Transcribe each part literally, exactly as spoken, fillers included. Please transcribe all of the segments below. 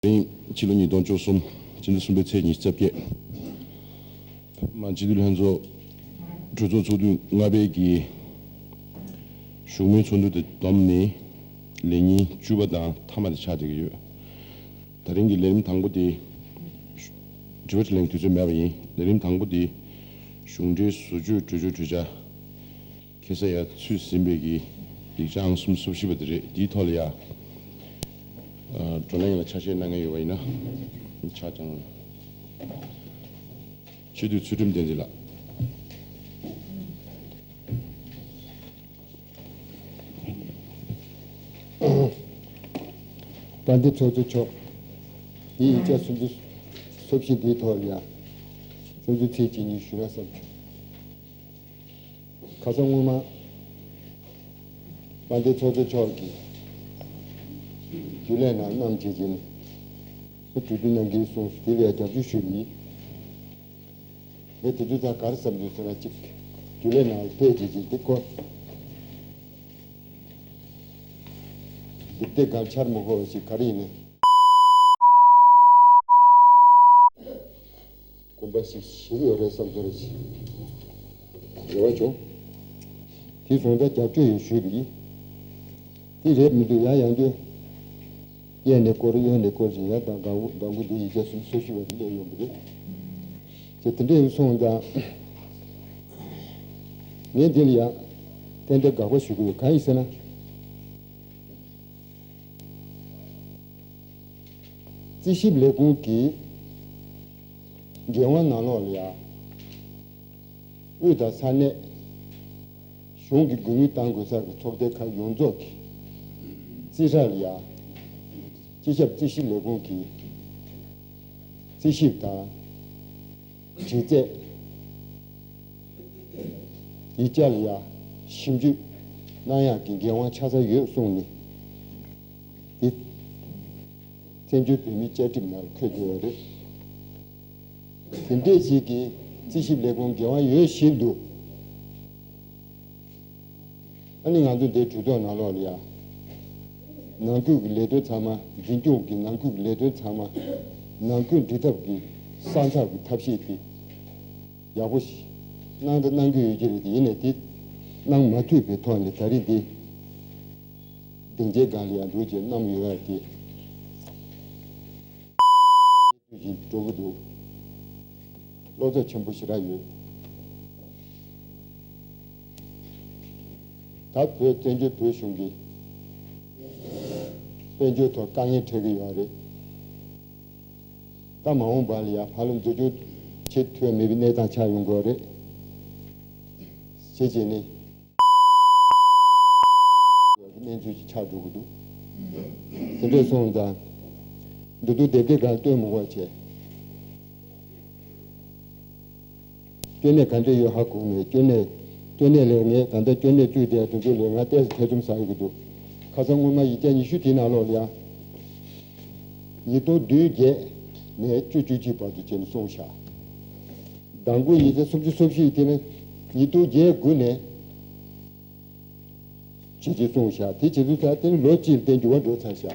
རིང་ཕྱི་ལོ་ཉིས་སྟོང་བཅུ་གསུམ་ཕྱི་ཟླ་གསུམ་པའི་ཚེས་ཉི་ཤུ་རྩ་བརྒྱད། བོད་མི་མང་སྤྱི་འཐུས་ལྷན་ཚོགས་གྲོས་ཚོགས་ཚོགས་དུས་ལྔ་པའི་གི་བཞུགས་མོལ་ཚོགས་འདུ་དེ་བསྡོམས་ནས་ལས་ཉིན་བཅུ་པ་དང་མཐའ་མ་དེ་ཆགས་བསྡད་ཀྱི་ཡོད། ད་རིང་གི་ལས་རིམ་དང་པོ་དེ། དྲི་བ་དྲིས་ལན་དུས་ཚོད་མེད་པ་ཡིན། ལས་རིམ་དང་པོ་དེ་གཞུང་འབྲེལ་བཟོ་བཅོས་གྲོས་ཆོད་གྲོས་འཆར། ཁ་སང་ཡར་ཚུད་ཟིན་པའི་གི་ཡིག་ཆ་ཨང་གསུམ་སོ་བཞི་པ་དེ་རེད། དེའི་ཐོག་ལ་ཡ། ཨ། བགྲོ་གླེང་ལ་ཆ་ཤས་གནང་མཁན་ཡོད་པ་ཡིན་ན། ཆ་ཚང་། སྤྱི་འཐུས་ཚུལ་ཁྲིམས་བསྟན་འཛིན་ལགས། དཔལ་ལྡན་ཚོགས་གཙོ་མཆོག་ངས་ཡིག་ཆ་སུམ་ཅུ་སོ་བཞི་འདིའི་ཐོག་ལ་ཡ། སུམ་ཅུ་ཚེས་གཅིག་ཉིན་ཞུ་ན་བསམ་བྱུང་། ཁ་སང་སྔོན་མ། དཔལ་ལྡན་ཚོགས་གཙོ་མཆོག་གིས་རྒྱུན་ལས་ནང་བསྣམས་བྱས་རྗེས་ནས། ཨེ། གྲོས་བསྡུར་གནང་གི་གསུངས་སོང་། དེ་ལ་ཡང་རྒྱབ་སྐྱོར་ཞུས་པ་ཡིན། ངས་དེ་དུས་ཙང་ག་རེ་བསམ་འདུག་ཟེར་ན། གཅིག་རྒྱུན་ལས་ནང་ཕེབས་བྱས་རྗེས་དེ་ཁོ། སྡེབ་སྡེབ་སྒང་འཆར་མི་དགོས་པ་ཞིག་ག་རེ་ཡིན་ནའི། དགོངས་པ་ཞིག་བཞེས་ཀྱི་ཡོད་རེད་བསམ་ཚོར་ཞིག་རེ་བ་བྱུང་། དེ་སོང་ཙང་རྒྱབ་སྐྱོར་ཡང་ཞུས་པ་ཡིན། དེ་རེད་མི་འདུག་ཡང་ཡང་དུ་གཡས་ནས་སྐོར། གཡོན་ནས་སྐོར་བྱས། ཡང་དང་གང་བོ་གང་བོ་འདི་ཡིག་ཆ་སུམ་ཅུ་སོ་བཞི་པ་དེ་སླེབས་ཡོང་གི་རེད། ཅེས་དེ་འདྲ་ཡིན་སོང་ཙང་། ངས་འདི་ལ་ཡང་ཏན་ཏན་དགག་པ་ཞུ་གི་ཡོད། གང་ཡིན་ཟེར་ན། རྩིས་ཞིབ་ལས་ཁུངས་ཀྱི་འགན་དབང་ནང་ལོགས་ལ་ཡ། དབུས་དང་ས་གནས། གཞུང་གི་དགོས་དངུལ་གཏང་དགོས་ས་གི་ཚོགས་སྡེ་ཁག་ཡོངས་རྫོགས་ཀྱི་རྩིས་ཁྲ་ལ་ཡ། སྤྱི་ཁྱབ་རྩིས་ཞིབ་ལས་ཁུངས་ཀྱི་རྩིས་ཞིབ་དང་། དྲི་རྩད། ཡིག་ཆ་ལ་ཡ་ཞིབ་འཇུག་གནང་ཡག་གི་འགན་དབང་ཆ་ཚང་ཡོད་གསུངས་ནས། འདི་བཙན་བྱོལ་བོད་མིའི་བཅའ་ཁྲིམས་ནང་ལ་འཁོད་བསྡད་ཡོད་རེད། དེ་འདྲས་ཞིག་གིས་རྩིས་ཞིབ་ལས་ཁུངས་འགན་དབང་ཡོད་བཞིན་དུ། ཨ་ནི་ང་ཚོ་འདིའི་གྲོས་ཚོགས་ནང་ལོགས་ལ་ཡ། ནང་ཁུལ་གྱི་ལས་དོན་ཚང་མ། འཛིན་སྐྱོང་གི་ནང་ཁུལ་གྱི་ལས་དོན་ཚང་མ། ནང་ཁུལ་འབྲེལ་ཐབས་ཀྱི་གསང་ཚགས་ཀྱི་ཐབས་ཤེས་དེ་ཡག་པོ་ཞིག་གནང་དང་གནང་གི་ཡོད་ཀྱི་རེད། དེ་ཡིན་ནའི་དེ་གནང་མ་ཐུབ་པའི་ཐོག་ནས་ད་རེས་འདི་སྡིངས་ཆའི་སྒང་ལ་ཡ་འདུག་ཅེས་གནང་ཡོད་ཡ་དེ། བཞིན་འགྲོ་གི་འདུག་བློ་འཚབ་ཆེན་པོ་ཞེ་དྲག་ཡོད། ད་བོད་བཙན་བྱོལ་བོད་གཞུང་གིས་དཔལ་འབྱོར་ཐོག་དཀའ་ངལ་འཕྲད་ཀྱི་ཡོད་རེད། ད་མ་འོངས་པ་ལ་ཡང་ཧ་ལམ་འཛུགས་སྐྱོང་བྱེད་ཐུབ་མེད་པའི་གནས་སྟངས་ཆགས་ཡོང་གི་ཡོད་རེད། བྱས་བྱས་ནས། གནས་ཚུལ་ཞིག་ཆགས་འགྲོ་གི་འདུག་དེ་འདྲ་སོང་ཙང་། འདི་དུས་དེབ་དེ་གང་སྟོན་མི་དགོས་བྱས། སྐྱོན་གནད་ག་འདྲ་ཡོད་ཧ་གོ་མེད། སྐྱོན་གནད། སྐྱོན་གནད་ལས་ངས་ད་ལྟ་སྐྱོན་གནད་བཙུགས་བསྡད་དེ་ཚོ་ལས་ང་ཏོག་ཙམ་ཐེ་ཚོམ་ཟ་ཡོང་གི་འདུག་ཁ་སང་སྔོན་མ་ཡིག་ཆ་ཉི་ཤུ་དེའི་ནང་ལོགས་ལ་ཡང་། ཉིས་སྟོང་བདུན་བརྒྱད་ནས་བཅུ་བཅུ་གཅིག་བར་དུ་བྱས་ནས་སོང་ཤག་དང་པོ་ཡིག་ཆ་སུམ་ཅུ་སོ་བཞི་ཡི་དེ་ནི་ཉིས་སྟོང་བརྒྱད་དགུ་ནས་བྱས་རྗེས་སོང་ཤག་དེ་བྱེད་དུས་ད་དེ་ནི་ལོ་གཅིག་ལ་དེ་འགྱུར་བ་འགྲོ་ཚར་ཤག་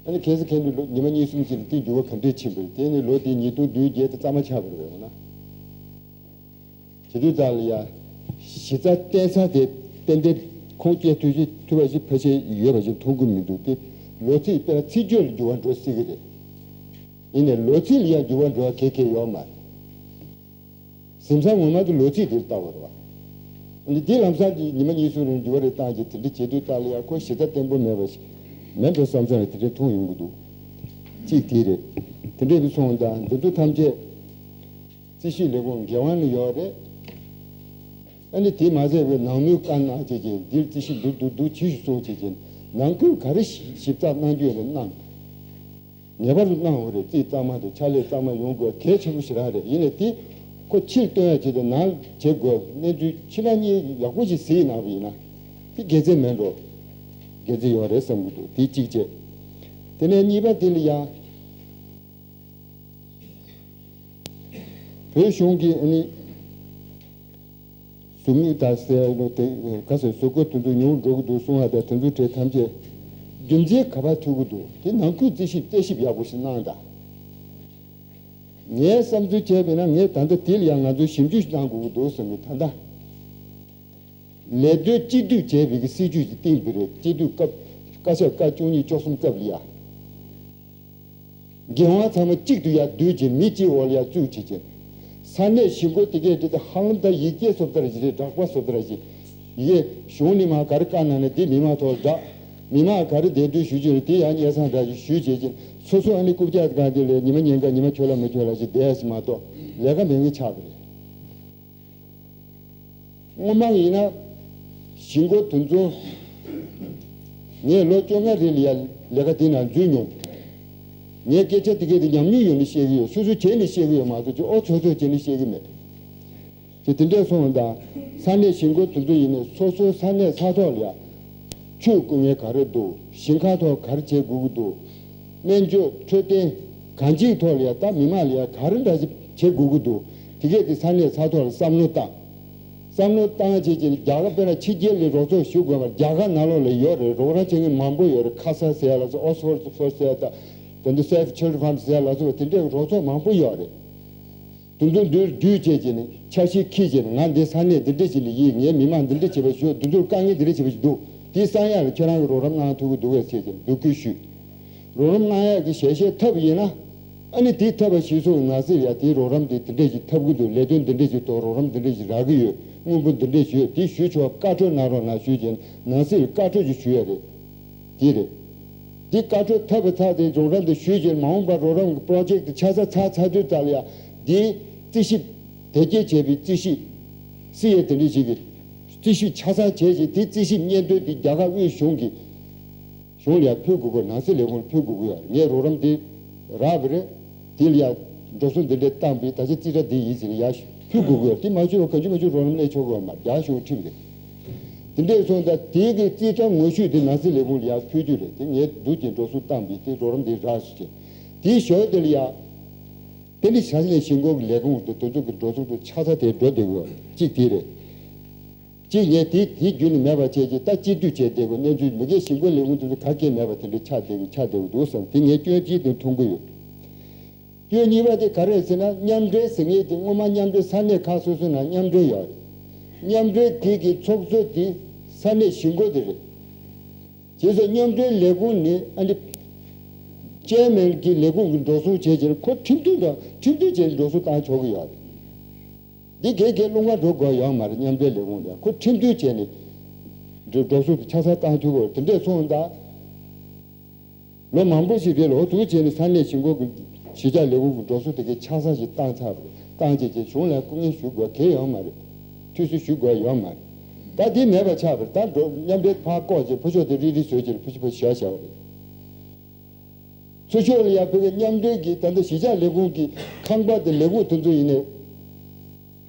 ཨ་ནི་ཁ་སང་ཁ་སང་ལོ་ཉི་མ་གཉིས་གསུམ་ཅིག་ལ་དེ་འགྱུར་བ་ག་འདྲས་ཕྱིན་པ་རེད། དེ་ནི་ལོ་དེ་ཉིས་སྟོང་བདུན་བརྒྱད་དེ་རྩ་མ་ཆག་པ་རེད་འོ་ན། བྱེད་དུས་ཙང་ལ་ཡ། གཞི་རྩ་བརྟན་ས་དེ་ཏན་ཏན་ཁུངས་སྐྱེལ་ཐུབ་ཅིག་ཐུབ་པ་ཞིག་ཕལ་ཆེར་ཡོད་པ་ཞིག་མཐོང་གི་མི་འདུག་དེ་ལོ་ཚིགས་དཔེར་ན་ཚིག་བརྗོད་ལ་འགྱུར་བ་འགྲོ་སྲིད་ཀྱི་རེད། ཡིན་ནའི་ལོ་ཚིགས་ལ་ཡང་འགྱུར་བ་འགྲོ་བ་གལ་ཆེ་ཡོད་མ་རེད། གཟིམ་ས་ངོ་མ་དེ་ལོ་ཚིགས་དེར་ལྟ་བ་རེད་བ། འདི་དེ་ལམ་སང་གི་ཉི་མ་གཉིས་གསུམ་རིང་འགྱུར་བ་རེ་བཏང་རྗེས་དེ་འདྲ་བྱེད་དུས་ཙང་ལ་ཡ་ཁོ་གཞི་རྩ་བརྟན་པོ་མེད་པ་ཞིག་མེད་འགྲོ་བསམ་བསམ་རེ་དེ་འདྲ་མཐོང་ཡོང་གི་འདུག་གཅིག་དེ་རེད། དེ་འདྲ་བའི་སོང་ཙང་འདི་ཚོ་ཐམས་ཅད། རྩིས་ཞིབ་ལས་ཁུངས་འགན་དབང་ནི་ཡོད་རེད། ཨ་ནི་དེ་མ་ཟད་པའི་ནང་མོལ་བཀའ་གནང་བྱས་རྗེས་འདིར་རྩིས་ཞིབ་འདུག་འདུག་འདུག་བྱེད་ཤིག་གསུངས་བྱས་རྗེས་ནང་ཁུལ་ག་རེ་ཞིབ་ཚགས་གནང་རྒྱུ་ཡོད་ན་གནང་། ངེས་པར་དུ་གནང་དགོས་རེད། རྩིས་གཙང་མ་དང་ཕྱག་ལས་གཙང་མ་ཡོང་དགོས་གལ་ཆེན་པོ་ཞེ་དྲག་རེད། ཡིན་ནའི་དེ་ཁོ་ཕྱིར་སྟོན་ཡ་ཆེད་དུ་ནང་བྱེད་དགོས་གནས་ཚུལ་ཕྱི་ནང་གཉིས་ཡག་པོ་ཞིག་གཟིགས་གནང་བ་ཡིན་ན་དེ་དགེ་མཚན་མེད་འགྲོ། དགེ་མཚན་ཡོད་རེད་བསམ་གྱི་འདུག་དེ་གཅིག་བྱས། དེ་ནས་གཉིས་པ་དེ་ལ་ཡང་། བོད་གཞུང་གིས་ཨ་ནི་གཟུགས་མེད་དང་ཟེར་ནོ་དེ་ག་ཟེར་བཟོ་བཀོད་དེ་ཚོ་ཉུང་འགྲོ་གི་འདུག་གསུང་བ་དང་དེ་ཚོ་གྲས་ཐམས་ཅད་ རྒྱུ་མཚན་ག་པར་ཐུག་གི་འདུག་དེ་ནང་ཁུལ་རྩིས་ཞིབ་རྩད་ཞིབ་ཡག་པོ་ཞིག་གནང་དང་། ངས་བསམ་ཚུལ་བྱས་པ་ཡིན་ན། ངས་ད་ལྟ་དེ་ལ་ཡང་ང་ཚོས་ཞིབ་འཇུག་ཞིག་གནང་དགོས་ཀྱི་འདུག་བསམ་གི། ད་ལྟ་ལས་དོན་གཅིག་སྡུད་བྱས་པའི་གི་སྲིད་ཇུས་ཅིག་བཏིང་པ་རེད། སྤྱི་འཐུས་སྐབས་བཀའ་ཤག་བཀའ་བཅུ་གཉིས་བཅུ་གསུམ་སྐབས་ལ་ཡ། འགན་དབང་ཚང་མ་གཅིག་ཏུ་ཡར་བསྡུས་བྱས། མི་གཅིག་འོག་ལ་ཡར་བཙུགས་བྱས་བྱས། ས་གནས་གཞིས་འགོ་དེ་གས་དེ་ཧ་ལམ་ད་ཡིག་སྐྱེལ་བཟོ་ལྟ་ར་ཞིག་རེད། སྦྲགས་པ་བཟོ་ལྟ་ར་ཞིག་ཡིག་གཞུང་ནས་མར་ག་རེ་བཀའ་གནང་ན་དེ་མི་མང་ཐོག་ལ་བསྒྲགས། མི་མང་ག་རེ་འདེམས་ཐོན་ཞུ་རྒྱུ་རེད། དེ་ཡང་སྙན་སེང་འདྲ་ཞིག་ཞུས་བྱས་བྱས། སོ་སོ་ཨ་ནི་རྐུབ་བཀྱག་སྒང་དེ་ལ་ཉི་མ་ཉིན་གང་ཉི་མ་འཁྱོལ་ལ་མ་འཁྱོལ་ལ་ཞིག་བསྡད་ཡ་ཞིག་མ་གཏོགས་ལས་ཀ་མེད་མཁན་ཆགས་པ་རེད། སྔོན་མ་ཡིན་ན་གཞིས་འགོ་དེ་ཚོ། ངས་ལོ་བཅོ་ལྔ་རིང་ལ་ཡ་ལས་ཀ་དེ་ནང་འཛུལ་མྱོང་། ངས་སྐད་ཆ་དེ་གས་དེ་ཉམས་མྱོང་ཡོད་ནི་བཤད་གི་ཡོད། སོ་སོ་བྱས་ནས་བཤད་གི་ཡོད་མ་གཏོགས་ཅིག་ཨོ་ཚོད་ཚོད་བྱས་ནས་བཤད་གི་མེད། དེ་དེ་འདྲས་སོང་དང་། ས་གནས་གཞིས་འགོ་དེ་ཚོ་ཡིན་ནའི་སོ་སོའི་ས་གནས་ས་ཐོག་ལ་ཡ། ཆུ་བསྐོལ་མཁན་ག་རེ་འདུག་ཞིང་ཁ་ཐོག་ག་རེ་བྱེད་དགོས་ཀྱི་འདུག་སྨན་བཅོས་འཕྲོད་བསྟེན་གང་ཅིའི་ཐོག་ལ་ཡ། ད་མི་མང་ལ་ཡ་ག་རེ་འདྲ་ཞིག་བྱེད་དགོས་ཀྱི་འདུག་དེ་གས་དེ་ས་གནས་ས་ཐོག་ལ་བསམ་བློ་བཏང་། བསམ་བློ་བཏང་བྱས་བྱས་ནས། རྒྱ་གར་དཔེར་ན་ཕྱི་རྒྱལ་ལ་རོགས་ཚོགས་ཞུ་དགོས་པར་རྒྱ་གར་ནང་ལོགས་ལ་ཡོད་རེད། རོགས་རམ་བྱེད་མཁན་མང་པོ་ཡོད་རེད། ཁ་ས་ཟེར་ཡ་ལ་སོགས། ཨོག་སི་ཕོར་ཌི་ཟེར་ཡ་དང་། དེ་འདྲ་སེ་ཕི་ཆིལ་ཌྲན་ཕན་ཌི་ཟེར་ཡ་ལ་སོགས། དེ་འདྲའི་རོགས་ཚོགས་མང་པོ་ཡོད་རེད། དེ་ཚོ་འདིར་བརྒྱུད་བྱས་བྱས་ནས་འཆར་གཞི་འཁྱེར་བྱས་ནས། ང་འདི་ས་གནས་འདི་འདྲ་ཞིག་ལ་ཡིན། ངའི་མི་མང་འདི་འདྲ་བྱེད་པ་ཞིག་འདུག་འདི་ཚོར་དཀའ་ངལ་འདི་འདྲ་བྱེད་པ་ཞིག་འདུག་དེ་བསམ་ཡག་ལ་ཁྱེད་རང་གིས་རོགས་རམ་གནང་ཐུབ་ཀྱི་འདུག་གས་ཟེར་བྱས་ནས་འབོད་སྐུལ་ཞུས། རོགས་རམ་གནང་ཡག་གི་ཞལ་བཞེས་ཐོབ་པ་ཡིན་ན། ཨ་ནི་དེ་ཐོབ་པ་གཞིར་བཟུང་གི་ནང་སྲིད་ལ་ཡ་དེའི་རོགས་རམ་དེ་དེ་འདྲས་ཞིག་ཐོབ་ཀྱི་འདུག་ལས་དོན་འདི་འདྲས་ཞིག་ཐོག་རོགས་རམ་འདི་འདྲས་ཞིག་རག་གི་ཡོད། དངུལ་འབོར་འདི་འདྲས་ཞིག་ཡོད། དེ་ཞུ་ཆོག་བཀའ་འཁྲོལ་གནང་རོགས་གནང་ཞུས་བྱས་ནས་ནང་སྲིད་ལ་བཀའ་འཁྲོལ་ཞིག་ཞུ་ཡ་རེད། དེ་རེད། དེ་བཀའ་འཁྲོལ་ཐོབ་པའི་ཚར་དེ་རོགས་རམ་དེ་ཞུས་བྱས། མ་འོངས་པར་རོགས་རམ་གྱི་པོ་རོ་ཇེག་དེ་ཆགས་ས་ཚར་ཚར་དུས་ཙམ་ལ་ཡ། དེའི་རྩིས་ཞིབ་དེབ་སྐྱེལ་བྱས་པའི་རྩིས་ཞིབ་སི་ཨེ་དེ་འདྲས་ཞིག་གི་རྩིས་ཞིབ་ཆ་ཚང་བྱས་བྱས། དེ་རྩིས་ཞིབ་སྙན་ཐོ་དེ་རྒྱ་གར་དབུས་གཞུང་གི་གཞུང་ལ་ཡ་ཕུལ་དགོས་ཀྱི། ནང་སྲིད་ལས་ཁུངས་ལ་ཕུལ་དགོས་ཀྱི་ཡོད་རེད། ངས་རོགས་རམ་དེ་རག་པ་རེད། དེ་ལ་ཡ་འགྲོ་སོང་འདི་འདྲས་བཏང་པའི་ད་ཆ་རྩིས་ཁྲ་འདི་ཡིན་ཟེར་ནས་ཡར་ཕུལ་དགོས་ཀྱི་ཡོད་རེད། དེ་མ་ཞུས་པར་གང་བྱུང་མང་བྱུང་རོགས་རམ་སླེབས་ཆོག་གི་ཡོད་མ་རེད། རྒྱ་གཞུང་ཁྲིམས་རེད། དེ་འདྲས་སོང་ཙང་དེ་གི་རྩིས་ཁྲ་ངོ་བཤུས་དེ་ནང་སྲིད་ལས་ཁུངས་ལ་ཡར་ཕུལ་རྒྱུ་རེད། དེ་ངས་བསྡུ་བྱས་འགྲོ་སོང་བཏང་པའི་དེ་རོགས་རམ་དེ་རག་ཟེར་བྱས། དེའི་ཞོར་དེ་ལ་ཡ། དེ་ནི་ས་གནས་གཞིས་འགོ་གི་ལས་ཁུངས་དེ་དེ་ཚོ་གི་འགྲོ་སོང་དེ་ཆ་ཚང་དེ་འགྲོ་བསྡད་ཡོད། གཅིག་དེ་རེད། གཅིག་ངས་དེ་དེ་རྒྱུན་ནས་མེད་པ་བྱས་ཀྱི། ད་སྤྱི་འཐུས་བྱས་བསྡད་དགོས། གནས་ཚུལ་མི་སྒེར་གཞིས་འགོ་ལས་ཁུངས་དེ་ཚོ་ག་གེ་མེད་པ་དེ་འདྲ་ཆགས་བསྡད་ཀྱི་ཆགས་བསྡད་ཀྱི་འདུག་བསམ། དེ་ངས་སྐྱོན་གཅིག་དེ་མཐོང་གི་ཡོད། སྐྱོན་གཉིས་པ་དེ་ག་རེ་རེད་ཟེར་ན། མཉམ་འབྲེལ་ཟེར་མཁན་དེ་སྔོན་མ་མཉམ་འབྲེལ་ས་གནས་ཁག་སོ་སོའི་ནང་མཉམ་འབྲེལ་ཡོད་རེད། མཉམ་འབྲེལ་དེ་གི་ཚོགས་གཙོ་དེ་ས་གནས་གཞིས་འགོ་དེ་རེད། བྱས་ཙང་མཉམ་འབྲེལ་ལས་ཁུངས་ནས་ཨ་ནི་ཅེར་མེན་གྱི་ལས་ཁུངས་ཀྱི་འགྲོ་སོང་བྱས་བྱས་ཁོ་ཁྲིམས་མཐུན་དང་ཁྲིམས་མཐུན་བྱས་ནས་འགྲོ་སོང་བཏང་ཆོག་གི་ཡོད་རེད། འདི་གས་གས་སློང་ག་འགྲོ་དགོས་ཡོད་མ་རེད། མཉམ་འབྲེལ་ལས་ཁུངས་ལ་ཁོ་ཁྲིམས་མཐུན་བྱས་ནས་འགྲོ་འགྲོ་སོང་དེ་ཆ་ཚང་བཏང་ཐུབ་ཀྱི་ཡོད་རེད། དེ་འདྲས་སོང་ཙང་ལོ་མང་པོ་ཞིག་རེད་ལ། འོ་དེ་བྱས་ནས་ས་གནས་གཞིས་འགོ་གི་གཞིས་ཆགས་ལས་ཁུངས་ཀྱི་འགྲོ་སོང་དེ་གས་ཆ་ཚང་ཞིག་བཏང་ཚར་བ་རེད། བཏང་བྱས་བྱས་གཞུང་ལ་སྐུ་ངལ་ཞུ་དགོས་གལ་ཡོད་མ་རེད། ཐུགས་སུ་ཞུ་དགོས་ཡོད་མ་རེད། ད་དེ་མེད་པ་ཆགས་པ་རེད། ད་འགྲོ་མཉམ་འབྲེལ་ཕར་བཀོག་བྱས་ཕུ་ཤོག་དེ་རིལ་རིལ་བཟོས་བྱས་ཕུ་ཤོག་ཕུ་ཤོག་བཞག་བཞག་པ་རེད། ཚུར་ཕྱོགས་ལ་ཡ་བོད་ཀྱི་མཉམ་འབྲེལ་གྱི་ད་ལྟ་གཞིས་ཆགས་ལས་ཁུངས་ཀྱི་ཁང་པ་དང་ལས་ཁུངས་དེ་ཚོ་ཡིན་ནའི།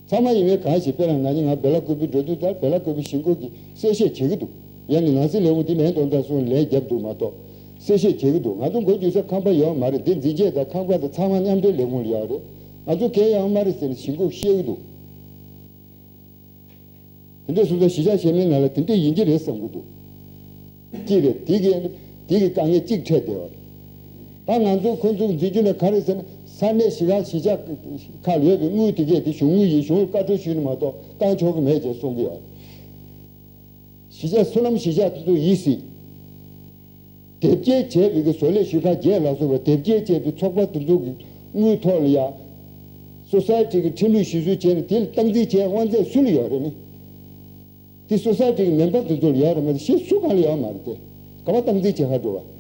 ཚང་མ་ཡིན་ནའི་གང་ཞིག་དཔེར་ན་ང་གཉིས་ང་བེ་ལ་ཀུ་པི་འགྲོ་དུས་ལྟར་བེ་ལ་ཀུ་པི་གཞིས་འགོ་གིས་གསལ་བཤད་བྱེད་ཀྱི་འདུག་ཡང་ནི་ནང་སྲིད་ལས་ཁུངས་དེ་མིན་འདོན་དང་གསུངས་ལན་བརྒྱབ་འདུག་མ་གཏོགས་གསལ་བཤད་བྱེད་ཀྱི་འདུག་ང་ཚོ་འགོ་འཛུགས་ས་ཁང་པ་ཡོད་མ་རེད། འདི་འཛིན་ཆས་དང་ཁང་པ་དང་ཚང་མ་མཉམ་འབྲེལ་ལས་ཁུངས་ལ་ཡོད་རེད། ང་ཚོ་གལ་ཡོད་མ་རེད་ཟེར་ནས་གཞིས་འགོ་བཤད་ཀྱི་འདུག་དེ་འདྲ་སོང་ཙང་གཞིས་ཆགས་གཞན་མའི་ནང་ལ་དེ་འདྲ་ཡིན་གྱི་རེད་བསམ་གྱི་འདུག་གཅིག་རེད། དེ་གི་དེ་གི་དཀའ་ངལ་གཅིག་འཕྲད་བསྡད་པ་རེད། ད་ང་ཚོ་ཁོ་ཚོ་འཛིན་རྒྱུ་ལ་ག་རེ་ཟེར་ན། ས་གནས་གཞིས་ཁག་གཞིས་ཆགས་ཁག་ལ་ཡོད་པའི་དངུལ་དེ་གས་དེ་གཞུང་དངུལ་ཡིན། གཞུང་ལ་བཀའ་འཁྲོལ་ཞུས་ནས་མ་གཏོགས་བཏང་ཆོག་གི་མེད་ཅེས་གསུང་གི་ཡོད། གཞིས་ཆགས་སོ་ནམ་གཞིས་ཆགས་དེ་ཚོ་ཡིན་སྲིད། དེབ་སྐྱེལ་བྱས་པའི་གི་བཟོ་ལས་ཞུ་ཁག་བརྒྱད་ལ་སོགས་པ་དེབ་སྐྱེལ་བྱས་པའི་ཚོགས་པ་དེ་ཚོ་གི་དངུལ་ཐོག་ལ་ཡ། སོ་སའི་ཊི་གི་ཁྲིམས་ལུགས་གཞི་བཟུང་བྱས་ནས་དེ་ལ་སྟངས་འཛིན་བྱས་དབང་ཚད་སུ་ལ་ཡོད་རེད་ནི། དེ་སོ་སའི་ཊི་གི་མེམ་བར་དེ་ཚོ་ལ་ཡོད་རེད་མ་གཏོགས་གཞན་སུ་གང་ལ་ཡོད་མ་རེད་དེ། ག་པར་སྟངས་འཛིན་བྱེད་ག་འགྲོ་བ།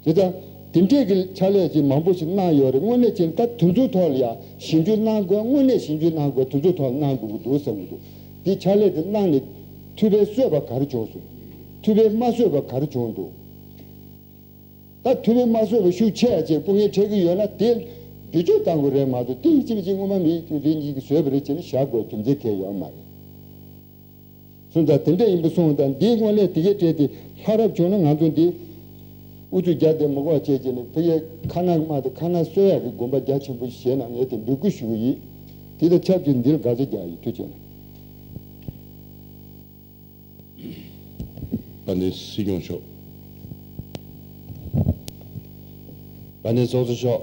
དེ་ལྟར་དེ་འདྲས་ཀྱི་ཕྱག་ལས་ཅིག་མང་པོ་ཞིག་གནང་ཡོད་རེད། དངོས་གནས་བྱས་ན་ད་དེ་ཚོའི་ཐོག་ལ་ཡང་ཞིབ་འཇུག་གནང་དགོས། དངོས་གནས་ཞིབ་འཇུག་གནང་དགོས། དེ་ཚོའི་ཐོག་གནང་དགོས་ཀྱི་འདུག་བསམ་གྱི་འདུག་དེ་ཕྱག་ལས་དེ་གནང་ནས་འཐུས་པའི་གསོས་པ་ག་རེ་བྱུང་སོང་། འཐུས་པའི་མ་གསོས་པ་ག་རེ་བྱུང་འདུག་ད་འཐུས་པའི་མ་གསོས་པ་ཤུགས་ཆེ་ཡ་ཅིག་སྐུ་ངལ་འཕྲད་ཀྱི་ཡོད་ན་དེ་བསྒྱུར་བཅོས་གཏང་དགོས་རེད་མ་གཏོགས། དེ་ཡིན་གཅིག་མིན་གཅིག་སྔོན་མ་མི་རེ་གཉིས་ཀྱིས་བཟོས་པ་རེད་ཅེས་ནས་བཞག་དགོས་རྒྱུ་མཚན་གང་ཡང་ཡོད་མ་རེད། སོང་ཙང་དེ་འདྲ་ཡིན་པ་སོང་ཙང་འདིའི་སྔོན་ལས་དེ་གའི་གྲས་དེ་ལྷག་རབ་བྱུང་ན་ང་ཚོ་འདི་ཨུ་ཚུགས་རྒྱག་བསྡད་མི་དགོས་བྱས་བྱས་ནས་ཕ་གིའི་ཁ་ནག་དམག་དང་ཁ་ནག་གསོད་ཡག་གི་དགོངས་པ་རྒྱ་ཆེན་པོ་བཞེས་གནང་། ངས་དེ་འབོད་སྐུལ་ཞུ་གི་ཡིན། དེ་དང་ཆབས་ཅིག་འདིར་དགག་བྱ་རྒྱག་ཡིན། ཐུགས་རྗེ་ཆེ། དཔལ་ལྡན་སྲིད་སྐྱོང་མཆོག་དཔལ་ལྡན་ཚོགས་གཙོ་མཆོག་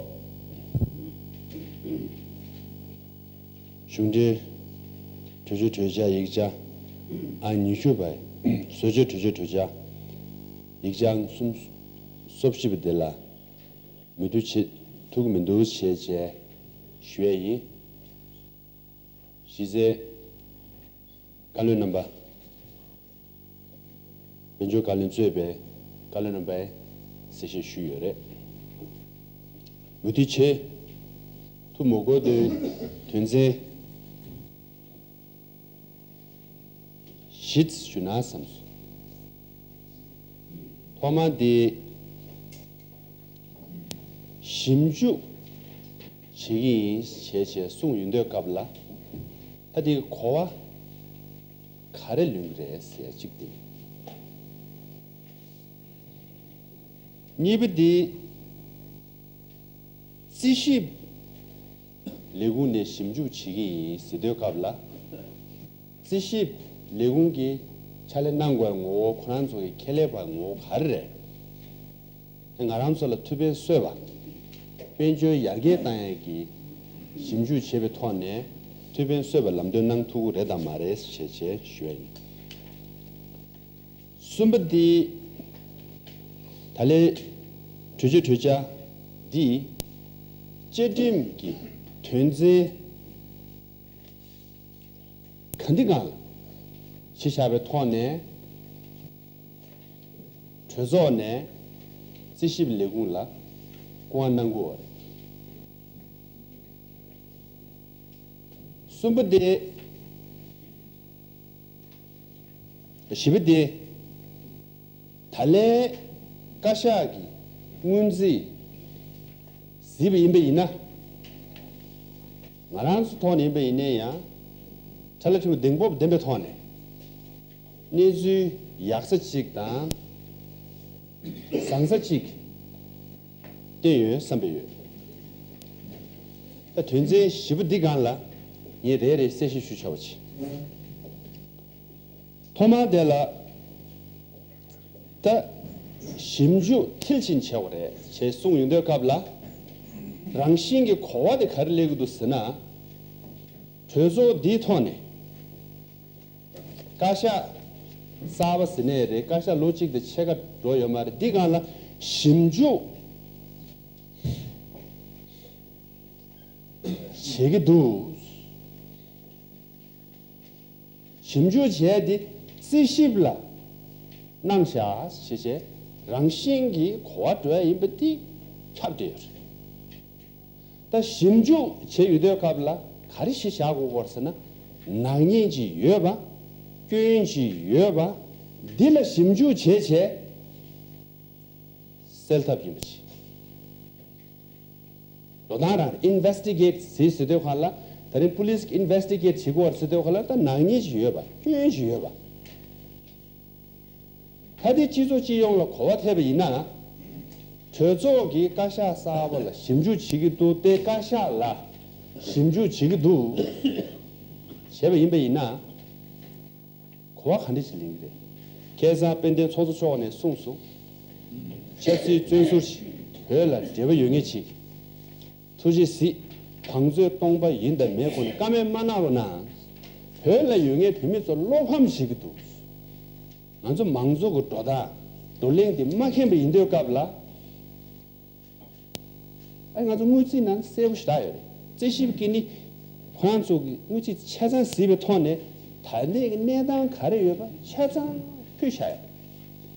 གཞུང་འབྲེལ་གྲོས་ཆོད་གྲོས་འཆར་ཡིག་ཆ་ཨང་ཉི་ཤུ་པའི་བཟོ་བཅོས་གྲོས་ཆོད་གྲོས་འཆར་ཡིག་ཆ་ཨང་གསུམ་སོ་བཞི་པ་དེ་ལ་མོས་མཐུན་བྱེད་ཐུབ་ཀྱི་མི་འདུག་ཞེས་བྱས་ཞུ་ཡས་ཡིན། གཞི་རྩའི་བཀའ་བློན་རྣམ་པ། དཔལ་འབྱོར་བཀའ་བློན་གཙོས་པའི་བཀའ་བློན་རྣམ་པས་གསལ་བཤད་ཞུས་ཡོད་རེད། མུ་མཐུད་བྱེད་ཐུབ་མ་དགོས་དོན་དོན་ཚན་བཞི་ཞུ་ན་བསམ་སོང་། ཐོག་མ་དེ་ཞིབ་འཇུག་བྱེད་ཀྱི་ཡིན་ཞེས་བྱས་གསུངས་ཡོང་དུས་སྐབས་ལ་ད་དེ་གོ་བ་ག་རེ་ལོན་གྱི་རེད་ཟེར་གཅིག་དེ། གཉིས་པ་དེ་རྩིས་ཞིབ་ལས་ཁུངས་ནས་ཞིབ་འཇུག་བྱེད་ཀྱི་ཡིན་ཟེར་དུས་སྐབས་ལ། རྩིས་ཞིབ་ལས་ཁུངས་ཀྱིས་ཕྱག་ལས་གནང་དགོས་པའི་ངོ་བོ་ཁོ་རང་ཚོ་གི་ཁེ་ལས་པ་ངོ་བོ་ག་རེ་རེད། ང་རང་ཚོ་ལ་ཐུགས་ཕན་གསོས་པ། དཔལ་འབྱོར་ཡར་རྒྱས་བཏང་ཡས་ཀྱི་ཞིབ་འཇུག་བྱེད་པའི་ཐོག་ནས་ཐུགས་ཕན་གསོས་པ་ལམ་སྟོན་གནང་ཐུབ་ཀྱི་རེད་དམ་མ་རེད་ཞེས་བྱས་ཞུ་ཡ་ཡིན། གསུམ་པ་དེ་ད་ལན་གྲོས་ཆོད་གྲོས་འཆར་འདི་བཅའ་ཁྲིམས་ཀྱི་དོན་ཚན་ག་འདི་སྒང་ལ་གཞི་བཞག་པའི་ཐོག་ནས་གྲོས་ཚོགས་ནས་རྩིས་ཞིབ་ལས་ཁུངས་ལ་སྐུ་དབང་གནང་དགོས་པ་རེད། གསུམ་པ་དེ། བཞི་པ་དེ། ད་ལན་བཀའ་ཤག་གི་སྔོན་རྩིས་གཟིགས་པ་ཡིན་པ་ཡིན་ན། ང་རང་ཚོ་ཐོག་ནས་ཡིན་པ་ཡིན་ན་ཡང་། ཁྲ་ལ་ཁྲི་བོ་གདེང་སྤོབས་ལྡན་པའི་ཐོག་ནས་གནས་ཚུལ་ཡག་ས་གཅིག་དང་བཟང་ས་གཅིག་བསྟན་ཡོད་བསམ་པ་ཡོད། ད་དོན་ཚན་བཞི་པོ་འདི་སྒང་ལ་ངས་རེ་རེ་གསལ་བཤད་ཞུ་ཆོག་པ་བྱེད། ཐོག་མར་དེ་ལ་ད་ཞིབ་འཇུག་མཐིལ་ཕྱིན་བྱས་པ་རེད་ཅེས་གསུངས་ཡོང་དུས་སྐབས་ལ། རང་བཞིན་གྱི་གོ་བ་དེ་ག་རེ་སླེབས་ཀྱི་འདུག་ཟེར་ན། གྲོས་ཚོགས་འདིའི་ཐོག་ནས་བཀའ་ཤག་གསར་པ་ཟེར་ནའི་རེད། བཀའ་ཤག་ལོ་གཅིག་དང་ཕྱེད་ཀ་འགྲོ་ཡོད་མ་རེད། འདི་སྒང་ལ་ཞིབ་འཇུག་བྱེད་ཀྱི་འདུག་ཞིབ་འཇུག་བྱས་ཏེ་རྩིས་ཞིབ་ལ་གནང་བཞག་ཞེས་བྱས་རང་བཞིན་གྱིས་གོ་བ་འགྲོ་ཡ་ཡིན་པ་འདི་ཁྱབ་བསྡད་ཡོད་རེད། ད་ཞིབ་འཇུག་བྱེད་ཡོད་དུས་སྐབས་ལ་ག་རེ་གཞི་བཞག་དགོས་སྐོར་ཟེར་ན། ནག་ཉེས་ཅིག་ཡོད་པ། སྐྱོན་ཅིག་ཡོད་པ། འདི་ལ་ཞིབ་འཇུག་བྱས་བྱས་སེལ་ཐབས་ཡིན་པ་ཅིག་འགྲོ་སྟངས་རང་ཨིན་ཝེ་སི་ཊི་གེ་ཊི་ཟེར་ཟེར་དུས་སྒང་ལ། ད་རིང་པུ་ལིས་ཀྱིས་ཨིན་ཝེ་སི་ཊི་གེ་ཊི་བྱེད་དགོས་པ་ཟེར་དུས་སྒང་ལ་ད་ནག་ཉེས་ཅིག་ཡོད་པ། སྐྱོན་ཅིག་ཡོད་པ། ད་དེ་སྤྱི་ཚོགས་སྤྱི་ཡོངས་ལ་གོ་བ་ཐེབས་པ་ཡིན་ན། གྲོས་ཚོགས་ཀྱིས་བཀའ་ཤག་གསར་པ་ལ་ཞིབ་འཇུག་བྱེད་ཀྱི་འདུག་སྟེ། བཀའ་ཤག་ལ་ཞིབ་འཇུག་བྱེད་ཀྱི་འདུག་བྱས་པ་ཡིན་པ་ཡིན་ན། གོ་བ་ག་འདྲ་ཞིག་ལེན་གྱི་རེད། ཁ་སང་དཔལ་ལྡན་ཚོགས་གཙོ་མཆོག་ནས་གསུངས་སོང་། ཆབ་སྲིད་བཙོན་ཟུར་ཞིག་བོད་ལ་འབྲེལ་བ་ཡོད་མཁན་ཞིག་ཐུགས་རྗེ་གཟིགས། བང་མཛོད་སྟོང་པ་ཡིན་དང་མེད་སྐོར་ནས་བཀའ་མོལ་མ་གནང་རོགས་གནང་། བོད་ལ་ཡོད་མཁན་བོད་མི་ཚོ་བློ་ཕམ་བྱེད་ཀྱི་འདུག་ང་ཚོ་མང་གཙོ་གི་འགྲོ་སྟངས་བགྲོ་གླེང་དེ་མ་མཁྱེན་པ་ཡིན་དུས་སྐབས་ལ། ཨ། ང་ཚོ་དངུལ་རྩིས་ནང་གསལ་པོ་ཞེ་དྲག་ཡོད་རེད། རྩིས་ཞིབ་ཀྱིས་ནི་ཁོ་རང་ཚོ་གི་དངུལ་རྩིས་ཆ་ཚང་གཟིགས་པའི་ཐོག་ནས་ད་ལྟའི་གི་གནས་སྟངས་ག་རེ་ཡོད་པ་ཆ་ཚང་ཕུལ་བཞག་ཡོད་རེད།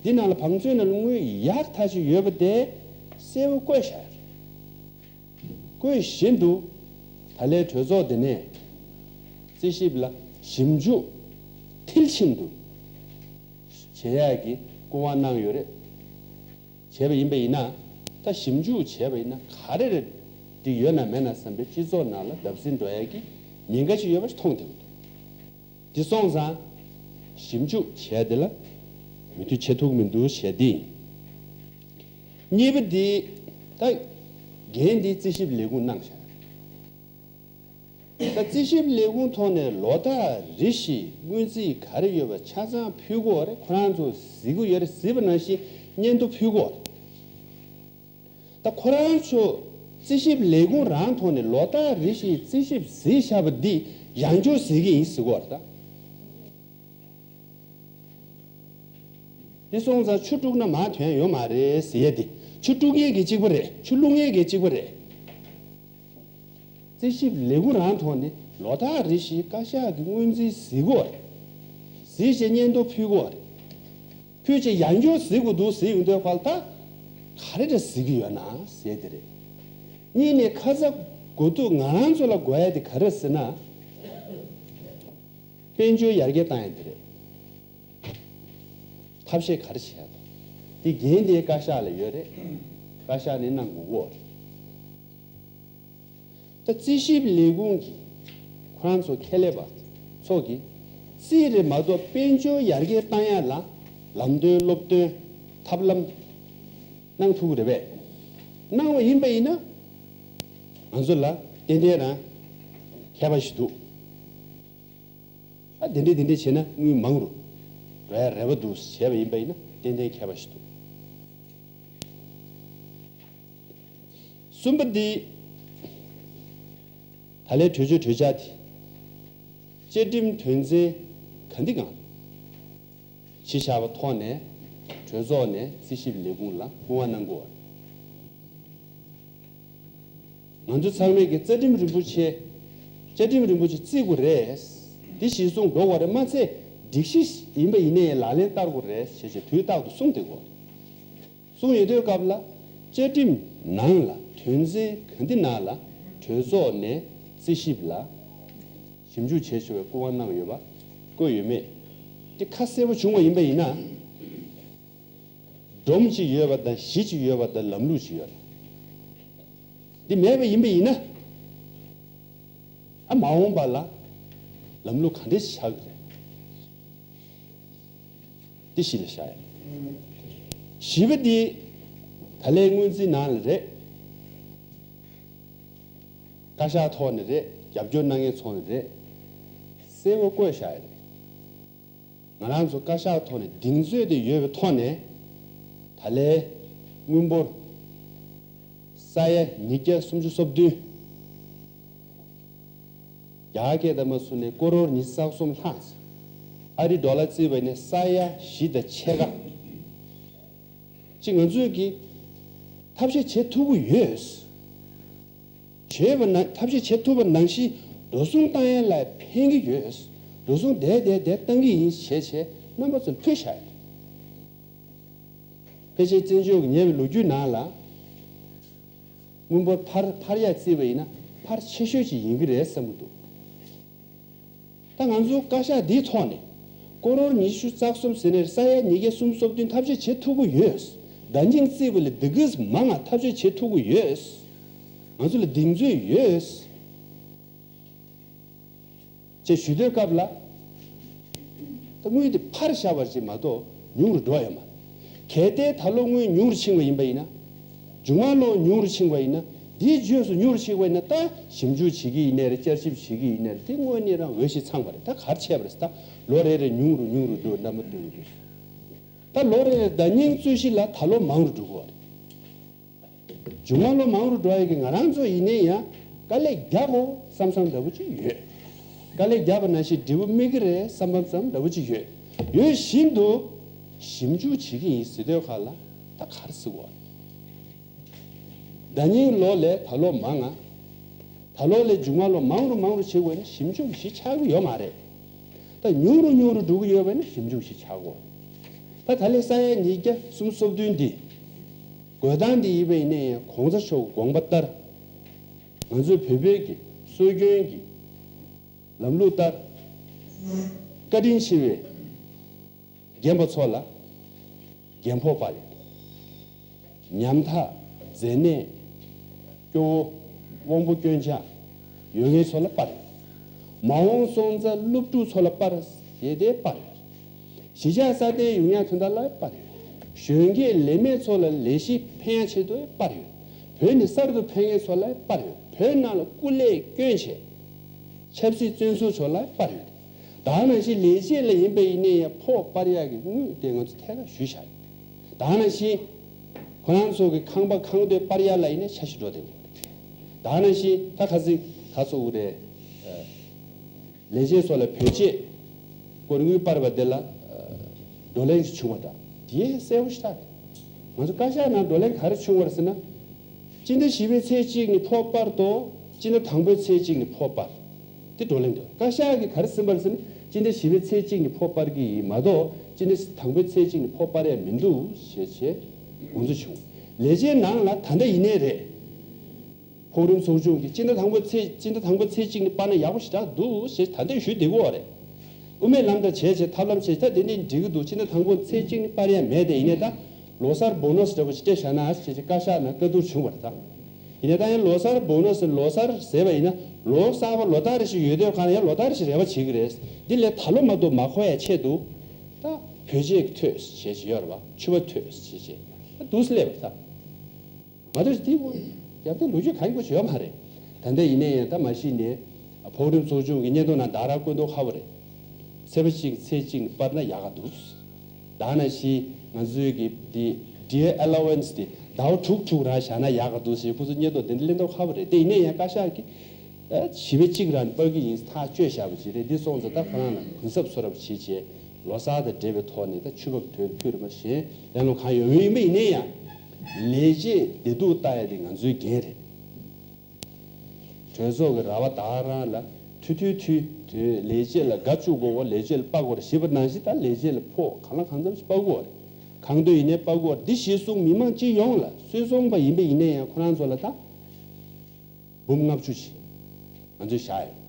འདི་ནང་ལ་བང་མཛོད་ནང་ལ་དངུལ་ཡག་ཐག་ཆོད་ཡོད་པ་དེ་གསལ་པོ་བཀོད་བཞག་ཡོད་རེད། བཀོད་བཞིན་དུ་ད་ལན་གྲོས་ཚོགས་འདི་ནས་རྩིས་ཞིབ་ལ་ཞིབ་འཇུག་མཐིལ་ཕྱིན་དུ་བྱེད་ཡག་གི་སྐུ་དབང་གནང་ཡོད་རེད། བྱས་པ་ཡིན་པ་ཡིན་ན། ད་ཞིབ་འཇུག་བྱས་པ་ཡིན་ན་ག་རེ་རེ་འགྲིག་ཡོད་ན་མེད་ན་བསམ་པའི་སྤྱི་ཚོགས་ནང་ལ་བརྡབ་གསིག་འགྲོ་ཡ་གི་ཉེན་ཁ་ཅིག་ཡོད་པ་ཞིག་མཐོང་བསྡད་ཀྱི་འདུག་དེ་སོང་ཙང་ཞིབ་འཇུག་བྱས་དེ་ལ་མོས་མཐུན་བྱེད་ཐུབ་ཀྱི་མི་འདུག་ཞེས་དེ་ཡིན། གཉིས་པ་དེ་ད་འགན་དེ་རྩིས་ཞིབ་ལས་ཁུངས་གནང་བཞག་ད་རྩིས་ཞིབ་ལས་ཁུངས་ཐོག་ནས་ལོ་ལྟར་རེ་བཞིན་སྔོན་རྩིས་ག་རེ་ཡོད་པ་ཆ་ཚང་ཕུལ་དགོས་རེད། ཁོ་རང་ཚོ་གཟིགས་ཀྱི་ཡོད་རེད། གཟིགས་པ་ནང་བཞིན་སྙན་ཐོ་ཕུལ་དགོས་རེད། ད་ཁོ་རང་ཚོ་རྩིས་ཞིབ་ལས་ཁུངས་རང་ཐོག་ནས་ལོ་ལྟར་རེ་བཞིན་རྩིས་ཞིབ་གཟིགས་བཞག་པ་འདི་ཡང་བསྐྱར་གཟིགས་ཀྱི་ཡིན་ཟེར་གྱི་ཡོད་རེད་ད། འདི་སོང་ཙང་ཆུ་དཀྲུགས་ན་མར་ཐོན་ཡོད་མ་རེད་ཟེར་ཡས་དེ། ཆུ་དཀྲུགས་མཁན་གྱིས་གཅིག་པ་རེད། ཆུ་བླུགས་མཁན་གྱིས་གཅིག་པ་རེད། རྩིས་ཞིབ་ལས་ཁུངས་རང་ཐོག་ནས་ལོ་ལྟར་རེ་བཞིན་བཀའ་ཤག་གི་སྔོན་རྩིས་གཟིགས་དགོས་རེད། གཟིགས་བྱས་སྙན་ཐོ་ཕུལ་དགོས་རེད། ཕུལ་བྱས་ཡང་བསྐྱར་གཟིགས་དགོས་འདུག་ཟེར་ཡོང་དུས་ཕར་ལ་ད་ག་རེ་འདྲ་གཟིགས་ཀྱི་ཡོད་ན་ཟེར་དེ་རེད། གཉིས་ནས་ཁ་ཚ་དགོས་གཏུགས་ང་རང་ཚོ་ལ་དགོས་ཡ་དེ་ག་རེ་ཟེར་ན། དཔལ་འབྱོར་ཡར་རྒྱས་བཏང་ཡ་དེ་རེད། ཐབས་ཤེས་ག་རེ་བྱས་དང་། དེ་འགན་དེ་བཀའ་ཤག་ལ་ཡོད་རེད། བཀའ་ཤག་ནས་གནང་དགོས་ཀྱི་ཡོད་རེད། ད་རྩིས་ཞིབ་ལས་ཁུངས་ཀྱི་ཁོ་རང་ཚོ་ཁེ་ལས་པ་ཚོ་གིས་རྩིས་རེད་མ་གཏོགས་དཔལ་འབྱོར་ཡར་རྒྱས་བཏང་ཡ་ལ་ལམ་སྟོན་སློབ་སྟོན་ཐབས་ལམ་གནང་ཐུབ་ཀྱི་རེད་པས། གནང་བ་ཡིན་པ་ཡིན་ན་ང་ཚོ་ལ་ཏན་ཏན་རང་ཁྱད་པར་ཞིག་འདུག་ཨ་དེ་འདྲས་དེ་འདྲས་བྱས་ན་དངུལ་མང་རུ་འགྲོ་ཡ་རེ་བ་འདུག་བྱས་པ་ཡིན་པ་ཡིན་ན་ཏན་ཏན་ཁྱད་པར་ཞིག་འདུག་གསུམ་པ་འདི། ད་ལན་གྲོས་ཆོད་གྲོས་འཆར་འདི། བཅའ་ཁྲིམས་དོན་ཚན་ག་འདི་གང་གཞི་བཞག་པ་ཐོག་ནས་གྲོས་ཚོགས་ནས་རྩིས་ཞིབ་ལས་ཁུངས་ལ་སྐུ་དབང་གནང་དགོས། ང་ཚོ་ཚང་མས་ཀྱི་རྩ་ཁྲིམས་རིན་པོ་ཆེ། བཅའ་ཁྲིམས་རིན་པོ་ཆེ་བརྩི་དགོས་རེད། འདི་གཞིར་བཟུང་འགྲོ་དགོས་རེད་མ་ཚད་སྒྲིག་གཞི་ཡིན་པ་ཡིན་ནའི་ལག་ལེན་བསྟར་དགོས་རེད་ཞེས་བྱས་དུས་རྟག་ཏུ་གསུངས་བསྡད་དགོས། གསུངས་ཡོད་དུས་སྐབས་ལ་བཅའ་ཁྲིམས་ནང་ལ་དོན་ཚན་ག་འདི་ནང་ལ་གྲོས་ཚོགས་ནས་རྩིས་ཞིབ་ལ་ཞིབ་འཇུག་བྱེད་ཆོག་པའི་སྐུ་དབང་གནང་ཡོད་པ་བཀོད་ཡོད་མེད་དེ་ཁ་གསལ་པོ་བྱུང་བ་ཡིན་པ་ཡིན་ན། སྒྲོམ་གཅིག་ཡོད་པ་དང་གཞི་གཅིག་ཡོད་པ་དང་ལམ་ལུགས་གཅིག་ཡོད་རེད། འདི་མེད་པ་ཡིན་པ་ཡིན་ན། ཨ་མ་འོངས་པ་ལ་ལམ་ལུགས་ག་འདྲ་ཞིག་ཆགས་ཀྱི་རེད། འདི་གཞི་ལ་བཞག་ཡ། བཞི་པ་འདི་ད་ལན་སྔོན་རྩིས་ནང་ལ་རེད། བཀའ་ཤག་ཐོག་ནས་རེད། རྒྱབ་སྐྱོར་གནང་མཁན་ཚོ་ནས་རེད། གསལ་པོ་བཀོད་བཞག་ཡ་རེད། ང་རང་ཚོ་བཀའ་ཤག་ཐོག་ནས་གདེང་ཚོད་དེ་ཡོད་པའི་ཐོག་ནས་ད་ལན་དངུལ་འབོར་ས་ཡ་ཉིས་བརྒྱ་སུམ་ཅུ་སོ་བདུན། རྒྱ་གར་སྐད་དང་མ་སུ་ནས་ཀོ་རོར་ཉི་ཤུ་རྩ་གསུམ་ལྷག་ཨ་རི་ཌོ་ལར་བརྩིས་པ་ཡིན་ན་ས་ཡ་བཞི་དང་ཕྱེད་ཀ་ཅིག་ང་ཚོས་ཀྱིས་ཐབས་ཤེས་བྱེད་ཐུབ་ཀྱི་ཡོད། བྱས་པ་ན་ཐབས་ཤེས་བྱེད་ཐུབ་པ་ནང་བཞིན་འགྲོ་སོང་བཏང་ཡ་ལ་ཕན་གྱི་ཡོད། འགྲོ་སོང་དེ་དེ་དེ་བཏང་གི་ཡིན་ཞེས་བྱས་རྣམ་པ་ཚོར་ཕུལ་བཞག་ཡོད། ཕལ་ཆེར་བཙན་བྱོལ་གྱི་ཉེ་བའི་ལོ་རྒྱུས་ནང་ལ་དངུལ་འབོར་འཕར་འཕར་ཡ་བརྩིས་པ་ཡིན་ན་འཕར་ཆེ་ཤོས་ཅིག་ཡིན་གྱི་རེད་བསམ་གྱི་འདུག་ད་ང་ཚོ་བཀའ་ཤག་འདིའི་ཐོག་ནས་ཀོ་རོར་ཉི་ཤུ་རྩ་གསུམ་ཟེར་ནས་ས་ཡ་ཉིས་བརྒྱ་སུམ་ཅུ་སོ་བདུན་ཐབས་ཤེས་བྱེད་ཐུབ་ཀྱི་ཡོད། ཟླ་ཉིན་བརྩིས་པ་ལས་འདི་གིས་མང་ང་ཐབས་ཤེས་བྱེད་ཐུབ་ཀྱི་ཡོད། ང་ཚོ་ལ་གདེང་ཚོད་ཡོད། ཅེས་ཞུ་དུས་སྐབས་ལ། ད་དངུལ་དེ་འཕར་བཞག་པ་ཞིག་མ་གཏོགས་ཉུང་རུ་འགྲོ་ཡོད་མ་རེད། གལ་ཏེ་ད་ལོ་དངུལ་ཉུང་རུ་ཕྱིན་པ་ཡིན་པ་ཡིན་ན། མཇུག་མ་ལོ་ཉུང་རུ་ཕྱིན་པ་ཡིན་ན། འདིའི་རྗེས་སུ་ཉུང་རུ་ཕྱིན་པ་ཡིན་ན་ད་ཞིབ་འཇུག་བྱེད་ཀྱི་ཡིན་ནའི་རེད། བསྐྱར་ཞིབ་བྱེད་ཀྱི་ཡིན་ནའི་རེད། དེ་དངོས་གནས་རང་འོས་ཤིང་འཚམས་པ་རེད། ད་ག་རེ་བྱས་པ་རེད་ཟེར་ད་ལོ་རེ་རེ་ཉུང་རུ་ཉུང་རུ་འགྲོ་རྣམ་པ་སྟོན་གྱི་འདུག་ད་ལོ་རེ་རེ་ཟླ་ཉིན་རྩོད་གཞི་ལ་ད་ལོ་མང་རུ་འགྲོ་གི་ཡོད་རེད། མཇུག་མ་ལོ་མང་རུ་འགྲོ་ཡ་གི་ང་རང་ཚོ་ཡིན་ནའི་ཡང་དཀའ་ལས་རྒྱག་དགོས་བསམ་བསམ་འདྲ་པོ་ཅིག་ཡོད། དཀའ་ལས་རྒྱག་པ་ནང་བཞིན་འབྲས་བུ་སྨིན་གི་རེད་བསམ་བསམ་འདྲ་པོ་ཅིག་ཡོད། ཡོད་བཞིན་དུ་ཞིབ་འཇུག་བྱེད་ཀྱི་ཡིན་ཟེར་དུས་ཁ་ལ་ད་ག་རེ་ཟེར་དགོས། ཟླ་ཉིན་ལོ་ལས་ད་ལོ་མང་ང་། ད་ལོ་ལས་མཇུག་མ་ལོ་མང་རུ་མང་རུ་བྱེད་དགོས་ན་ཞིབ་འཇུག་ཞིག་ཆགས་ཀྱི་ཡོད་མ་རེད། ད་ཉུང་རུ་ཉུང་རུ་འགྲོ་གི་ཡོད་པ་ན་ཞིབ་འཇུག་ཞིག་ཆགས་དགོས། ད་ད་ལན་ས་ཡ་ཉིས་བརྒྱ་སུམ་ཅུ་སོ་བདུན་འདི། དགོས་སྟངས་འདི་ཡིན་པ་ཡིན་ན་ཡང་གོང་ས་མཆོག་གི་དགོངས་པ་ལྟར། ང་ཚོའི་བོད་པའི་གི་སྲོལ་རྒྱུན་གྱི་ལམ་ལུགས་ལྟར། བཀའ་དྲིན་ཆེ་བའི་རྒན་པ་ཚོ་ལ་རྒན་ཕོགས་སྤར་ཡོད། ཉམ་ཐག་མཛེ་ནད་སྐྱོ་བོ་དབང་པོ་སྐྱོན་ཆག་ཡོད་མཁན་ཚོ་ལ་སྤར་ཡོད། མ་འོངས་སོང་ཙང་སློབ་ཕྲུག་ཚོ་ལ་སྤར་ཞེས་དེ་སྤར་ཡོད། གཞིས་ཆགས་སྲ་བརྟན་ཡོང་ཡ་དོན་དག་ལ་སྤར་ཡོད། གཞོན་སྐྱེས་ལས་མེད་ཚོ་ལ་ལས་གཞི་འཕེན་ཡ་ཆེད་དུ་སྤར་ཡོད། བོད་ནས་གསར་དུ་ཕེབས་མཁན་ཚོ་ལ་སྤར་ཡོད། བོད་ནང་ལ་སྐུ་ལས་བསྐྱོན་བྱས། ཆབ་སྲིད་བཙོན་ཟུར་ཚོ་ལ་སྤར་ཡོད། ད་ནང་བཞིན་ལས་བྱེད་ལ་ཡིན་པ་ཡིན་ནའི་ཡང་ཕོགས་སྤར་ཡག་གི་དངུལ་དེ་ང་ཚོ་ཐད་ཀར་ཞུས་བཞག་ཡོད། ད་ནང་བཞིན་ཁོ་རང་ཚོ་གི་ཁང་པ་ཁང་སྡོད་སྤར་ཡག་ལ་ཡིན་ན་འཆར་གཞི་འགྲོ་བསྡད་ཡོད། ད་ནང་བཞིན་ད་ཁ་སང་ཁ་སང་འུ་རེད། ལས་བྱེད་ཚོ་ལ་བོད་ཆས་སྐོར་དངུལ་སྤར་བ་དེ་ལ་བགྲོ་གླེང་ཞིག་བྱུང་བ་དང་དེ་གསལ་པོ་ཞིག་ཆགས་རེད། ང་ཚོ་བཀའ་ཤག་ནང་བགྲོ་གླེང་ག་རེ་བྱུང་བ་རེད་ཟེར་ན། སྤྱི་ཟླ་བཞི་པའི་ཚེས་གཅིག་ནས་ཕོགས་སྤར་དང་སྤྱི་ཟླ་དང་པོའི་ཚེས་གཅིག་ནས་ཕོགས་སྤར། དེ་བགྲོ་གླེང་འདུག་བཀའ་ཤག་གིས་ག་རེ་ཟིན་པ་རེད་ཟེར་ན། སྤྱི་ཟླ་བཞི་པའི་ཚེས་གཅིག་ནས་ཕོགས་སྤར་གྱི་ཡིན་མ་གཏོགས་སྤྱི་ཟླ་དང་པོའི་ཚེས་གཅིག་ནས་ཕོགས་སྤར་ཡ་མི་འདུག་ཞེས་བྱས་དགོངས་ཚུལ་བྱུང་། ལས་བྱེད་ནང་ལ་ད་ལྟ་ཡིན་ནའི་རེད། ཕོགས་རིམ་ཚོགས་ཆུང་གིས་སྤྱི་ཟླ་དང་པོ་ཚེས་སྤྱི་ཟླ་དང་པོ་ཚེས་གཅིག་ནས་སྤར་ན་ཡག་པོ་ཞེ་དྲག་འདུག་ཞེས་ད་ལྟ་ཞུས་བསྡད་ཀྱི་ཡོད་རེད། དབུ་མའི་ལམ་དང་བྱས་བྱས་ཐབས་ལམ་བྱས་ད་དེ་ནས་འགྲིག་གི་འདུག་སྤྱི་ཟླ་དང་པོ་ཚེས་གཅིག་ནས་སྤར་ཡ་མེད་དེ་ཡིན་ནའི་ད་ལོ་གསར་བོ་ནོ་སི་འདྲ་པོ་ཞིག་སྤྲད་བཞག་ན་ཞེས་བྱས་བཀའ་ཤག་ནང་བཀའ་བསྡུར་བྱུང་བ་རེད་ད། ཡིན་ནའི་ད་ཡང་ལོ་གསར་བོ་ནོ་སི་ལོ་གསར་ཟེར་བ་ཡིན་ན་ལོ་གསར་པ་ལོ་ལྟར་རེ་ཞིག་ཡོད་དུས་གང་ལ་ཡང་ལོ་ལྟར་རེ་ཞིག་རེ་བ་བྱེད་ཀྱི་རེད། འདི་ལས་ད་ལོ་མ་གཏོགས་མ་འཁོར་ཡ་ཆེད་དུ་ད་བོད་ཆས་ཀྱི་ཐོས་ཞེས་ཞིག་ཡོད་རེད་བ། ཕྱུ་པ་ཐོས་ཞེས་བྱས་ད་འདུག་སེ་སླེབས་པ་རེད་ད། མ་གཏོགས་དེ་ཡར་དེ་ལོ་རྒྱུས་གང་ཡང་ཡོད་མ་རེད། ད་ལྟ་ཡིན་ན་ཡང་ད་མ་གཞི་ནས་ཕོགས་རིམ་ཚོགས་ཆུང་གི་སྙན་ཐོ་ནང་ད་རང་བཀོད་འདུག་ཧ་བ་རེད། ཚེས་པ་གཅིག་ཚེས་གཅིག་ནས་སྤར་ན་ཡག་ག་འདུག་ད་ནང་བཞིན་ང་ཚོའི་གི་དེ་Dear Allowance དེ་ཟླ་བ་དྲུག་དྲུག་རང་བཞག་ན་ཡག་ག་འདུག་ཞེས་ཁོ་ཚོ་སྙན་ཐོ་དེ་འདྲ་ལེན་འདུག་ཧ་བ་རེད། དེ་ཡིན་ན་ཡང་བཀའ་ཤག་གིས་བྱིས་པ་གཅིག་རང་སྤར་གི་ཡིན་ཐག་གཅོད་བཞག་པ་ཅིག་རེད། འདི་སོང་ཙང་ད་ཁོ་རང་ལ་གུན་གསབ་ཚོར་བ་བྱེད་བྱས་ལོ་གསར་དང་འབྲེལ་བའི་ཐོག་ནས་ད་ཕྱུ་པ་གི་དོན་ཕུད་རེད་མ་གཞན་ལས་ལོ་གང་ཡོད་མེད་ཡིན་ན་ཡང་། ལས་བྱེད་བདེ་སྡུག་ལྟ་ཡ་དེ་ང་ཚོའི་འགན་རེད། གྲོས་ཚོགས་ཀྱི་ར་བ་ད་རང་ལ་ཐུ་ཐུ་ཐུ་དུས་ལས་བྱེད་ལ་དགའ་བཅུག་དགོས་གོ་ལས་བྱེད་ལ་སྤར་དགོས་རེད་ཞེས་པ་ནང་བཞིན་ད་ལས་བྱེད་ལ་ཕོགས་གང་ལ་གང་འཚམ་ཞིག་སྤར་དགོས་རེད། གང་འདོད་ཡིན་ནའི་སྤར་དགོས་རེད། འདི་གཞིར་བཟུང་མི་མང་སྤྱི་ཡོངས་ལ་སུད་ཚོང་པ་ཡིན་པ་ཡིན་ན་ཡང་ཁོ་རང་ཚོ་ལ་ད་འབུམ་ལྔ་བཅུ་ཞིག་ང་ཚོས་བཞག་ཡོད།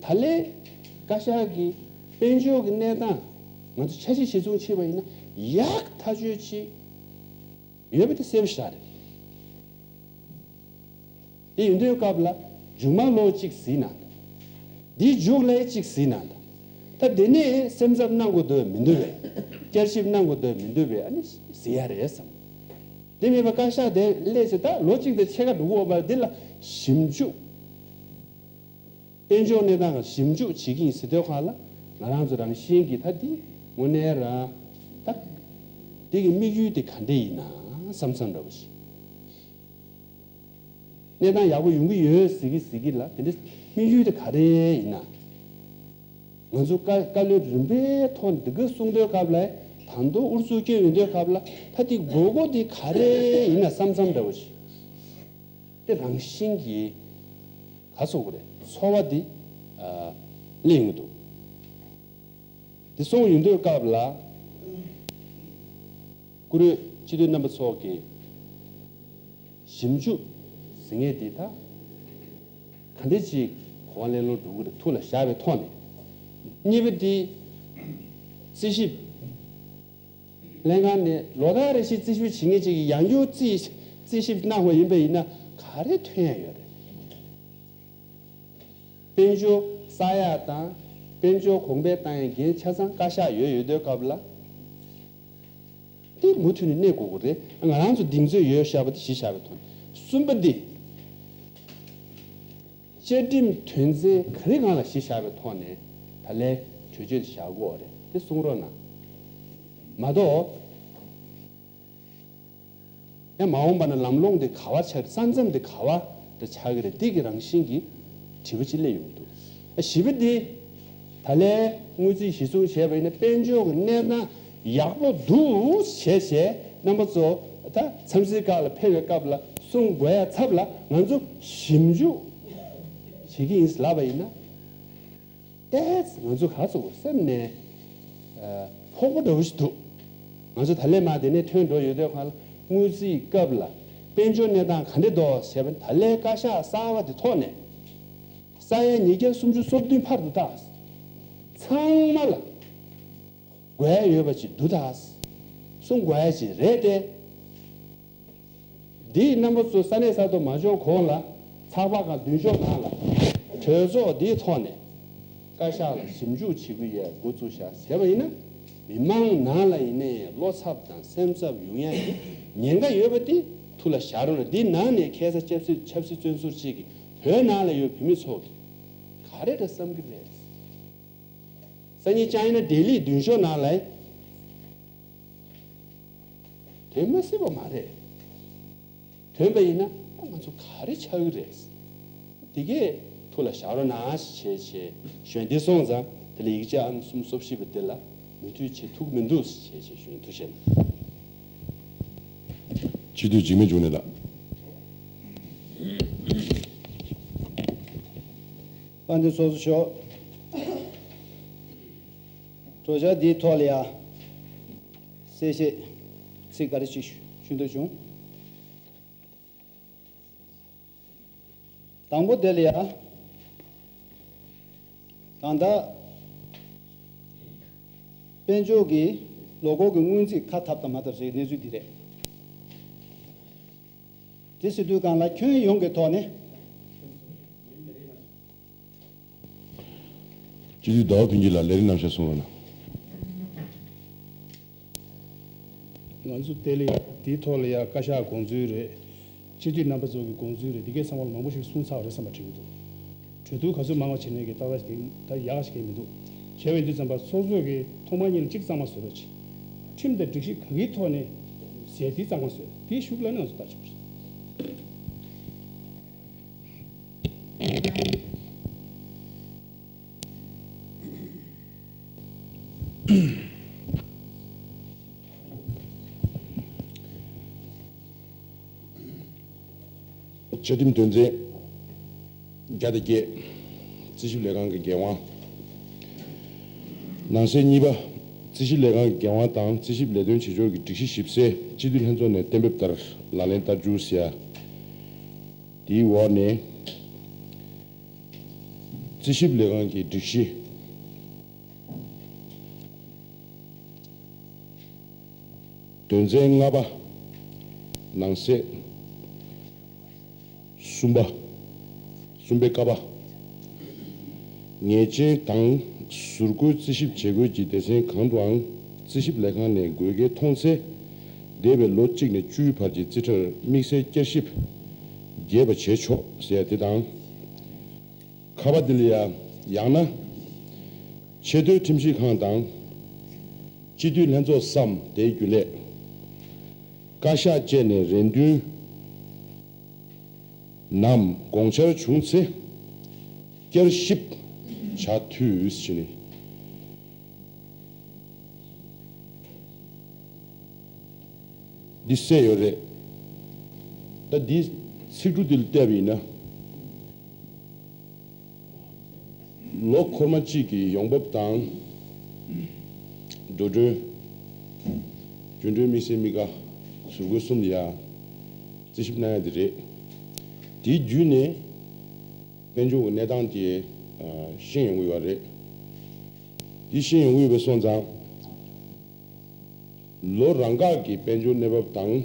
ད་ལན་བཀའ་ཤག་གིས་དཔལ་འབྱོར་གྱི་གནས་སྟངས་ང་ཚོ་འཆར་གཞི་གཞིར་བཟུང་བྱས་པ་ཡིན་ན་ཡག་ཐག་ཆོད་ཅིག་ཡོད་པ་དེ་གསལ་པོ་ཞིག་རེད། དེ་ཡིན་དུས་སྐབས་ལ་མཇུག་མ་ལོ་གཅིག་ཟིན་ན་འདྲ། འདིའི་མཇུག་ལ་གཅིག་ཟིན་ན་འདྲ། ད་དེ་ནས་སེམས་འཚབ་གནང་དགོས་འདོད་མི་འདུག་པས། བསྐྱར་ཞིབ་གནང་དགོས་འདོད་མི་འདུག་པས། ཨ་ནི་ཟིན་ཡ་རེད་བསམ། དེ་མེད་པ་བཀའ་ཤག་དེ་སླེབས་ཚེ་ད་ལོ་གཅིག་དང་ཕྱེད་ཀ་འགྲོ་གི་ཡོད་པ་འདི་ལ་ཞིབ་འཇུག་དཔལ་འབྱོར་གནས་སྟངས་ལ་ཞིབ་འཇུག་བྱེད་ཀྱི་ཡིན་ཟེར་དུས་སྒང་ལ་ང་རང་ཚོ་རང་བཞིན་གྱིས་ད་འདི་དངོས་གནས་རང་ད་འདི་གི་དམིགས་ཡུལ་དེ་ག་འདྲ་ཡིན་ན་བསམ་བསམ་འདྲ་བོ་ཞིག་གནས་སྟངས་ཡག་པོ་ཡོང་གི་ཡོད་ཟེར་གི་ཟེར་གི་ལ་དེ་འདྲ་དམིགས་ཡུལ་དེ་ག་རེ་ཡིན་ན། ང་ཚོ་བཀའ་བཀའ་བློན་རིམ་པའི་ཐོག་ནས་འདི་ག་གསུང་དུས་སྐབས་ལ་ད་དུང་ཨུ་ཚུགས་སྐྱོན་ཡོང་དུས་སྐབས་ལ་ད་འདི་དགོས་མཁོ་འདི་ག་རེ་ཡིན་ན་བསམ་བསམ་འདྲ་བོ་ཞིག་དེ་རང་བཞིན་གྱིས་ག་ཚོད་དགོས་རེད། ཚོར་བ་འདི་ཨ་སླེབས་ཡོང་གི་འདུག་དེ་སོང་ཡོང་དུས་སྐབས་ལ་བཀུར་འོས་སྤྱི་འཐུས་རྣམ་པ་ཚོ་གིས་ཞིབ་འཇུག་ཟེར་མཁན་འདི་ད་ག་འདྲ་ཅིག་གོ་བ་ལེན་ལོང་འགྲོ་གི་རེད། ཐུགས་ལ་བཞག་པའི་ཐོག་ནས། གཉིས་པ་འདི་རྩིས་ཞིབ་ལྷན་ཁང་ནས་ལོ་ལྟར་རེ་བཞིན་རྩིས་ཞིབ་བྱེད་མཁན་ཅིག་གིས་ཡང་བསྐྱར་རྩིས་རྩིས་ཞིབ་གནང་བ་ཡིན་པ་ཡིན་ན་ག་རེ་ཐོན་ཡ་ཡོད་རེད། དཔལ་འབྱོར་བསགས་ཡག་དང་དཔལ་འབྱོར་གོང་འཕེལ་བཏང་ཡག་འགན་ཆ་ཚང་བཀའ་ཤག་ཡོད་ཡོད་དུས་སྐབས་ལ། དེ་མུ་མཐུད་ནས་གནས་དགོས་ཀྱི་རེད། ང་རང་ཚོ་གདེང་ཚོད་ཡོད་བཞག་པ་དེ་གཞི་བཞག་པའི་ཐོག་ནས། གསུམ་པ་འདི། བཅའ་ཁྲིམས་དོན་ཚན་ག་རེ་སྒང་ལ་གཞི་བཞག་པའི་ཐོག་ནས་ད་ལན་གྲོས་ཆོད་བཞག་དགོས་རེད། དེ་གསུང་རོགས་གནང་། མ་གཏོགས། ཡང་མ་འོངས་པ་ན་ལམ་ལྷོང་དེ་ག་བ་ཆགས་རེད། ས་མཚམས་དེ་ག་བ་དེ་ཆགས་ཀྱི་རེད། དེ་གི་རང་བཞིན་གྱི་དྲི་བ་ཅིག་སླེབས་ཡོང་གི་འདུག་བཞི་པ་འདི། ད་ལན་དངུལ་རྩིས་གཞི་བཟུང་བྱས་པ་ཡིན་ན་དཔལ་འབྱོར་གྱི་གནས་སྟངས་ཡག་པོ་འདུག་བྱས་བྱས་རྣམ་པ་ཚོ་ད་འཚམས་གཟིགས་སྒང་ལ་ཕེབས་པའི་སྐབས་ལ་གསུང་དགོས་ཡ་ཚབ་ལ་ང་ཚོ་ཞིབ་འཇུག་བྱེད་ཀྱི་ཡིན་ལབ་པ་ཡིན་ན། ཏོག་ཙམ་ང་ཚོ་ག་ཚོད་སེམས་ནས་ཨ་ཕོག་པོ་འདྲ་བོ་ཞིག་འདུག་ང་ཚོ་ད་ལན་མ་དེ་ནས་ཐོན་འགྲོ་ཡོད་དུས་སྒང་ལ་དངུལ་རྩིས་སྐབས་ལ་དཔལ་འབྱོར་གནས་སྟངས་ག་འདྲ་འདུག་ཞེས་པ་ད་ལན་བཀའ་ཤག་གསར་པ་དེ་ཐོག་ནས་ས་ཡ་ཉིས་བརྒྱ་སུམ་ཅུ་སོ་བདུན་ཕར་འདུག་ད། ཚང་མ་ལ་དགོས་ཡ་ཡོད་པ་ཅིག་འདུག་ད། གསུང་དགོས་ཡ་ཅིག་རེད་དེ། འདིས་རྣམ་པ་ཚོ་ས་གནས་ས་ཐོག་མ་འབྱོར་གོང་ལ་ཚགས་པར་ཁག་མདུན་ཤོག་ནང་ལ་གྲོས་ཚོགས་འདིའི་ཐོག་ནས་བཀའ་ཤག་ལ་ཞིབ་འཇུག་བྱེད་དགོས་ཡས་འགོ་བཙུགས་བཞག་ཟེར་བ་ཡིན་ན། མི་མང་ནང་ལ་ཡིན་ནའི་བློ་འཚབ་དང་སེམས་འཚབ་ཡོང་ཡ་གི་ཉེན་ཁ་ཡོད་པ་དེ་ཐུགས་ལ་བཞག་རོགས་གནང་། འདི་ནང་ནས་ཁ་སང་ཆབ་སྲིད་ཆབ་སྲིད་བཙོན་ཟུར་གཅིག་གིས་བོད་ནང་ལ་ཡོད་བོད་མི་ཚོ་གི་ ག་རེ་འདྲ་བསམ་གྱི་རེད། སང་ཉིན་ཅཱའི་ན་ལྡི་ལིའི་མདུན་ཤོག་ནང་ལ་ཐོན་མ་སྲིད་པ་མ་རེད། ཐོན་པ་ཡིན་ན་ང་ཚོ་ག་རེ་ཆགས་ཀྱི་རེད། དེ་གས་ཐུགས་ལ་བཞག་རོགས་གནང་ཞེས་བྱས་ཞུ་འདི་སོང་ཙང་དེ་ལ་ཡིག་ཆ་ཨང་གསུམ་སོ་བཞི་པ་འདི་ལ་མོས་མཐུན་བྱེད་ཐུབ་མི་འདུག་ཞེས་བྱས་ཞུ་ཐུགས་རྗེ་ཆེ། སྤྱི་འཐུས་འཇིགས་མེད་འབྱུང་གནས་ལགས། དཔལ་ལྡན་ཚོགས་གཙོ་མཆོག་གྲོས་འཆར་འདིའི་ཐོག་ལ་ཡང་གསལ་བཤད་ཚིག་འགའ་རེ་ཞིག་ཞུ་འདོད་བྱུང་། དང་པོ་དེ་ལ་ཡང་ད་ལྟ་དཔལ་འབྱོར་གྱི་ལོ་འཁོར་གྱི་སྔོན་རྩིས་ཁ་འཐབ་དང་མ་འཐབ་ཟེར་གནས་ཚུལ་འདི་རེད། དེ་ཟེར་དུས་སྒང་ལ་ཁྱོན་ཡོངས་ཀྱི་ཐོག་ནས། སྤྱི་འཐུས་ཟླ་བ་ཕུན་སྐྱིད་ལགས་ལས་རིམ་རྣམ་གཞག་གསུང་རོགས་གནང་། ང་ཚོ་དེ་ལ་ཡ་དེའི་ཐོག་ལ་ཡ་བཀའ་ཤག་དགོངས་ཚུལ་རེད། སྤྱི་འཐུས་རྣམ་པ་ཚོ་གི་དགོངས་ཚུལ་རེད། འདི་གའི་ཚང་མ་ལ་མང་པོ་ཞིག་གསུངས་ཚར་བ་རེད་བསམ་པ་དྲན་གྱི་འདུག་གྲོས་བསྡུར་ག་ཚོད་མང་བ་བྱས་ནས་ཀྱི་ཏག་ཏག་ཞིག་ད་ཡག་ཞིག་གི་མི་འདུག་བྱས་པའི་དུས་ཙམ་པ་ཚོགས་གཙོས་ཀྱི་ཐོག་མ་གཉིས་ལ་གཅིག་གཙང་མ་བཟོ་རོགས་གྱིས། ཁྲིམས་དང་སྒྲིག་གཞི་ག་གིའི་ཐོག་ནས་ཟེར་དེ་གཙང་མ་བཟོས། དེའི་གཞུག་ལ་ནི་ང་ཚོ་ལྟ་ཆོག་རེད། བཅའ་ཁྲིམས་དོན་ཚན་བརྒྱ་དང་བརྒྱད། རྩིས་ཞིབ་ལས་ཁང་གི་འགན་དབང་། ནང་གསེས་གཉིས་པ། རྩིས་ཞིབ་ལས་ཁང་གི་འགན་དབང་དང་རྩིས་ཞིབ་ལས་དོན་བྱེད་ཕྱོགས་ཀྱི་སྒྲིག་གཞི་ཞིབ་གསལ་སྤྱི་འཐུས་ལྷན་ཚོགས་ནས་གཏན་འབེབས་ལྟར་ལག་ལེན་བསྟར་རྒྱུ་ཟེར་ཡ། དེའི་འོག་ནས་རྩིས་ཞིབ་ལས་ཁང་གི་སྒྲིག་གཞི། དོན་ཚན་ལྔ་པ། ནང་གསེས་གསུམ་པ། གསུམ་པའི་ཀ་པ། ངེས་ཅན་དང་ཟུར་བཀོལ་རྩིས་ཞིབ་བྱེད་དགོས་ཀྱི་སྡེ་ཚན་གང་དུའང་རྩིས་ཞིབ་ལས་ཁང་ནས་དགོས་གལ་མཐོང་ཚེ། འདས་པའི་ལོ་གཅིག་ནས་བཅུའི་བར་གྱི་རྩིས་ཁྲར་དམིགས་བསལ་བསྐྱར་ཞིབ་རྒྱས་པ་བྱེད་ཆོག་ཟེར་ཡ་དེ་དང་། ཁ་པ་འདི་ལ་ཡ། ཡང་ན། ཆེས་མཐོའི་ཁྲིམས་ཞིབ་ཁང་དང་། སྤྱི་འཐུས་ལྷན་ཚོགས་སམ་དེའི་རྒྱུན་ལས། བཀའ་ཤག་བཅས་ནས་རེ་འདུན་ནམ་དགོངས་འཆར་བྱུང་ཚེ། བསྐྱར་ཞིབ་བྱ་འཐུས་ཞེས་ནི། འདི་གསལ་ཡོད་རེད། ད་འདི་ཚིག་འབྲུ་འདི་ལ་བལྟས་པ་ཡིན་ན། ལོ་འཁོར་མ་གཅིག་གི་ཡོང་འབབ་དང་། འགྲོ་གྲོན། རྒྱུན་གྲོན་དམིགས་བསལ་དམིགས་བཀར། ཟུར་བཀོལ་གསུམ་ལ་ཡ། རྩིས་ཞིབ་གནང་ཡ་དེ་རེད། དེའི་བརྒྱུད་ནས། དཔལ་འབྱོར་གྱི་གནས་སྟངས་དེ། ཨ། ཤེས་ཡོང་གི་ཡོད་རེད། དེ་ཤེས་ཡོང་གི་ཡོད་པ་སོང་ཙང་། ལོ་རང་འགག་གི་དཔལ་འབྱོར་གནས་བབ་དང་།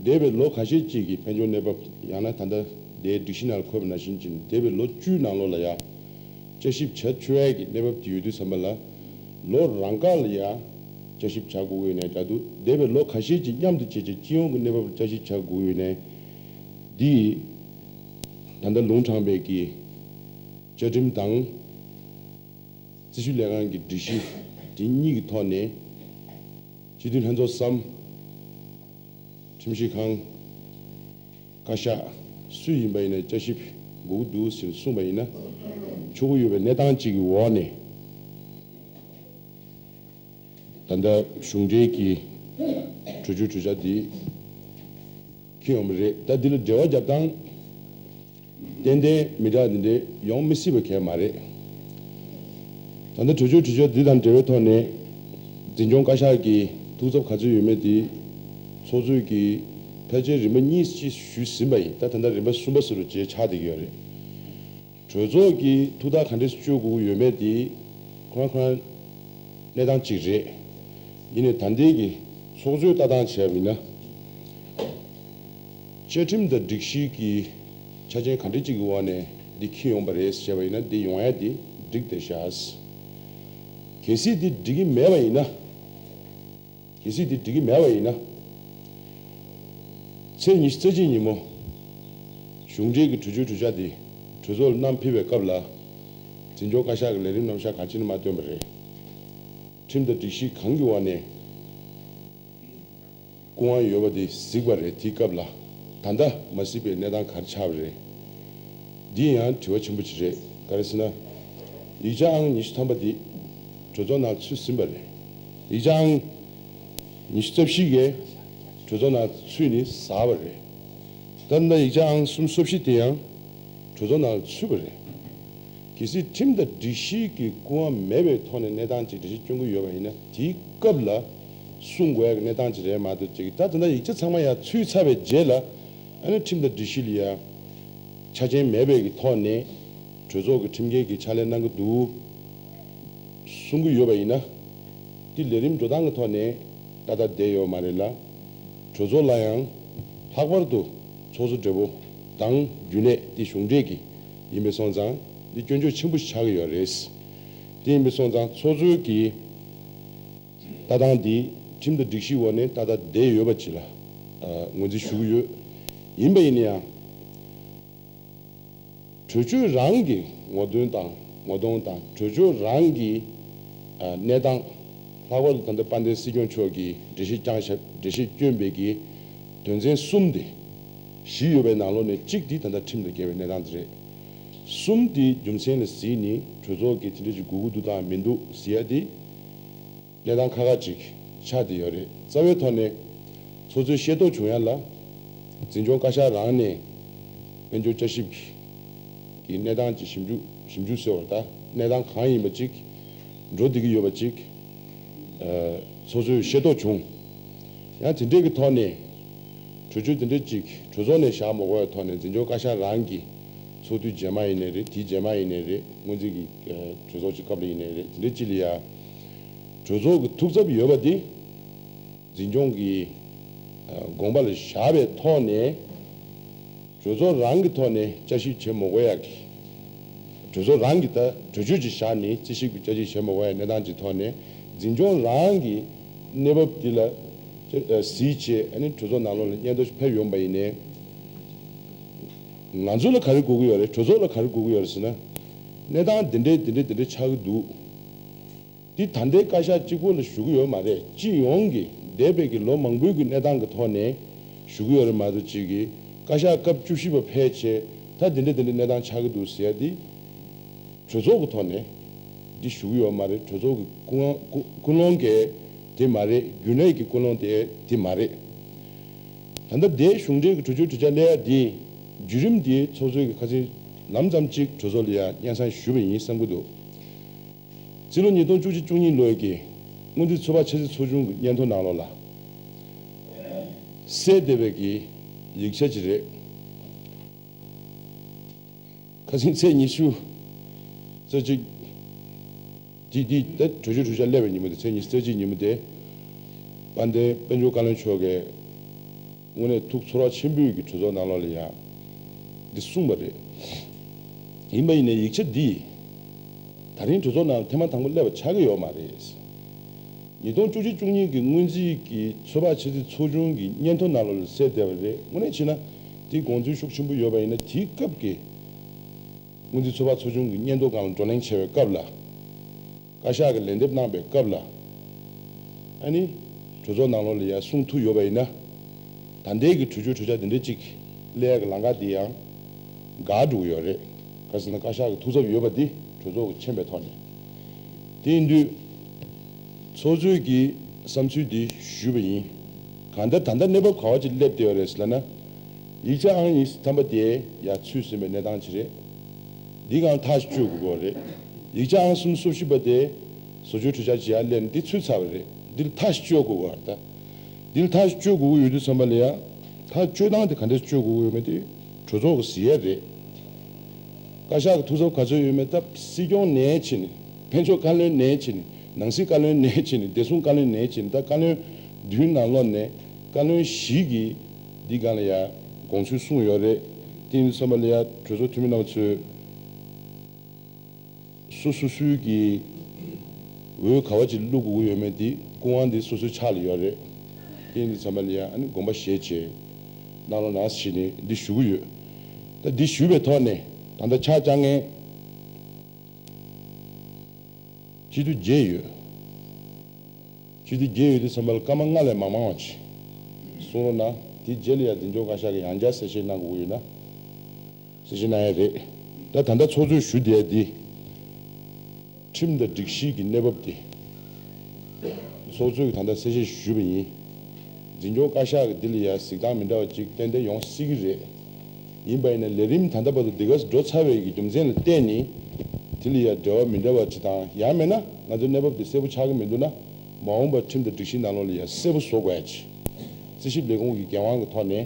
འདས་པའི་ལོ་ཁ་ཤས་ཅིག་གི་དཔལ་འབྱོར་གནས་བབ། ཡང་ན་ད་ལྟ་དེའི་སྒྲིག་གཞི་ནང་འཁོད་པ་ནང་བཞིན་གྱི་འདས་པའི་ལོ་བཅུའི་ནང་ལོགས་ལ་ཡ། བསྐྱར་ཞིབ་བྱ་ཆོག་ཡ་གི་གནས་བབ་དེ་ཡོད་དུས་ཙམ་པ་ལ། ལོ་རང་འགག་ལ་ཡ། བསྐྱར་ཞིབ་བྱ་དགོས་ཀྱི་ཡོད་ནའི་འདྲ་འདུག་འདས་པའི་ལོ་ཁ་ཤས་ཅིག་མཉམ་དུ་བྱས་བྱས་སྤྱི་ཡོངས་ཀྱི་གནས་བབ་ལ་བསྐྱར་ཞིབ་བྱ་དགོས་ཀྱི་ཡོད་ནའི། འདི། ད་ལྟ་ལུང་དྲངས་པའི་གི། བཅའ་ཁྲིམས་དང་། རྩིས་ཞིབ་ལས་ཁང་གི་སྒྲིག་གཞི་དེ་གཉིས་ཀྱི་ཐོག་ནས་སྤྱི་འཐུས་ལྷན་ཚོགས་སམ། ཁྲིམས་ཞིབ་ཁང་། བཀའ་ཤག་སུ་ཡིན་པ་ཡིན་ན་བསྐྱར་ཞིབ་དགོས་ཀྱི་འདུག་ཟེར་གསུངས་པ་ཡིན་ན། ཆོག་གི་ཡོད་པའི་གནས་སྟངས་གཅིག་གི་འོག་ནས། ད་ལྟ་གཞུང་འབྲེལ་གྱི་གྲོས་ཆོད་གྲོས་འཆར་འདི་འཁྱེར་ཡོང་བ་རེད། ད་འདི་ལ་འབྲེལ་བ་རྒྱབ་སྟངས་ཏན་ཏན་མི་འདྲ་འདི་འདྲ་ཡོང་མི་སྲིད་པ་གང་ཡང་མ་རེད། ད་ལྟ་གྲོས་ཆོད་གྲོས་འཆར་འདི་དང་འབྲེལ་བའི་ཐོག་ནས་འཛིན་སྐྱོང་བཀའ་ཤག་གི་ཐུགས་འཚབ་ག་ཚོད་ཡོད་མེད་དེ་ཚོགས་གཙོས་ཀྱི་ཕལ་ཆེར་རིམ་པ་གཉིས་ཅིག་ཞུས་ཟིན་པ་ཡིན། ད་ད་ལྟ་རིམ་པ་གསུམ་པ་ཟེར་རུ་བྱས་ཆགས་བསྡད་ཀྱི་ཡོད་རེད། གྲོས་ཚོགས་ཀྱིས་ཐུགས་ཐག་ག་འདྲས་གཅོད་དགོས་ཀྱི་ཡོད་མེད་དེ་ཁོ་རང་ཁོ་རང་གནས་སྟངས་གཅིག་རེད། ཡིན་ནའི་ད་ལྟའི་གི་ཚོགས་གཙོས་ལྟ་སྟངས་བྱས་པ་ཡིན་ན། བཅའ་ཁྲིམས་དང་སྒྲིག་གཞི་གི་ཆ་རྐྱེན་ག་འདྲས་ཅིག་གི་འོག་ནས་འདི་འཁྱེར་ཡོང་པ་རེད་ཟེར་བ་ཡིན་ན། འདི་ཡོང་ཡ་དེ་འགྲིག་བསྡད་ཤག་གལ་སྲིད་འདི་འགྲིག་གི་མེད་པ་ཡིན་ན། གལ་སྲིད་དེ་འགྲིག་གི་མེད་པ་ཡིན་ན། ཚེས་ཉི་ཤུ་རྩ་གཅིག་ཉིན་མོ། གཞུང་འབྲེལ་གྱི་གྲོས་ཆོད་གྲོས་འཆར་དེ་གྲོས་ཚོགས་ལ་བསྣམས་ཕེབས་པའི་སྐབས་ལ། འཛིན་སྐྱོང་བཀའ་ཤག་གི་ལས་རིམ་རྣམ་གཞག་གང་ཅི་ནས་མ་བཏོན་པ་རེད། ཁྲིམས་དང་སྒྲིག་གཞི་གང་གི་འོག་ནས་སྐུ་དབང་ཡོད་པ་དེ་གཟིགས་པ་རེད། དེའི་སྐབས་ལ་ད་ལྟ་མ་གཟིགས་པའི་གནས་སྟངས་ག་རེ་ཆགས་པ་རེད། འདི་ཡང་དྲི་བ་ཆེན་པོ་ཅིག་རེད། ག་རེ་ཟེར་ན། ཡིག་ཆ་ཨང་ཉི་ཤུ་ཐམ་པ་འདི་གྲོས་ཚོགས་ནང་ཚུད་ཟིན་པ་རེད། ཡིག་ཆ་ཨང་ཉི་ཤུ་རྩ་བཞི་གས་གྲོས་ཚོགས་ནང་ཚུད་ནས་ཟགས་པ་རེད། ད་ལྟ་ཡིག་ཆ་ཨང་སུམ་ཅུ་སོ་བཞི་དེ་ཡང་གྲོས་ཚོགས་ནང་ཚུད་པ་རེད། གལ་སྲིད་ཁྲིམས་དང་སྒྲིག་གཞི་གི་སྐུ་དབང་མེད་པའི་ཐོག་ནས་གནས་སྟངས་ཅིག་འགྲེལ་བཤད་སྐྱོན་གྱི་ཡོད་པ་ཡིན་ན། དེའི་སྐབས་ལ་གསུང་དགོས་ཡག་གི་གནས་སྟངས་ཅིག་རེད་མ་གཏོགས་ཅིག་ད་ད་ལྟ་ཡིག་ཆ་ཚང་མ་ཡར་ཚུད་ཚར་བའི་རྗེས་ལ། ཨ་ནི་ཁྲིམས་དང་སྒྲིག་གཞི་ལ་ཡང་ཆ་རྐྱེན་མེད་པའི་གི་ཐོག་ནས་གྲོས་ཚོགས་ཀྱི་ཁྲིམས་འགལ་གྱི་ཕྱག་ལས་གནང་གི་འདུག་གསུང་གི་ཡོད་པ་ཡིན་ན། དེ་ལས་རིམ་འགྲོ་སྟངས་ཀྱི་ཐོག་ནས་ཏག་ཏག་བསྡད་ཡོད་མ་རེད་ལ། གྲོས་ཚོགས་ལ་ཡང་ལྷག་པར་དུ་ཚོགས་གཙོ་སྦྲེལ་པོ་དང་རྒྱུན་ལས་དེ་གཞུང་འབྲེལ་གྱི་ཡིན་པའི་སོང་ཙང་། འདི་སྐྱོན་བརྗོད་ཆེན་པོ་ཞིག་ཆགས་ཀྱི་ཡོད་རེད། དེ་ཡིན་པའི་སོང་ཙང་ཚོགས་གཙོའི་གི་ལྟ་སྟངས་འདི་ཁྲིམས་དང་སྒྲིག་གཞིའི་འོག་ནས་ཏག་ཏག་བསྡད་ཡོད་པ་ཅིག་ལ་ངོས་འཛིན་ཞུ་གི་ཡོད། ཡིན་པ་ཡིན་ན་ཡང་། གྲོས་ཆོད་རང་གི་ངོ་སྟོན་དང་ངོ་གདོང་དང་། གྲོས་ཆོད་རང་གི་ཨ་གནས་སྟངས། ལྷག་པར་དུ་ད་ལྟ་དཔལ་ལྡན་སྲིད་སྐྱོང་མཆོག་གིས་འགྲེལ་བཤད་བསྐྱངས་བཞག་འགྲེལ་བཤད་བསྐྱོན་པའི་གི་དོན་ཚན་གསུམ་དེ་བཞི་ཡོད་པའི་ནང་ལོགས་ནས་གཅིག་དེ་ད་ལྟ་ཁྲིམས་དང་འགལ་བའི་གནས་སྟངས་དེ་རེད། གསུམ་དེའི་རྒྱུ་མཚན་ལ་གཟིགས་ནས་གྲོས་ཚོགས་ཀྱིས་དེ་འདྲ་ཞིག་དགོས་ཀྱི་འདུག་དང་མི་འདུག་ཟེར་ཡ་དེ། གནས་སྟངས་ཁག་ཁག་ཅིག་ཆགས་བསྡད་ཡོད་རེད། རྩ་བའི་ཐོག་ནས་ཚོགས་གཙོས་ཤེས་རྟོགས་བྱུང་ཡ་ལ། འཛིན་སྐྱོང་བཀའ་ཤག་རང་ནས་དཔལ་འབྱོར་བསྐྱར་ཞིབ་ཀྱི་གནས་སྟངས་ཀྱི་ཞིབ་འཇུག་ཞིབ་འཇུག་ཟེར་བ་ད་གནས་སྟངས་གང་ཡིན་པ་ཅིག་འགྲོ་བསྡད་ཀྱི་ཡོད་པ་ཅིག་ཚོགས་གཙོས་ཤེས་རྟོགས་བྱུང་། ཡང་དེ་འདྲས་ཀྱི་ཐོག་ནས་གྲོས་ཆོད་དེ་འདྲས་ཅིག་གྲོས་ཚོགས་ནས་བཞག་མ་དགོས་པའི་ཐོག་ནས་འཛིན་སྐྱོང་བཀའ་ཤག་རང་གིས་ཚོགས་དུས་རྗེས་མ་ཡིན་ནའི་རེད། དེའི་རྗེས་མ་ཡིན་ནའི་རེད། སྔོན་རྩིས་ཀྱི་གྲོས་ཚོགས་ཀྱི་སྐབས་ལ་ཡིན་ནའི་རེད། དེ་འདྲས་ཅིག་ལ་ཡ་གྲོས་ཚོགས་ཀྱི་ཐུགས་འཚབ་ཡོད་པ་དེ། འཛིན་སྐྱོང་གི་དགོངས་པ་ལ་བཞག་པའི་ཐོག་ནས་གྲོས་ཚོགས་རང་གི་ཐོག་ནས་བསྐྱར་ཞིབ་བྱེད་མ་དགོས་ཡག་གི། གྲོས་ཚོགས་རང་གིས་ད་གྲོས་ཆོད་ཅིག་བཞག་ནས་རྩིས་ཞིབ་ཀྱི་བསྐྱར་ཞིབ་བྱེད་མ་དགོས་ཡག་གནས་སྟངས་ཀྱི་ཐོག་ནས་འཛིན་སྐྱོང་རང་གིས་གནས་བབ་འདི་ལ་གཟིགས་བྱས། ཨ་ནི་གྲོས་ཚོགས་ནང་ལོགས་ལ་སྙན་ཐོ་ཕེབས་ཡོང་པ་ཡིན་ནའི། ང་ཚོ་ལ་ག་རེ་དགོས་ཀྱི་ཡོད་རེད། གྲོས་ཚོགས་ལ་ག་རེ་དགོས་ཀྱི་ཡོད་རེད་ཟེར་ན། གནས་སྟངས་འདི་འདྲས་འདི་འདྲས་འདི་འདྲས་ཆགས་ཀྱི་འདུག་འདི་ད་ལྟའི་བཀའ་ཤག་གཅིག་པོ་ལ་ཞུ་གི་ཡོད་མ་རེད། སྤྱི་ཡོངས་ཀྱི་འདས་པའི་གི་ལོ་མང་པོའི་གི་གནས་སྟངས་ཀྱི་ཐོག་ནས་ཞུ་གི་ཡོད་རེད་མ་གཏོགས། གཅིག་གི་བཀའ་ཤག་སྐབས་བཅུ་བཞི་པ་ཕེབས་བྱས་ད་འདི་འདྲ་འདི་འདྲ་གནས་སྟངས་ཆགས་ཀྱི་འདུག་ཟེར་ཡ་འདི་གྲོས་ཚོགས་ཀྱི་ཐོག་ནས་འདི་ཞུ་གི་ཡོད་མ་རེད། གྲོས་ཚོགས་ཀྱི་ཀུན་སློང་ཀུན་ཀུན་སློང་གི་དེ་མ་རེད། རྒྱུན་ལས་ཀྱི་ཀུན་སློང་དེ་དེ་མ་རེད། ད་ལྟ་དེ་གཞུང་འབྲེལ་གྱི་གྲོས་ཆོད་གྲོས་འཆར་སླེབས་ཡ་དེ་བརྒྱུད་རིམ་དེ་ཚོགས་གཙོས་ཀྱི་ཁ་སང་ལམ་ཙམ་གཅིག་གྲོས་ཚོགས་ལ་ཡ་སྙན་སེང་ཞུས་པ་ཡིན་བསམ་གྱི་འདུག་རྩིས་ལོ་ཉིས་སྟོང་བཅུ་གཅིག་བཅུ་གཉིས་ལོའི་གི་སྔོན་རྩིས་ཚོད་དཔག་ཆ་རྩིས་ཚོགས་ཆུང་གི་སྙན་ཐོ་ནང་ལོགས་ལ་གསལ་བསྡད་པའི་གི་ཡིག་ཆ་ཅིག་རེད། ཁ་སང་ཚེས་ཉི་ཤུ་རྩ་གཅིག་དེ་དེ་ད་གྲོས་ཆོད་གྲོས་འཆར་སླེབས་པའི་ཉིན་མོ་དེ། ཚེས་ཉི་ཤུ་རྩ་གཅིག་ཉིན་མོ་དེ་དཔལ་ལྡན་དཔལ་འབྱོར་བཀའ་བློན་མཆོག་གིས་དངོས་གནས་ཐུགས་ཚོར་བ་ཆེན་པོས་ཀྱི་གྲོས་ཚོགས་ནང་ལོགས་ལ་ཡང་འདི་གསུངས་པ་རེད། ཡིན་པ་ཡིན་ནའི་ཡིག་ཆ་འདི་ད་རིང་གྲོས་ཚོགས་ནང་ཐེངས་མ་དང་པོ་སླེབས་པ་ཆགས་ཀྱི་ཡོད་མ་རེད། ཉིས་སྟོང་བཅུ་གཅིག་བཅུ་གཉིས་ཀྱི་སྔོན་རྩིས་ཀྱི་ཚོད་དཔག་ཆ་རྩིས་ཚོགས་ཆུང་གི་སྙན་ཐོ་ནང་ལོགས་ལ་གསལ་བསྡད་པ་རེད། དངོས་གནས་བྱས་ན་དེའི་དགོངས་ཚུལ་ཤུགས་ཆེན་པོ་ཡོད་པ་ཡིན་ན། དེའི་སྐབས་ཀྱི་སྔོན་རྩིས་ཚོད་དཔག་ཚོགས་ཆུང་གི་སྙན་ཐོ་སྒང་ལ་བགྲོ་གླེང་བྱས་པའི་སྐབས་ལ། བཀའ་ཤག་གིས་ལན་འདེབས་གནང་པའི་སྐབས་ལ། ཨ་ནི་གྲོས་ཚོགས་ནང་ལོགས་ལ་ཡར་གསུང་ཐུབ་ཡོད་པ་ཡིན་ན། ད་ལྟའི་གི་གྲོས་ཆོད་གྲོས་འཆར་འདི་འདྲ་ཅིག་སླེབས་ཡག་གི་ལམ་ཁ་འདི་ཡང་འགག་འགྲོ་གི་ཡོད་རེད། ག་རེ་ཟེར་ན་བཀའ་ཤག་གི་ཐུགས་འཚབ་ཡོད་པ་འདི་གྲོས་ཚོགས་ཀྱིས་མཁྱེན་པའི་ཐོག་ནས། དེ་ཡིན་དུས་ཚོགས་གཙོས་ཀྱི་བསམ་ཚུལ་འདི་ཞུས་པ་ཡིན། གང་ལྟར་ད་ལྟ་གནས་བབ་ག་བ་ཅིག་སླེབས་བསྡད་ཡོད་རེད་ཟེར་ལབ་ན། ཡིག་ཆ་ཨང་ཉི་ཤུ་ཐམ་པ་དེ་ཡར་ཚུད་ཟིན་པའི་གནས་སྟངས་ཅིག་རེད། འདི་གང་ཐག་གཅོད་དགོས་ཀྱི་རེད། ཡིག་ཆ་ཨང་སུམ་ཅུ་སོ་བཞི་པ་དེ་བཟོ་བཅོས་གྲོས་འཆར་ཅིག་ཡར་སླེབས་ནས་འདི་ཚུད་ཚར་བ་རེད། འདི་ལ་ཐག་གཅོད་དགོས་ཀྱི་རེད། ད་འདི་ལ་ཐག་གཅོད་དགོས་ཀྱི་ཡོད་དུས་ཙམ་པ་ལ་ཡ། ཐག་གཅོད་སྟངས་དེ་ག་འདྲས་གཅོད་དགོས་ཀྱི་ཡོད་མེད་དེ་གྲོས་ཚོགས་ཀྱིས་གཟིགས་ཡ་རེད། བཀའ་ཤག་གི་ཐུགས་འཚབ་ག་ཚོད་ཡོད་མེད་ད་སྲིད་སྐྱོང་ནས་བྱས་ནས། དཔལ་འབྱོར་བཀའ་བློན་ནས་བྱས་ནས། ནང་སྲིད་བཀའ་བློན་ནས་བྱས་ནས། བདེ་སྲུང་བཀའ་བློན་ནས་བྱས་ནས། ད་བཀའ་བློན་བདུན་ནང་ལོགས་ནས་བཀའ་བློན་བཞི་གིས་འདི་སྒང་ལ་ཡ་དགོངས་ཚུལ་གསུངས་ཡོད་རེད། དེ་ཡིན་དུས་ཙམ་པ་ལ་ཡ་གྲོས་ཚོགས་འཐུས་མི་རྣམ་པ་ཚོས་སོ་སོ་སོའི་གི་འོས་ག་བ་ཅིག་བླུག་དགོས་ཀྱི་ཡོད་མེད་དེ་སྐུ་དབང་དེ་སོ་སོའི་ཕྱག་ལ་ཡོད་རེད། དེ་ཡིན་དུས་ཙམ་པ་ལ་ཡ་ཨ་ནི་དགོངས་པ་བཞེས་བྱས་གནང་རོགས་གནང་ཞེས་ནས་འདི་ཞུ་གི་ཡོད། ད་འདི་ཞུས་པའི་ཐོག་ནས་ད་ལྟ་ཕྱག་བཅར་མཁན། སྤྱི་འཐུས་བརྒྱད་ཡོད། སྤྱི་འཐུས་བརྒྱད་ཡོད་དུས་ཙམ་པ་ལ་སྐར་མ་ལྔ་ལས་མང་མང་བ་ཅིག་གསུང་རོགས་གནང་། དེ་རྗེས་ལ་ཡང་འཛིན་སྐྱོང་བཀའ་ཤག་གིས་ཡང་བསྐྱར་གསལ་བཤད་གནང་དགོས་ཀྱི་ཡོད་ན། གསལ་བཤད་གནང་ཡ་རེད། ད་ད་ལྟ་ཚོགས་གཙོས་ཞུ་བསྡད་ཡ་འདི། ཁྲིམས་དང་སྒྲིག་གཞི་གི་གནས་བབ་འདི། ཚོགས་གཙོས་ཀྱིས་ད་ལྟ་གསལ་བཤད་ཞུས་པ་ཡིན། འཛིན་སྐྱོང་བཀའ་ཤག་གིས་འདི་ལ་ཡ་གཟིགས་སྟངས་མི་འདྲ་བ་ཅིག་ཏན་ཏན་ཡོང་སྲིད་ཀྱི་རེད། ཡིན་པ་ཡིན་ན་ལས་རིམ་ད་ལྟ་བར་དུ་འདི་ག་འགྲོ་ཚར་བའི་གི་རྒྱུ་མཚན་ལ་བརྟེན་ནས། དེ་ལ་ཡ་འབྲེལ་བ་མི་འདྲ་བ་ཅིག་དང་ཡང་མིན་ན་ང་ཚོའི་གནས་བབ་འདི་གསལ་པོ་ཆགས་ཀྱི་མི་འདུག་ན། མ་འོངས་པར་ཁྲིམས་དང་སྒྲིག་གཞིའི་ནང་ལོགས་ལ་ཡ་གསལ་པོ་བཟོ་དགོས་ཡ་ཅིག་རྩིས་ཞིབ་ལས་ཁུངས་ཀྱི་འགན་དབང་གི་ཐོག་ནས།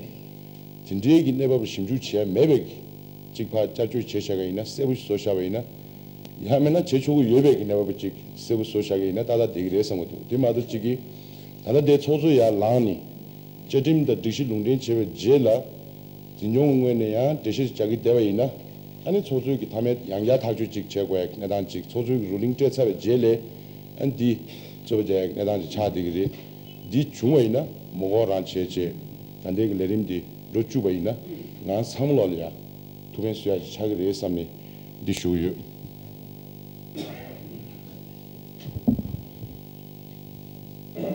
དེ་འདྲའི་གི་གནས་བབ་ཞིབ་འཇུག་བྱས་མེད་པའི་གི་གཅིག་ཕར་བསྐྱར་བཅོས་བྱས་བཞག་གི་ཡིན་ན་གསལ་པོ་ཞིག་བཟོ་བཞག་པ་ཡིན་ན། ཡང་མིན་ན་བྱེད་ཆོག་གི་ཡོད་པའི་གི་གནས་བབ་ཅིག་གསལ་པོ་བཟོ་བཞག་གི་ཡིན་ན་ཏག་ཏག་བསྡད་ཀྱི་རེད་བསམ་གི་འདུག་དེ་མ་གཏོགས་གཅིག་གིས་ད་ལྟ་དེ་ཚོགས་གཙོ་ཡར་ལངས་ནས་བཅའ་ཁྲིམས་དང་སྒྲིག་གཞི་ལུང་འདྲེན་བྱས་པའི་རྗེས་ལ། འཛིན་སྐྱོང་གི་ངོས་ནས་ཡང་འགྲེལ་བཤད་རྒྱག་གི་བསྡད་པ་ཡིན་ན། ཨ་ནི་ཚོགས་གཙོས་ཀྱི་མཐའ་མའི་ཡང་བསྐྱར་ཐག་གཅོད་ཅིག་བྱེད་དགོས་ཡ་གནས་སྟངས་ཅིག་ཚོགས་གཙོས་ཀྱི་རུ་ལིང་སྤྲད་ཚར་བའི་རྗེས་ལ། ཨ་ནི་འདི་རྩོད་པ་རྒྱག་ཡ་གནས་སྟངས་ཅིག་ཆགས་བསྡད་ཀྱི་རེད། འདི་བྱུང་བ་ཡིན་ན་མོ་གོ་རང་བྱས་བྱས། ད་ལྟའི་གི་ལས་རིམ་འདི་འགྲོ་བཅུག་པ་ཡིན་ན། ང་ཚང་མ་ལོག་ལ་ཡ་ཐུགས་ཕན་གསོས་ཡ་ཅིག་ཆགས་ཀྱི་རེད་བསམ་ནས་འདི་ཞུ་གི་ཡོད།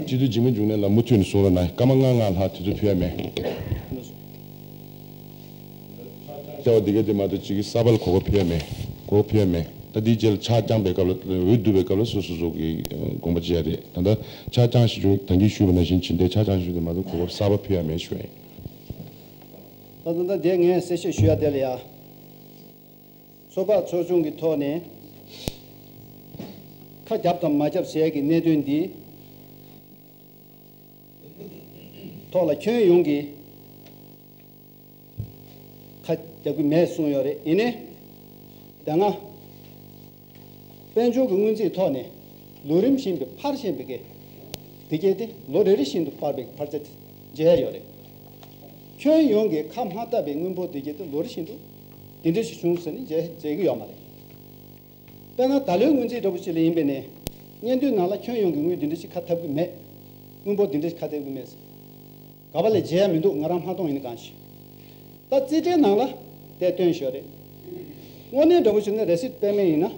སྤྱི་འཐུས་འཇིགས་མེད་འབྱུང་གནས་ལགས་མུ་མཐུད་ནས་གསུང་རོགས་གནང་། སྐར་མ་ལྔ་ལྔ་ལྷག་དུས་ཚོད་ཕུལ་ཡ་མེད། ལྟེ་བ་འདི་ག་དེ་མ་གཏོགས་ཅིག་གི་གསར་པ་ལ་གོ་སྐབས་ཕུལ་ཡ་མེད། གོ་སྐབས་ཕུལ་ཡ་མེད། ད་འདིའི་རྗེས་ལ་ཕྱག་བརྐྱངས་པའི་སྐབས་ལ་འོས་བསྡུ་བའི་སྐབས་ལ་སོ་སོ་སོ་གི་དགོངས་པ་བཞེས་ཡ་རེད། ད་ལྟ་ཕྱག་བརྐྱངས་ཞེས་བྱུང་ད་གིན་ཞུས་པ་ནང་བཞིན་ཇི་འདྲའི་ཕྱག་བརྐྱངས་ཞུས་དེ་མ་གཏོགས་གོ་སྐབས་གསར་པ་ཕུལ་ཡ་མེད་ཞུ་ཡ་ཡིན། ད་ད་ད་དེ་ངས་གསལ་བཤད་ཞུ་ཡ་དེ་ལ་ཡ། ཚོགས་པ་ཚོགས་ཆུང་གི་ཐོག་ནས་ཁ་རྒྱབ་དང་མ་རྒྱབ་བྱས་ཀྱི་གནད་དོན་འདི་ཐོག་ལ་ཁྱོན་ཡོངས་ཀྱི་ཁ་རྒྱབ་ཀྱི་མེད་གསུངས་ཡོད་རེད། ཡིན་ནའི་ད་ང་དཔལ་འབྱོར་གྱི་སྔོན་རྩིས་ཐོག་ནས་ལོ་རིམ་བཞིན་དུ་འཕར་བཞིན་པའི་གི་དེ་གས་དེ་ལོ་རེ་རེ་བཞིན་དུ་འཕར་བའི་འཕར་ཆ་དེ་མཇལ་ཡོད་རེད། ཁྱོན་ཡོངས་ཀྱི་ཁ་མ་བཏབ་པའི་དངུལ་འབོར་དེ་གས་དེ་ལོ་རེ་བཞིན་དུ་དེ་འདྲ་ཞིག་བྱུང་ཟེར་ནས་མཇལ་མཇལ་གྱི་ཡོད་མ་རེད། དཔེར་ན་ད་ལོའི་སྔོན་རྩིས་འདྲ་པོ་ཅིག་ལ་ཡིན་པས་ནས་སྙན་ཐོའི་ནང་ལ་ཁྱོན་ཡོངས་ཀྱི་དངུལ་འདི་འདྲ་ཞིག་ཁ་འཐབ་ཀྱི་མེད། དངུལ་འབོར་འདི་འདྲ་ཞིག་ཁ་འཐབ་ཀྱི་མེད་ཟེར། ག་པ་ལས་མཇལ་ཡ་མི་འདུག་ང་རང་མ་མཐོང་ཡིན་གང་ཞིག་ད་རྩིས་ཁྲའི་ནང་ལ་དེ་སྟོན་ཞོར་རེད། དངོས་གནས་འདྲ་པོ་ཞིག་ནི་རེ་སིད་དཔེ་མེད་ཡིན་ན།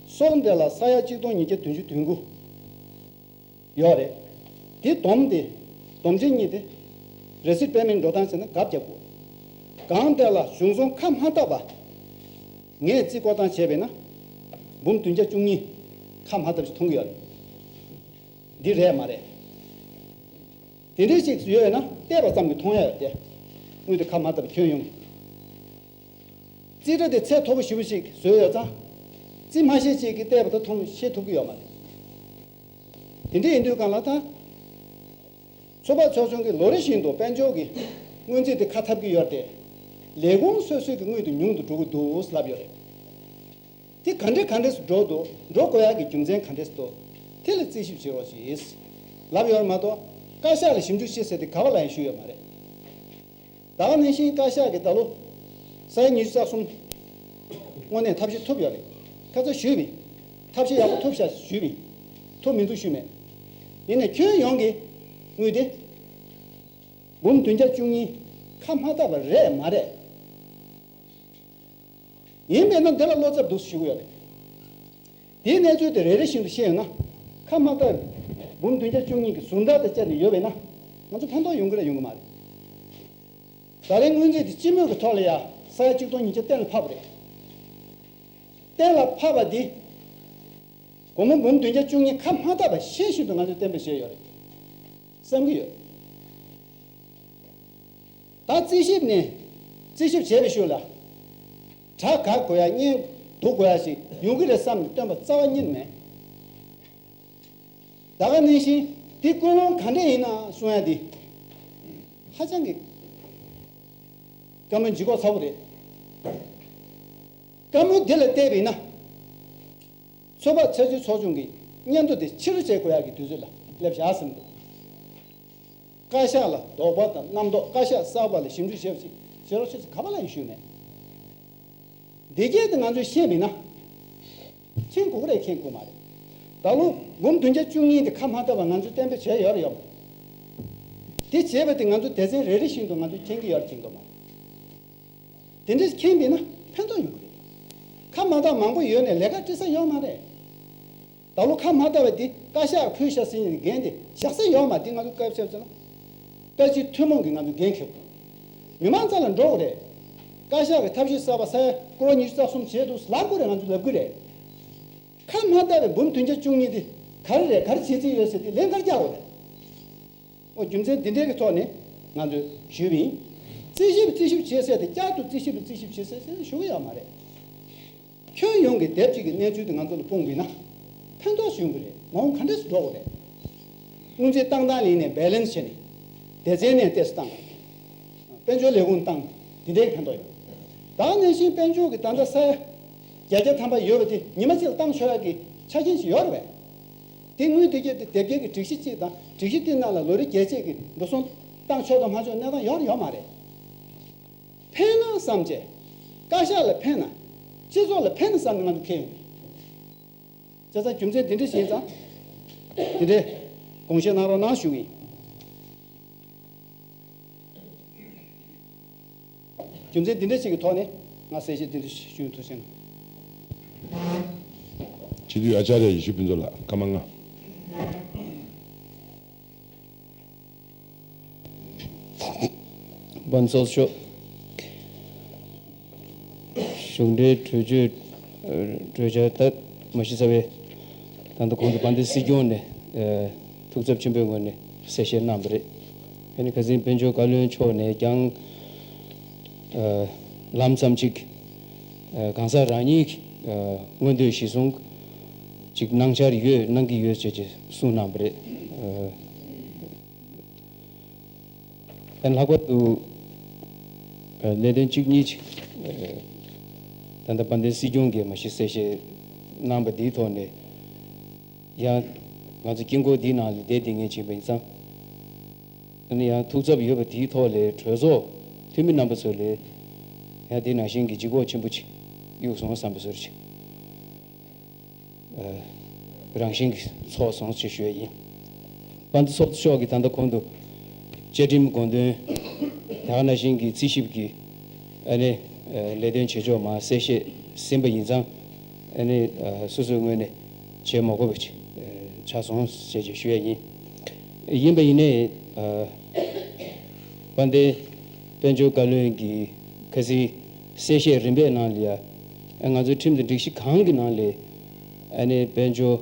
སོག་འདི་ལ་ས་ཡ་གཅིག་སྟོང་ཉིས་བརྒྱ་བདུན་ཅུ་དོན་དགུ་ཡོད་རེད། དེ་བསྡོམས་ཏེ་བསྡོམས་ཆེན་གཉིས་དེ་རེ་སིད་དཔེ་མེད་འགྲོ་སྟངས་བྱས་ན་དགའ་རྒྱབ་དགོས། གང་དེ་ལ་གཞུང་སོང་ཁ་མ་བཏབ་པ། ངས་རྩིས་བཀོད་སྟངས་བྱས་པས་ན། འབུམ་བདུན་བརྒྱ་བཅུ་གཉིས་ཁ་མ་བཏབ་ཞིག་མཐོང་གི་ཡོད་རེད། འདི་རེད་མ་རེད། དེ་འདྲའི་ཞིག་ཡོད་ན་བལྟས་པ་ཙམ་གྱིས་མཐོང་ཡ་ཡོད་དེ། དངུལ་དེ་ཁ་མ་བཏབ་ཁྱོན་ཡོངས་ཀྱི། རྩིས་ཁྲ་དེ་ཚད་མཐོ་པོ་ཞེ་པོ་ཞིག་བཟོས་ཡོད་ཙང་། རྩིས་མ་ཤེས་ཅིག་གིས་བལྟས་པ་དང་མཐོང་ཤེས་ཐུབ་ཀྱི་ཡོད་མ་རེད། དེ་འདྲ་ཡིན་དུས་གང་ལ་ད། ཚོགས་པ་ཚོགས་ཆུང་གིས་ལོ་རེ་བཞིན་དུ་དཔལ་འབྱོར་གྱི་སྔོན་རྩིས་དེ་ཁ་འཐབ་ཀྱི་ཡོད་དེ། ལས་ཁུངས་སོ་སོའི་གི་དངུལ་དེ་ཉུང་དུ་འགྲོ་གི་འདུག་ལབ་ཡོད་རེད། དེ་ག་འདྲས་ག་འདྲས་སུ་འགྲོ་འདུག་འགྲོ་དགོས་ཡག་གི་རྒྱུ་མཚན་ག་འདྲས་སུ་འདུག་དེ་ལ་རྩིས་ཞིབ་བྱེད་རོགས་ཞེས་ལབ་ཡོད་མ་གཏོགས་བཀའ་ཤག་ལ་ཞིབ་འཇུག་བྱེད་ཟེར་ཏེ་ག་བ་ལ་ཡང་ཞུས་ཡོད་མ་རེད། ད་ག་ནང་བཞིན་བཀའ་ཤག་གིས་ད་ལོ་ས་ཡ་ཉི་ཤུ་རྩ་གསུམ་དངོས་གནས་ཐབས་ཤེས་ཐུབ་ཡོད་རེད། ཁ་ཚ་ཞུས་པ་ཡིན། ཐབས་ཤེས་ཡག་པོ་ཐུབ་ཤག་ཞུས་པ་ཡིན། ཐུབ་མི་འདུག་ཞུས་མེད། ཡིན་ནའི་ཁྱོན་ཡོངས་ཀྱི་དངུལ་དེ་འབུམ་བདུན་བརྒྱ་བཅུ་གཉིས་ཁ་མ་བཏབ་པ་རེད་མ་རེད། ཡིན་པས་ན་འདི་ལ་བློ་འཚབ་འདུག་ཞུ་གི་ཡོད་རེད། དེའི་གནས་ཚུལ་དེ་རེ་རེ་བཞིན་དུ་ཤེས་ཡོད་ན། ཁ་མ་བཏབ་འབུམ་བདུན་བརྒྱ་བཅུ་གཉིས་ཀྱི་ཟུར་ཟླ་དང་བཅས་ནས་ཡོད་པས་ན། ང་ཚོ་ཕན་ཐོགས་ཡོང་གི་རེད་ཡོང་གི་མ་རེད། ད་རེས་སྔོན་རྩིས་དེ་སྤྱི་མོས་ཀྱི་ཐོག་ལ་ཡ་ས་ཡ་གཅིག་སྟོང་ཉིས་བརྒྱ་གཏན་ལ་ཕབ་པ་རེད། གཏན་ལ་ཕབ་པ་འདི་སྒོར་མོ་འབུམ་བདུན་བརྒྱ་བཅུ་གཉིས་ཁ་མ་བཏབ་པ་ཤེས་བཞིན་དུ་ང་ཚོས་གཏན་འབེབས་བྱས་ཡོད་རེད། བསམ་གྱི་ཡོད། ད་རྩིས་ཞིབ་ནས་རྩིས་ཞིབ་བྱས་པའི་ཤུལ་ལ་དྲ་ག་དགོས་ཡ་བརྙན་ལྡུག་དགོས་ཡ་ཞིག་ཡོང་གི་རེད་བསམ་ནས་བཏོན་པ་རྩ་བ་ཉིད་མེད། ད་ག་ནང་བཞིན་དེ་ཀུན་སློང་ག་འདྲ་ཡིན་ན་གསུང་ཡ་འདི་ཧ་ཅང་གི་བཀའ་མོལ་ལྗིད་ཁོག་ཚ་པོ་རེད། བཀའ་མོལ་འདི་ལ་བལྟས་པ་ཡིན་ན་ཚོགས་པ་ཚོགས་གཙོ་ཚོགས་ཆུང་གི་སྙན་ཐོ་དེ་ཕྱི་རུ་བྱེད་དགོས་ཡ་གི་དུས་ཚོད་ལ་སླེབས་བཞག་ཟིན་འདུག་བཀའ་ཤག་ལ་དོགས་པ་དང་རྣམ་རྟོག་བཀའ་ཤག་གསར་པ་ལ་ཞིབ་འཇུག་བྱེད་པ་ཞིག་བྱེད་རོགས་ཞེས་ག་པ་ལ་ཡང་ཞུས་མེད། འདི་སྐད་དུ་ང་ཚོས་ཤེས་མིན་ན། མཁྱེན་དགོས་ཀྱི་རེད་མཁྱེན་དགོས་མ་རེད། ད་ལོ་འབུམ་བདུན་བརྒྱ་བཅུ་གཉིས་དེ་ཁ་མ་བཏབ་པ་ང་ཚོས་གཏན་འབེབས་བྱས་ཡོད་རེད་ཡོད་མ་རེད། དེ་བྱས་པ་དེ་ང་ཚོ་སྡེ་ཚན་རེ་རེ་བཞིན་དུ་ང་ཚོས་མཁྱེན་གྱི་ཡོད་རེད་མཁྱེན་དགོས་མ་རེད། དེ་འདྲས་མཁྱེན་པས་ན་ཕན་ཐོགས་ཡོང་གི་རེད། ཁ་མ་བཏབ་མང་པོ་ཡོད་ནས་ལས་ཀ་བྲི་ས་ཡོད་མ་རེད། ད་ ད་ལོ་ཁ་མ་བཏབ་པ་དེ་བཀའ་ཤག་ཕུལ་བཞག་ཟེར་ནས་འགན་དེ་བཞག་ས་ཡོད་མ་རེད། དེ་ང་ཚོ་བཀའ་ཤག་ཟེར་ན་བཀའ་སྤྱི་ཐུན་མོང་གི་ང་ཚོ་འགན་འཁྱེར་དགོས། མི་མང་རྩ་ལ་འགྲོ་དགོས་རེད། བཀའ་ཤག་གི་ཐབས་ཤེས་གསར་པ་ས་ཡ་སྐོར་ཉི་ཤུ་རྩ་གསུམ་བྱས་འདུག་ལབ་དགོས་རེད། ང་ཚོ་ལབ་དགོས་རེད། ཁ་མ་བཏབ་པའི་འབུམ་བདུན་བརྒྱ་བཅུ་གཉིས་དེ་ག་རེ་རེད། ག་རེ་བྱེད་རྩིས་ཡོད་ཟེར་དེ་ལན་ག་རེ་རྒྱག་དགོས་རེད། ཨོ། རྒྱུ་མཚན་འདི་འདྲའི་གི་ཐོག་ནས་ང་ཚོས་ཞུས་པ་ཡིན། རྩིས་ཞིབ་རྩིས་ཞིབ་བྱེད་ཟེར་དེ་བསྐྱར་དུ་རྩིས་ཞིབ་རྩིས་ཞིབ་བྱེད་ཟེར་ཟེར་ཞུ་གི་ཡོད་མ་རེད། ཁྱོན་ཡོངས་ཀྱི་དེབ་གཅིག་གི་གནས་ཚུལ་དེ་ང་ཚོ་ལ་སྤུངས་པ་ཡིན་ན་ཕན་ཐོགས་ཡོང་གི་རེད། མ་འོངས་ག་འདྲས་སུ་འགྲོ་གི་རེད། དངུལ་རྩིས་བཏང་སྟངས་ལ་ཡིན་ནའི་བེ་ལེན་སི་བྱས་ནས་སྡེ་ཚན་ནས་ཏོག་ཙམ་བཏང་། དཔལ་འབྱོར་ལས་ཁུངས་བཏང་། དེ་འདྲའི་གི་ཕན་ཐོགས་ཡོང་། ད་ག་ནང་བཞིན་དཔལ་འབྱོར་གྱི་ད་ལྟ་ས་ཡ་བརྒྱད་བརྒྱ་ཐམ་པ་ཡོད་པ་དེ་ཉི་མ་གཅིག་ལ་བཏང་ཆོག་ཡག་གི་ཆ་རྐྱེན་ཞིག་ཡོད་རེད་པས། དེ་དངུལ་དེ་གྱད་དེ་དེབ་སྐྱེལ་གྱི་སྒྲིག་གཞི་གཅིག་དང་། སྒྲིག་གཞི་དེ་ནང་ལ་ལོ་རེ་བརྒྱད་ཅིག་གི་འགྲོ་སོང་བཏང་ཆོག་དང་མ་ཆོག་གནས་སྟངས་ཡོད་རེད་ཡོད་མ་རེད། ཕན་ན་བསམ་བྱས། བཀའ་ཤག་ལ་ཕན་ན། སྤྱི་ཚོགས་ལ་ཕན་ན་བསམ་ནས་ང་ཚོ་འཁྱེར་ཡོང་གི་རེད། བྱས་ཙང་རྒྱུ་མཚན་འདི་འདྲ་ཞིག་ཡིན་ཙང་། འདི་འདྲའི་དགོངས་བཞེས་གནང་རོགས་གནང་ཞུ་གི་ཡིན། རྒྱུ་མཚན་འདི་འདྲ་ཞིག་གི་ཐོག་ནས་ང་གསལ་བཤད་འདི་འདྲ་ཞིག་ཞུ་ཐུགས་རྗེ་གནང་། སྤྱི་འཐུས་ཨ་ཅཱརྱ་ཡེ་ཤེས་ཕུན་ཚོགས་ལགས། སྐར་མ་ལྔ། དཔལ་ཚོགས་གཙོ་མཆོག་གཞུང་འབྲེལ་གྲོས་ཆོད་གྲོས་འཆར་ད་མ་ཞུ་ཚར་བའི་ད་ལྟ་གོང་དུ་དཔལ་ལྡན་སྲིད་སྐྱོང་ནས་ཐུགས་འཚབ་ཆེན་པོའི་ངོས་ནས་གསལ་བཤད་གནང་བ་རེད། ཨ་ནི་ཁ་སང་དཔལ་འབྱོར་བཀའ་བློན་མཆོག་ནས་ཀྱང་ལམ་ཙམ་ཅིག་གང་ཟག་རང་ཉིད་ཀྱི་མངོན་འདོད་གཞིར་བཟུང་ཅིག་གནང་འཆར་ཡོད། གནང་གི་ཡོད་ཅེས་ཅེས་གསུངས་གནང་བ་རེད། ལྷག་པར་དུ་གནད་དོན་གཅིག་གཉིས་ཅིག་ད་ལྟ་དཔལ་ལྡན་སྲིད་སྐྱོང་གིས་མ་གཞི་གསལ་བཤད་གནང་པ་འདིའི་ཐོག་ནས་ཡང་ང་ཚོ་དཀྱིལ་འཁོར་འདིའི་ནང་ལ་བསྡད་བསྡད་མཁན་ཅིག་ཡིན་པ་ཡིན་ཙང་། ཨ་ནི་ཡང་ཐུགས་འཚབ་ཡོད་པ་དེའི་ཐོག་ལས་གྲོས་ཚོགས་འཐུས་མི་རྣམ་པ་ཚོ་ལས་ཡང་དེ་ནང་བཞིན་གྱི་ལྗིད་ཁོག་ཆེན་པོ་ཅིག་གཡུགས་སོང་བསམ་པའི་བཟོ་འདྲ་ཅིག་རང་བཞིན་གྱིས་ཚོགས་སོང་ཅེས་ཞུ་ཡ་ཡིན། དཔལ་ལྡན་ཚོགས་གཙོ་མཆོག་གིས་ད་ལྟ་གོང་དུ་བཅའ་ཁྲིམས་དགོངས་དོན་དེ་ག་ནང་བཞིན་གྱི་རྩིས་ཞིབ་ཀྱི་ཨ་ནི་ལས་དོན་བྱེད་ཕྱོགས་མར་གསལ་བཤད་ཟིན་པ་ཡིན་ཙང་། ཨ་ནི་སོ་སོའི་ངོས་ནས་བྱེད་མ་དགོས་པ་ཅིག་ཆགས་སོང་ཞེས་ཞུ་ཡ་ཡིན། ཡིན་པ་ཡིན་ནའི་དཔལ་ལྡན་དཔལ་འབྱོར་བཀའ་བློན་གྱིས་ཁ་སང་གསལ་བཤད་རིམ་པའི་ནང་ལ་ཡ། ང་ཚོའི་ཁྲིམས་དང་སྒྲིག་གཞི་གང་གི་ནང་ལ་ཨ་ནི་དཔལ་འབྱོར་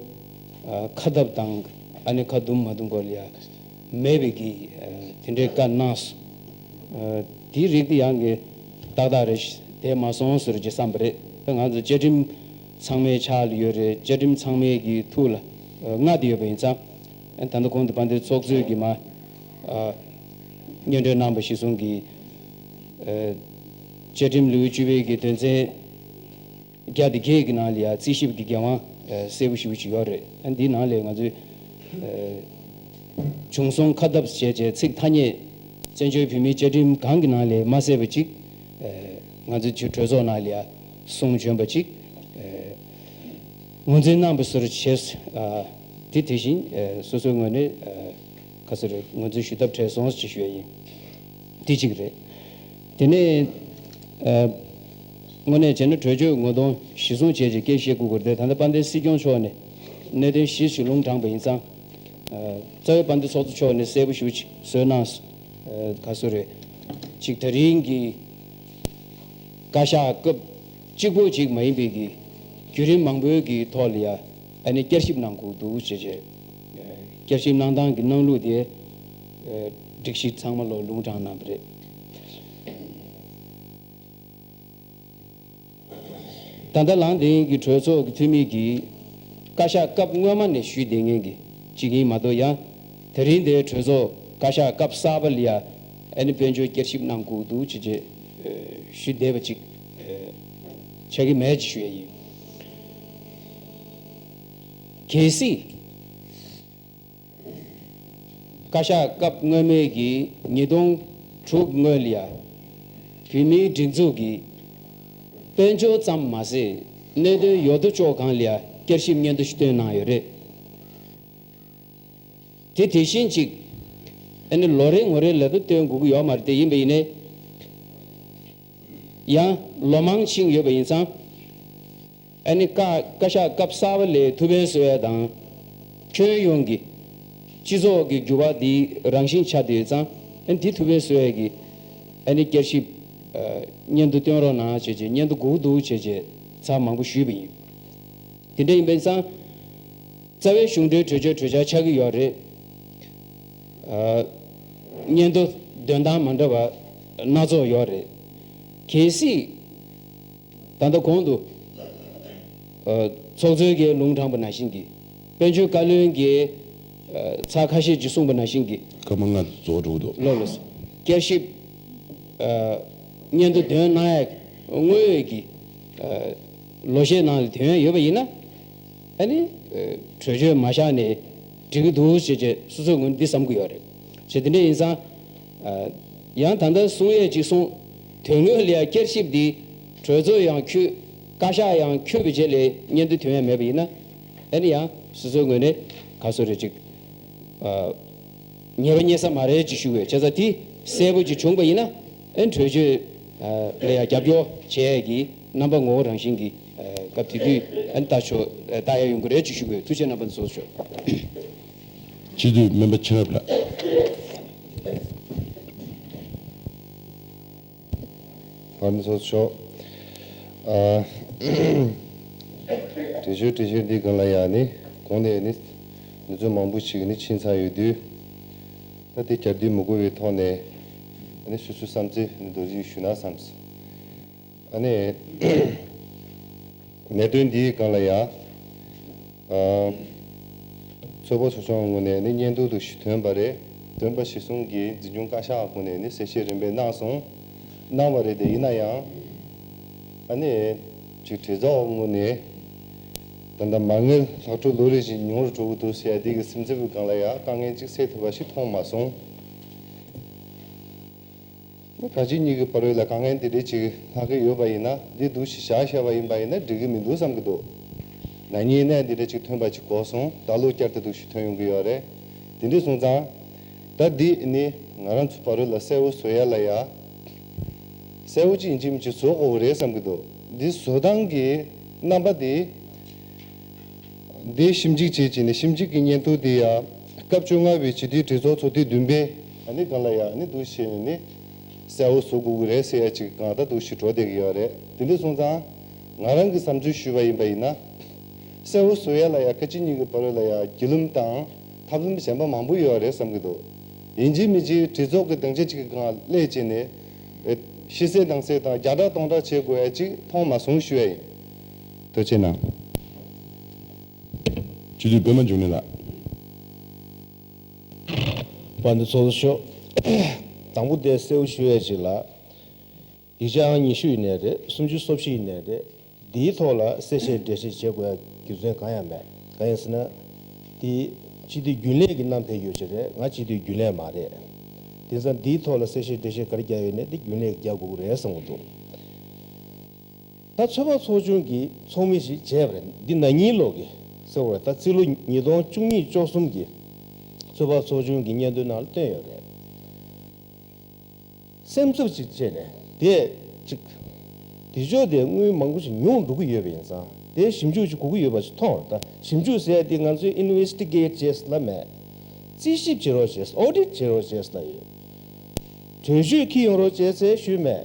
ཁ་བརྡབ་དང་ཨ་ནི་ཁ་བརྡུང་མ་བརྡུང་སྐོར་ལ་ཡ་མེད་པའི་གི་དེ་འདྲའི་བཀའ་གནང་སོང་། དེའི་རིགས་དེ་ཡང་གི་ཏག་ཏག་རེད། དེ་མ་སོང་ཟེར་གྱི་བསམ་པ་རེད། ད་ང་ཚོ་བཅའ་ཁྲིམས་ཚང་མའི་ཕྱག་ལ་ཡོད་རེད། བཅའ་ཁྲིམས་ཚང་མའི་གི་ཐུགས་ལ་མངའ་བསྡད་ཡོད་པ་ཡིན་ཙང་། ད་ལྟ་གོང་དུ་དཔལ་ལྡན་ཚོགས་གཙོས་ཀྱི་མ་སྙན་སྒྲོན་གནང་པ་གཞིར་བཟུང་གི་བཅའ་ཁྲིམས་ལེའུ་བཅུ་པའི་གི་དོན་ཚན་བརྒྱ་དང་བརྒྱད་ཀྱི་ནང་ལ་ཡང་རྩིས་ཞིབ་ཀྱི་འགན་དབང་གསལ་པོ་ཞེ་པོ་ཅིག་ཡོད་རེད། འདིའི་ནང་ལས་ང་ཚོས་བྱུང་སོང་ཁ་བརྡབ་བྱས་བྱས་ཚིག་ཐ་སྙད་བཙན་བྱོལ་བོད་མིའི་བཅའ་ཁྲིམས་གང་གི་ནང་ལས་མ་གསལ་བ་ཅིག་ང་ཚོས་ཀྱི་གྲོས་ཚོགས་ནང་ལ་ཡང་གསུང་བྱོན་པ་ཅིག་ངོས་འཛིན་གནང་པའི་ཟུར་བྱས། དེ་དེ་བཞིན་སོ་སོའི་ངོས་ནས་ཁ་སང་ངོས་འཛིན་ཞུ་ཐབས་བྲལ་སོང་ཞེས་ཞུ་ཡ་ཡིན། དེ་གཅིག་རེད། དེ་ནས་ཨ། དངོས་གནས་བྱས་ན་གྲོས་ཆོད་ངོ་གདོང་གཞིར་བཟུང་བྱས་རྗེས་སྐད་བཤད་དགོས་ཀྱི་རེད་དེ། ད་ལྟ་དཔལ་ལྡན་སྲིད་སྐྱོང་མཆོག་ནས་གནད་དོན་བཞི་ཞིག་ལུང་དྲངས་པ་ཡིན་ཙང་། ཨ། རྩ་བའི་དཔལ་ལྡན་ཚོགས་གཙོ་མཆོག་ནས་གསལ་པོ་ཞེ་པོ་ཅིག་བཟོས་གནང་སོང་། ཨ། ག་སུ་རེད། ཅིག་ད་རིང་གི་བཀའ་ཤག་སྐབས་གཅིག་པོ་ཅིག་མ་ཡིན་པའི་གི་བརྒྱུད་རིམ་མང་པོའི་གི་ཐོག་ལ་ཡ་ཨ་ནི་བསྐྱར་ཞིབ་གནང་དགོས་འདུག་ཅེས་བྱས། ཨ། བསྐྱར་ཞིབ་གནང་སྟངས་ཀྱི་གནང་ལུགས་དེ་ཨ། སྒྲིག་གཞི་ཚང་མ་ལོ་ལུང་དྲངས་གནང་བ་རེད། ད་ལྟ་ལངས་བསྡད་མཁན་གྱི་གྲོས་ཚོགས་ཀྱི་འཐུས་མི་གིས་བཀའ་ཤག་སྐབས་སྔོན་མ་ནས་ཞུས་བསྡད་མཁན་གྱི་གཅིག་ཡིན་མ་གཏོགས། ཡང་དེ་རིང་འདིའི་གྲོས་ཚོགས་བཀའ་ཤག་སྐབས་གསར་པ་ལ་ཡ་ཨ་ནི་དཔལ་འབྱོར་བསྐྱར་ཞིབ་གནང་དགོས་འདུག་ཅེས་བྱས་ཞུས་བསྡད་པ་ཅིག་ཆགས་ཀྱི་མེད་ཅེས་ཞུ་ཡ་ཡིན། གལ་སྲིད། བཀའ་ཤག་སྐབས་སྔོན་མའི་གི་ཉིས་སྟོང་དྲུག་སྔོན་ལ་ཡ། བོད་མིའི་སྒྲིག་འཛུགས་ཀྱི་དཔལ་འབྱོར་ཙམ་མ་ཟད་གནད་དོན་ཡོད་དོ་ཅོག་གང་ལ་ཡ་བསྐྱར་ཞིབ་སྙན་ཐོ་ཞིག་བཏོན་གནང་ཡོད་རེད། དེ་དེ་བཞིན་ཅིག་ཨ་ནི་ལོ་རེ་ངོ་རེ་ལ་ད་བཏོན་དགོས་ཀྱི་ཡོད་མ་རེད། དེ་ཡིན་པ་ཡིན་ནའི་ཡང་ལོ་མང་ཕྱིན་ཡོད་པ་ཡིན་ཙང་། ཨ་ནི་བཀའ་བཀའ་ཤག་སྐབས་གསར་པ་ལ་ཐུགས་ཕན་གསོས་ཡ་དང་། ཁྱོན་ཡོངས་ཀྱི་སྤྱི་ཚོགས་ཀྱི་འགྱུར་བ་འདི་རང་བཞིན་ཆགས་བསྡད་ཙང་། ཨ་ནི་འདི་ཐུགས་ཕན་གསོས་ཡ་གི་ཨ་ནི་བསྐྱར་ཞིབ་ཨ་སྙན་ཐོ་བཏོན་རོགས་གནང་བྱས་བྱས། སྙན་ཐོ་དགོས་འདུག་བྱས་བྱས་ཚར་མང་པོ་ཞུས་པ་ཡིན། དེ་འདྲ་ཡིན་པ་ཡིན་ཙང་། རྩ་བའི་གཞུང་འབྲེལ་གྲོས་ཆོད་གྲོས་འཆར་ཆགས་ཀྱི་ཡོད་རེད། ཨ་སྙན་ཐོ་འདོན་སྟངས་མ་འདྲ་བ་སྣ་ཚོགས་ཡོད་རེད། གལ་སྲིད་ད་ལྟ་གོང་དུ་ཨ་ཚོགས་གཙོས་ཀྱིས་ལུང་དྲངས་པ་ནང་བཞིན་གྱི། དཔལ་འབྱོར་བཀའ་བློན་གྱིས་ཨ་ཚར་ཁ་ཤས་ཅིག་གསུངས་པ་ནང་བཞིན་གྱི། སྐར་མ་ལྔ་རྫོགས་འགྲོ་གི་འདུག་ལགས་ལགས་སོ། བསྐྱར་ཞིབ་ཨ་སྙན་ཐོ་འདོན་གནང་ཡ་དངོས་ཡོད་ཀྱི་ཨ་ལོ་ཤས་ནང་ལ་འདོན་ཡ་ཡོད་པ་ཡིན་ན། ཨ་ནི་ཨ་གྲོས་ཆོད་མ་བཞག་ནས་འགྲིག་གི་འདུག་ཅེས་བྱས་སོ་སོའི་ངོས་ནས་འདི་བསམ་གྱི་ཡོད་རེད། བྱས་དེ་འདྲ་ཡིན་ཙང་། ཨ་ཡང་ད་ལྟ་གསུང་ཡས་ཅིག་གསུངས། དོན་དངོས་ལ་ཡང་བསྐྱར་ཞིབ་འདི་གྲོས་ཚོགས་ཡང་འཁྱོལ། བཀའ་ཤག་ཡང་འཁྱོལ་བའི་རྗེས་ལ་སྙན་ཐོ་ཐོན་ཡ་མེད་པ་ཡིན་ན། ཨ་ནི་ཡང་སོ་སོའི་ངོས་ནས་ག་སོ་རེ་ཅིག་ཨ་ཉེས་པ་རྙེད་ས་མ་རེད་ཅེས་ཞུ་དགོས། བྱས་ཙང་དེ་གསལ་པོ་ཅིག་བྱུང་པ་ཡིན་ན། ཨ་ནི་གྲོས་ཆོད་ཨ་ལ་ཡང་རྒྱབ་སྐྱོར་བྱེད་ཡས་ཀྱི་རྣམ་པ་ངོ་བོ་རང་བཞིན་གྱི་ཨ་སྐབས་དེ་དུས་ཨ་ནི་ལྟ་ཆོག་ཨ་ལྟ་ཡ་ཡོང་གི་རེད་ཅེས་ཞུ་དགོས། ཐུགས་རྗེ་ཆེ། རྣམ་པ་ཚོ་ཆོག་སྤྱི་འཐུས་སྨན་པ་ཆེན་རབ་ལགས། བར་ནི་ཚོགས་ཤོག་ཨ། དྲི་ཤོད་དྲི་ཤོད་འདི་སྒང་ལ་ཡང་ནི་གོང་ནས་ནི་གནས་ཚུལ་མང་པོ་ཞིག་ནི་ཕྱིན་ཚར་ཡོད་དུས། ད་དེ་བསྐྱར་ཟློས་མི་དགོས་པའི་ཐོག་ནས་ནི་སོ་སོའི་བསམ་ཚུལ་ནི་མདོར་བསྡུས་ཞུས་ན་བསམས། ཨ་ནི། གནད་དོན་འདིའི་སྒང་ལ་ཡང་། ཨ། ཚོགས་པ་ཚོགས་ཆུང་ངོས་ནས་ནི་སྙན་ཐོ་དུ་ཞིག་ཐོན་པ་རེད། ཐོན་པ་གཞིར་བཟུང་གིས་འཛིན་སྐྱོང་བཀའ་ཤག་ངོས་ནས་ནི་གསལ་བཤད་རིམ་པས་གནང་སོང་། གནང་བ་རེད་དེ། ཡིན་ན་ཡང་། ཨ་ནི། ཅིག་གྲོས་ཚོགས་ངོས་ནས། ད་ལྟ་མ་དངུལ་ལྷག་འཕྲོ་ལོ་རེ་བཞིན་ཉུང་རུ་འགྲོ་གི་འདུག་ཟེར་ཡ་འདི་གི་སེམས་འཚབ་ཀྱི་སྒང་ལ་ཡང་དཀའ་ངལ་ཅིག་སེལ་ཐུབ་པ་ཞིག་མཐོང་མ་སོང་། ཁ་ཅིག་གཉིས་ཀྱི་བར་ལ་དཀའ་ངལ་འདི་འདྲ་ཅིག་ལྷག་གི་ཡོད་པ་ཡིན་ན། འདི་འདུག་ཞིག་བཞག་བཞག་པ་ཡིན་པ་ཡིན་ན་འགྲིག་གི་མི་འདུག་བསམ་གྱི་འདུག་ན་ནིང་ནས་འདི་འདྲ་ཅིག་ཐོན་པ་ཅིག་གོ་སོང་། ད་ལོ་བསྐྱར་དུ་འདུག་ཞིག་ཐོན་ཡོང་གི་ཡོད་རེད། དེ་འདྲ་སོང་ཙང་། ད་འདི་ནི་ང་རང་ཚོ་བར་ལ་གསལ་བོ་བཟོ་ཡ་ལ་ཡ། གསལ་བོ་ཅིག་ཡིན་གཅིག་མིན་གཅིག་བཟོ་དགོས་རེད་བསམ་གྱི་འདུག་འདི་བཟོ་སྟངས་ཀྱི་རྣམ་པ་འདི། འདི་ཞིབ་འཇུག་བྱས་བྱས་ནས། ཞིབ་འཇུག་གི་སྙན་ཐོ་འདི་ཡང་སྐབས་བཅོ་ལྔ་པའི་སྤྱི་འཐུས་གྲོས་ཚོགས་ཚོགས་དུས་བདུན་པའི་ཨ་ནི་སྒང་ལ་ཡང་ཨ་ནི་འདུག་བྱས་ནས་ནི་གསལ་བོ་བཟོ་དགོས་ཀྱི་རེད་ཟེར་ཡ་ཅིག་གང་ལྟར་འདུག་ཞིག་འགྲོ་བསྡད་ཀྱི་ཡོད་རེད། དེ་འདྲ་སོང་ཙང་ང་རང་གི་བསམ་ཚུལ་ཞུས་པ་ཡིན་པ་ཡིན་ན། གསལ་བོ་བཟོ་ཡ་ལ་ཡང་ཁ་ཅིག་གཉིས་ཀྱི་བར་ལ་ཡང་བརྒྱུད་ལམ་དང་ཐབས་ལམ་གཞན་པ་མང་པོ་ཡོད་རེད་བསམ་གྱི་འདུག་ཡིན་གཅིག་མིན་གཅིག་གྲོས་ཚོགས་ཀྱི་སྡིངས་ཆ་གཅིག་གི་སྒང་སླེབས་བྱས་ནས་ཤི་གསོན་དྭངས་གསལ་དང་རྒྱག་གྲབས་གཏོང་གྲབས་བྱེད་དགོས་ཡ་ཅིག་མཐོང་མ་སོང་ཞུ་ཡ་ཡིན། ཐུགས་རྗེ་གནང་། སྤྱི་འཐུས་པད་མ་འབྱུང་གནས་ལགས། དཔལ་ལྡན་ཚོགས་གཙོ་མཆོག་དང་པོ་དེ་གསལ་པོ་ཞུ་ཡ་ཅིག་ལ། ཡིག་ཆ་ཨང་ཉི་ཤུ་ཡིན་ནའི་རེད། སུམ་ཅུ་སོ་བཞི་ཡིན་ནའི་རེད། འདིའི་ཐོག་ལ་གསལ་བཤད་འགྲེལ་བཤད་བྱེད་དགོས་ཡ་རྒྱུ་མཚན་གང་ཡང་མེད། གང་ཡིན་ཟེར་ན། འདི་སྤྱི་འཐུས་རྒྱུན་ལས་ཀྱི་བསྣམས་ཕེབས་ཡོད་ཅིག་རེད། ང་སྤྱི་འཐུས་རྒྱུན་ལས་མ་རེད། དེ་ཙང་འདིའི་ཐོག་ལ་གསལ་བཤད་འགྲེལ་བཤད་ག་རེ་རྒྱག་ཡོད་ནའི་འདི་རྒྱུན་ལས་ཀྱིས་རྒྱག་དགོས་ཀྱི་རེད་བསམ་གྱི་འདུག་ད་ཚོད་དཔག་ཚོགས་ཆུང་གི་ཚོགས་མི་ཞིག་བྱས་པ་རེད། འདི་ན་ནིང་ལོ་གི་ཟེར་བ་རེད། ད་རྩིས་ལོ་ཉིས་སྟོང་བཅུ་གཉིས་བཅུ་གསུམ་གྱི་ཚོད་དཔག་ཚོགས་ཆུང་གི་སྙན་ཐོའི་ནང་ལ་བཏོན་ཡོད་རེད། སེམས་འཚབ་ཅིག་བྱས་ནས་དེ་ཅིག་དེ་ཕྱོགས་དེ་དངུལ་མང་པོ་ཞིག་ཉུང་འགྲོ་གི་ཡོད་པ་ཡིན་ཙང་། དེ་ཞིབ་འཇུག་ཅིག་དགོས་ཀྱི་ཡོད་པ་ཞིག་མཐོང་བ་རེད། ད་ཞིབ་འཇུག་ཟེར་ཡ་དེ་ང་ཚོས་ཨིན་ཝེ་སི་ཊི་གེ་ཊི་བྱས་ལབ་མེད། རྩིས་ཞིབ་བྱེད་རོགས་བྱས། ཨོ་ཌི་ཊི་བྱེད་རོགས་བྱས་ལབ་ཡོད། གྲོས་ཆོད་འཁྱེར་ཡོང་རོགས་བྱས་ཟེར་ཞུས་མེད།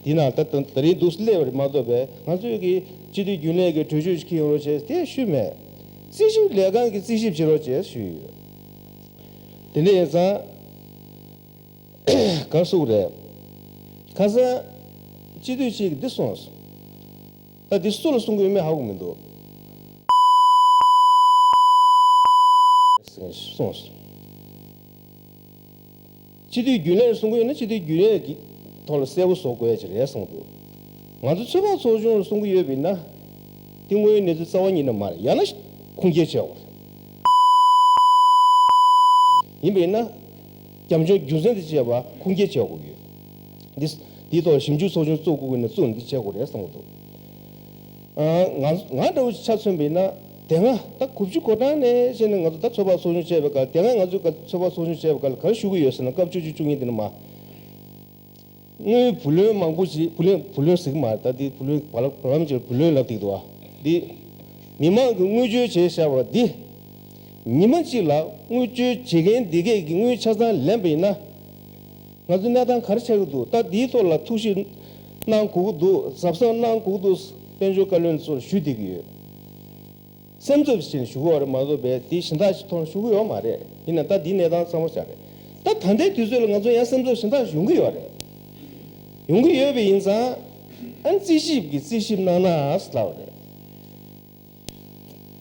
དེ་ནང་ད་ད་ད་རིང་འདུག་སླེབས་པ་རེད་མ་གཏོགས་པས། ང་ཚོས་ཀྱི་སྤྱི་འཐུས་རྒྱུན་ལས་ཀྱི་གྲོས་ཆོད་ཅིག་འཁྱེར་ཡོང་རོགས་བྱས་དེ་ཞུས་མེད། རྩིས་ཞིབ་ལས་ཁང་གིས་རྩིས་ཞིབ་བྱེད་རོགས་བྱས་ཞུས་ཡོད། དེ་འདྲ་ཡིན་ཙང་། ག་རེ་ཟེར་དགོས་རེད། ཁ་སང་སྤྱི་འཐུས་གཅིག་གིས་འདི་གསུངས་སོང་། ད་འདི་སུ་ལ་གསུང་གི་ཡོད་མེད་ཧ་གོ་མི་འདུག་གསུངས་སོང་། སྤྱི་འཐུས་རྒྱུན་ལས་ལ་གསུང་གི་ཡོད་ན་སྤྱི་འཐུས་རྒྱུན་ལས་ཀྱི་ཐོག་ལ་གསལ་པོ་བཟོ་དགོས་ཡ་ཅིག་རེད་གསུངས་འདུག་ང་ཚོ་ཚོད་དཔག་ཚོགས་ཆུང་ལ་གསུང་གི་ཡོད་པ་ཡིན་ན། དེ་དངོས་ཡོད་གནས་ཚུལ་རྩ་བ་ཉིད་ནས་མ་རེད། ཡང་ན་ཁུངས་སྐྱེལ་བྱེད་དགོས་རེད། ཡིན་པ་ཡིན་ན། རྒྱབ་ལྗོངས་རྒྱུ་མཚན་དང་བཅས་པ་ཁུངས་སྐྱེལ་བྱེད་དགོས་ཀྱི་ཡོད། འདི་འདིའི་ཐོག་ཞིབ་འཇུག་ཚོགས་ཆུང་བཙུགས་དགོས་ཀྱི་ཡིན་ན་བཙུགས་ནས་འདི་བྱེད་དགོས་རེད་བསམ་གྱི་འདུག་ཨ། ང་ང་འདྲ་བོ་ཆ་མཚོན་པ་ཡིན་ན། དེ་སྔ་ད་དགུ་བཅུ་གོ་གྲངས་ནས་བྱས་ནས་ང་ཚོ་ད་ཚོད་དཔག་ཚོགས་ཆུང་བྱས་པའི་སྐབས། དེ་སྔ་ང་ཚོས་ཚོད་དཔག་ཚོགས་ཆུང་བྱས་པའི་སྐབས་ལ་ག་རེ་ཞུ་གི་ཡོད་ཟེར་ན། སྐབས་བཅུ་གཅིག་བཅུ་གཉིས་དེ་ནས་མར། དངུལ་བུ་ལོན་མང་པོ་ཞིག་བུ་ལོན་བུ་ལོན་ཟེར་གྱི་མ་རེད། ད་དེ་བུ་ལོན་བར་ལམ་བར་ལམ་ཅིག་ལ་བུ་ལོན་ལབ་བསྡད་འདུག་ཨ། འདི་མི་མང་གིས་དངུལ་བཅོལ་བྱས་བཞག་པ་འདི་ཉི་མ་གཅིག་ལ་དངུལ་བཅོལ་བྱེད་མཁན་འདི་གས་ཀྱི་དངུལ་ཆ་ཚང་ལེན་པ་ཡིན་ན། ང་ཚོ་གནས་སྟངས་ག་རེ་ཆགས་ཀྱི་འདུག་ད་འདིའི་ཐོག་ལ་ཐུགས་ཞིབ་གནང་དགོས་ཀྱི་འདུག་གཟབ་གཟབ་གནང་དགོས་ཀྱི་འདུག་དཔལ་འབྱོར་བཀའ་བློན་ཚོར་ཞུ་བསྡད་ཀྱི་ཡོད། སེམས་འཚབ་བྱས་ནས་ཞུ་གི་ཡོད་རེད་མ་གཏོགས་པའི་དེ་གཞན་དག་ཅིག་ཐོག་ནས་ཞུ་གི་ཡོད་མ་རེད། ཡིན་ན་ད་འདི་གནས་སྟངས་ཚང་མ་ཆགས་རེད། ད་ད་ལྟའི་དུས་ཚོད་ལ་ང་ཚོ་ཡང་སེམས་འཚབ་གཞན་དག་ཡོང་གི་ཡོད་རེད། ཡོང་གི་ཡོད་པ་ཡིན་ཙང་ཨ་ནི་རྩིས་ཞིབ་ཀྱིས་རྩིས་ཞིབ་གནང་ན་ཟེར་ལབ་པ་རེད།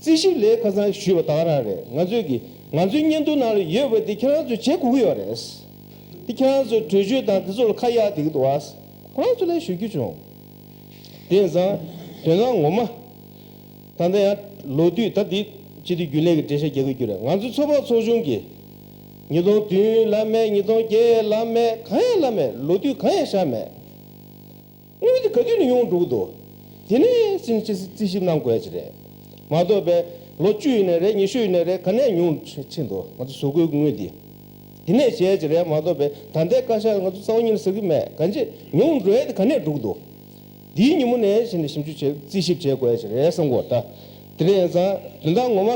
རྩིས་ཞིབ་ལས་ཁ་སང་ཞུས་པ་ད་ག་རང་རེད། ང་ཚོས་ཀྱི་ང་ཚོའི་བརྙན་ཐུང་ནང་ལ་ཡོད་པ་དེ་ཁྱེད་རང་ཚོས་བྱེད་དགོས་ཀྱི་ཡོད་རེད། དེ་ཁྱེད་རང་ཚོས་གྲོས་ཆོད་དང་དེ་ཚོ་ལ་ཁ་གཡར་བསྡད་ཀྱི་འདུག་བ། ཁོ་རང་ཚོ་ལ་ཞུ་རྒྱུ་བྱུང་། དེ་ཡིན་ཙང་དོན་དག་ངོ་མ། ད་ལྟ་ཡང་ལོ་དུས་ད་འདི་སྤྱི་འཐུས་རྒྱུན་ལས་ཀྱི་འགྲེལ་བཤད་རྒྱག་གི་རྒྱུ་རེད། ང་ཚོ་ཚོད་དཔག་ཚོགས་ཆུང་གིས་ཉིས་སྟོང་བདུན་ལབ་མེད། ཉིས་སྟོང་བརྒྱད་ལབ་མེད། གང་ཡང་ལབ་མེད། ལོ་དུས་གང་ཡང་བཞག་མེད། དངུལ་དེ་ག་དུས་ནས་ཉུང་འགྲོ་གི་འདུག་དེ་ནས་ཕྱིན་ཆད་རྩིས་ཞིབ་གནང་དགོས་ཀྱི་རེད། མ་གཏོགས་པའི་ལོ་བཅུ་ཡིན་ནའི་རེད། ཉི་ཤུ་ཡིན་ནའི་རེད། ག་ནས་ཉུང་ཕྱིན་འདུག་ང་ཚོ་བཟོ་བཀོད་ཀྱི་དངུལ་འདི། དེ་ནས་བྱས་ཀྱི་རེད་མ་གཏོགས་པའི་ད་ལྟའི་བཀའ་ཤག་ང་ཚོ་རྩ་བ་ཉིད་ནས་ཟེར་གྱི་མེད། གང་ཅི་ཉུང་འགྲོ་ཡས་དེ་ག་ནས་འགྲོ་གི་འདུག་འདིའི་ཉིན་མོ་ནས་བྱས་ནས་ཞིབ་འཇུག་བྱེད། རྩིས་ཞིབ་བྱེད་དགོས་ཀྱི་རེད་བསམ་གྱི་ཡོད། ད་དེ་འདྲ་ཡིན་ཙང་དོན་དག་ངོ་མ།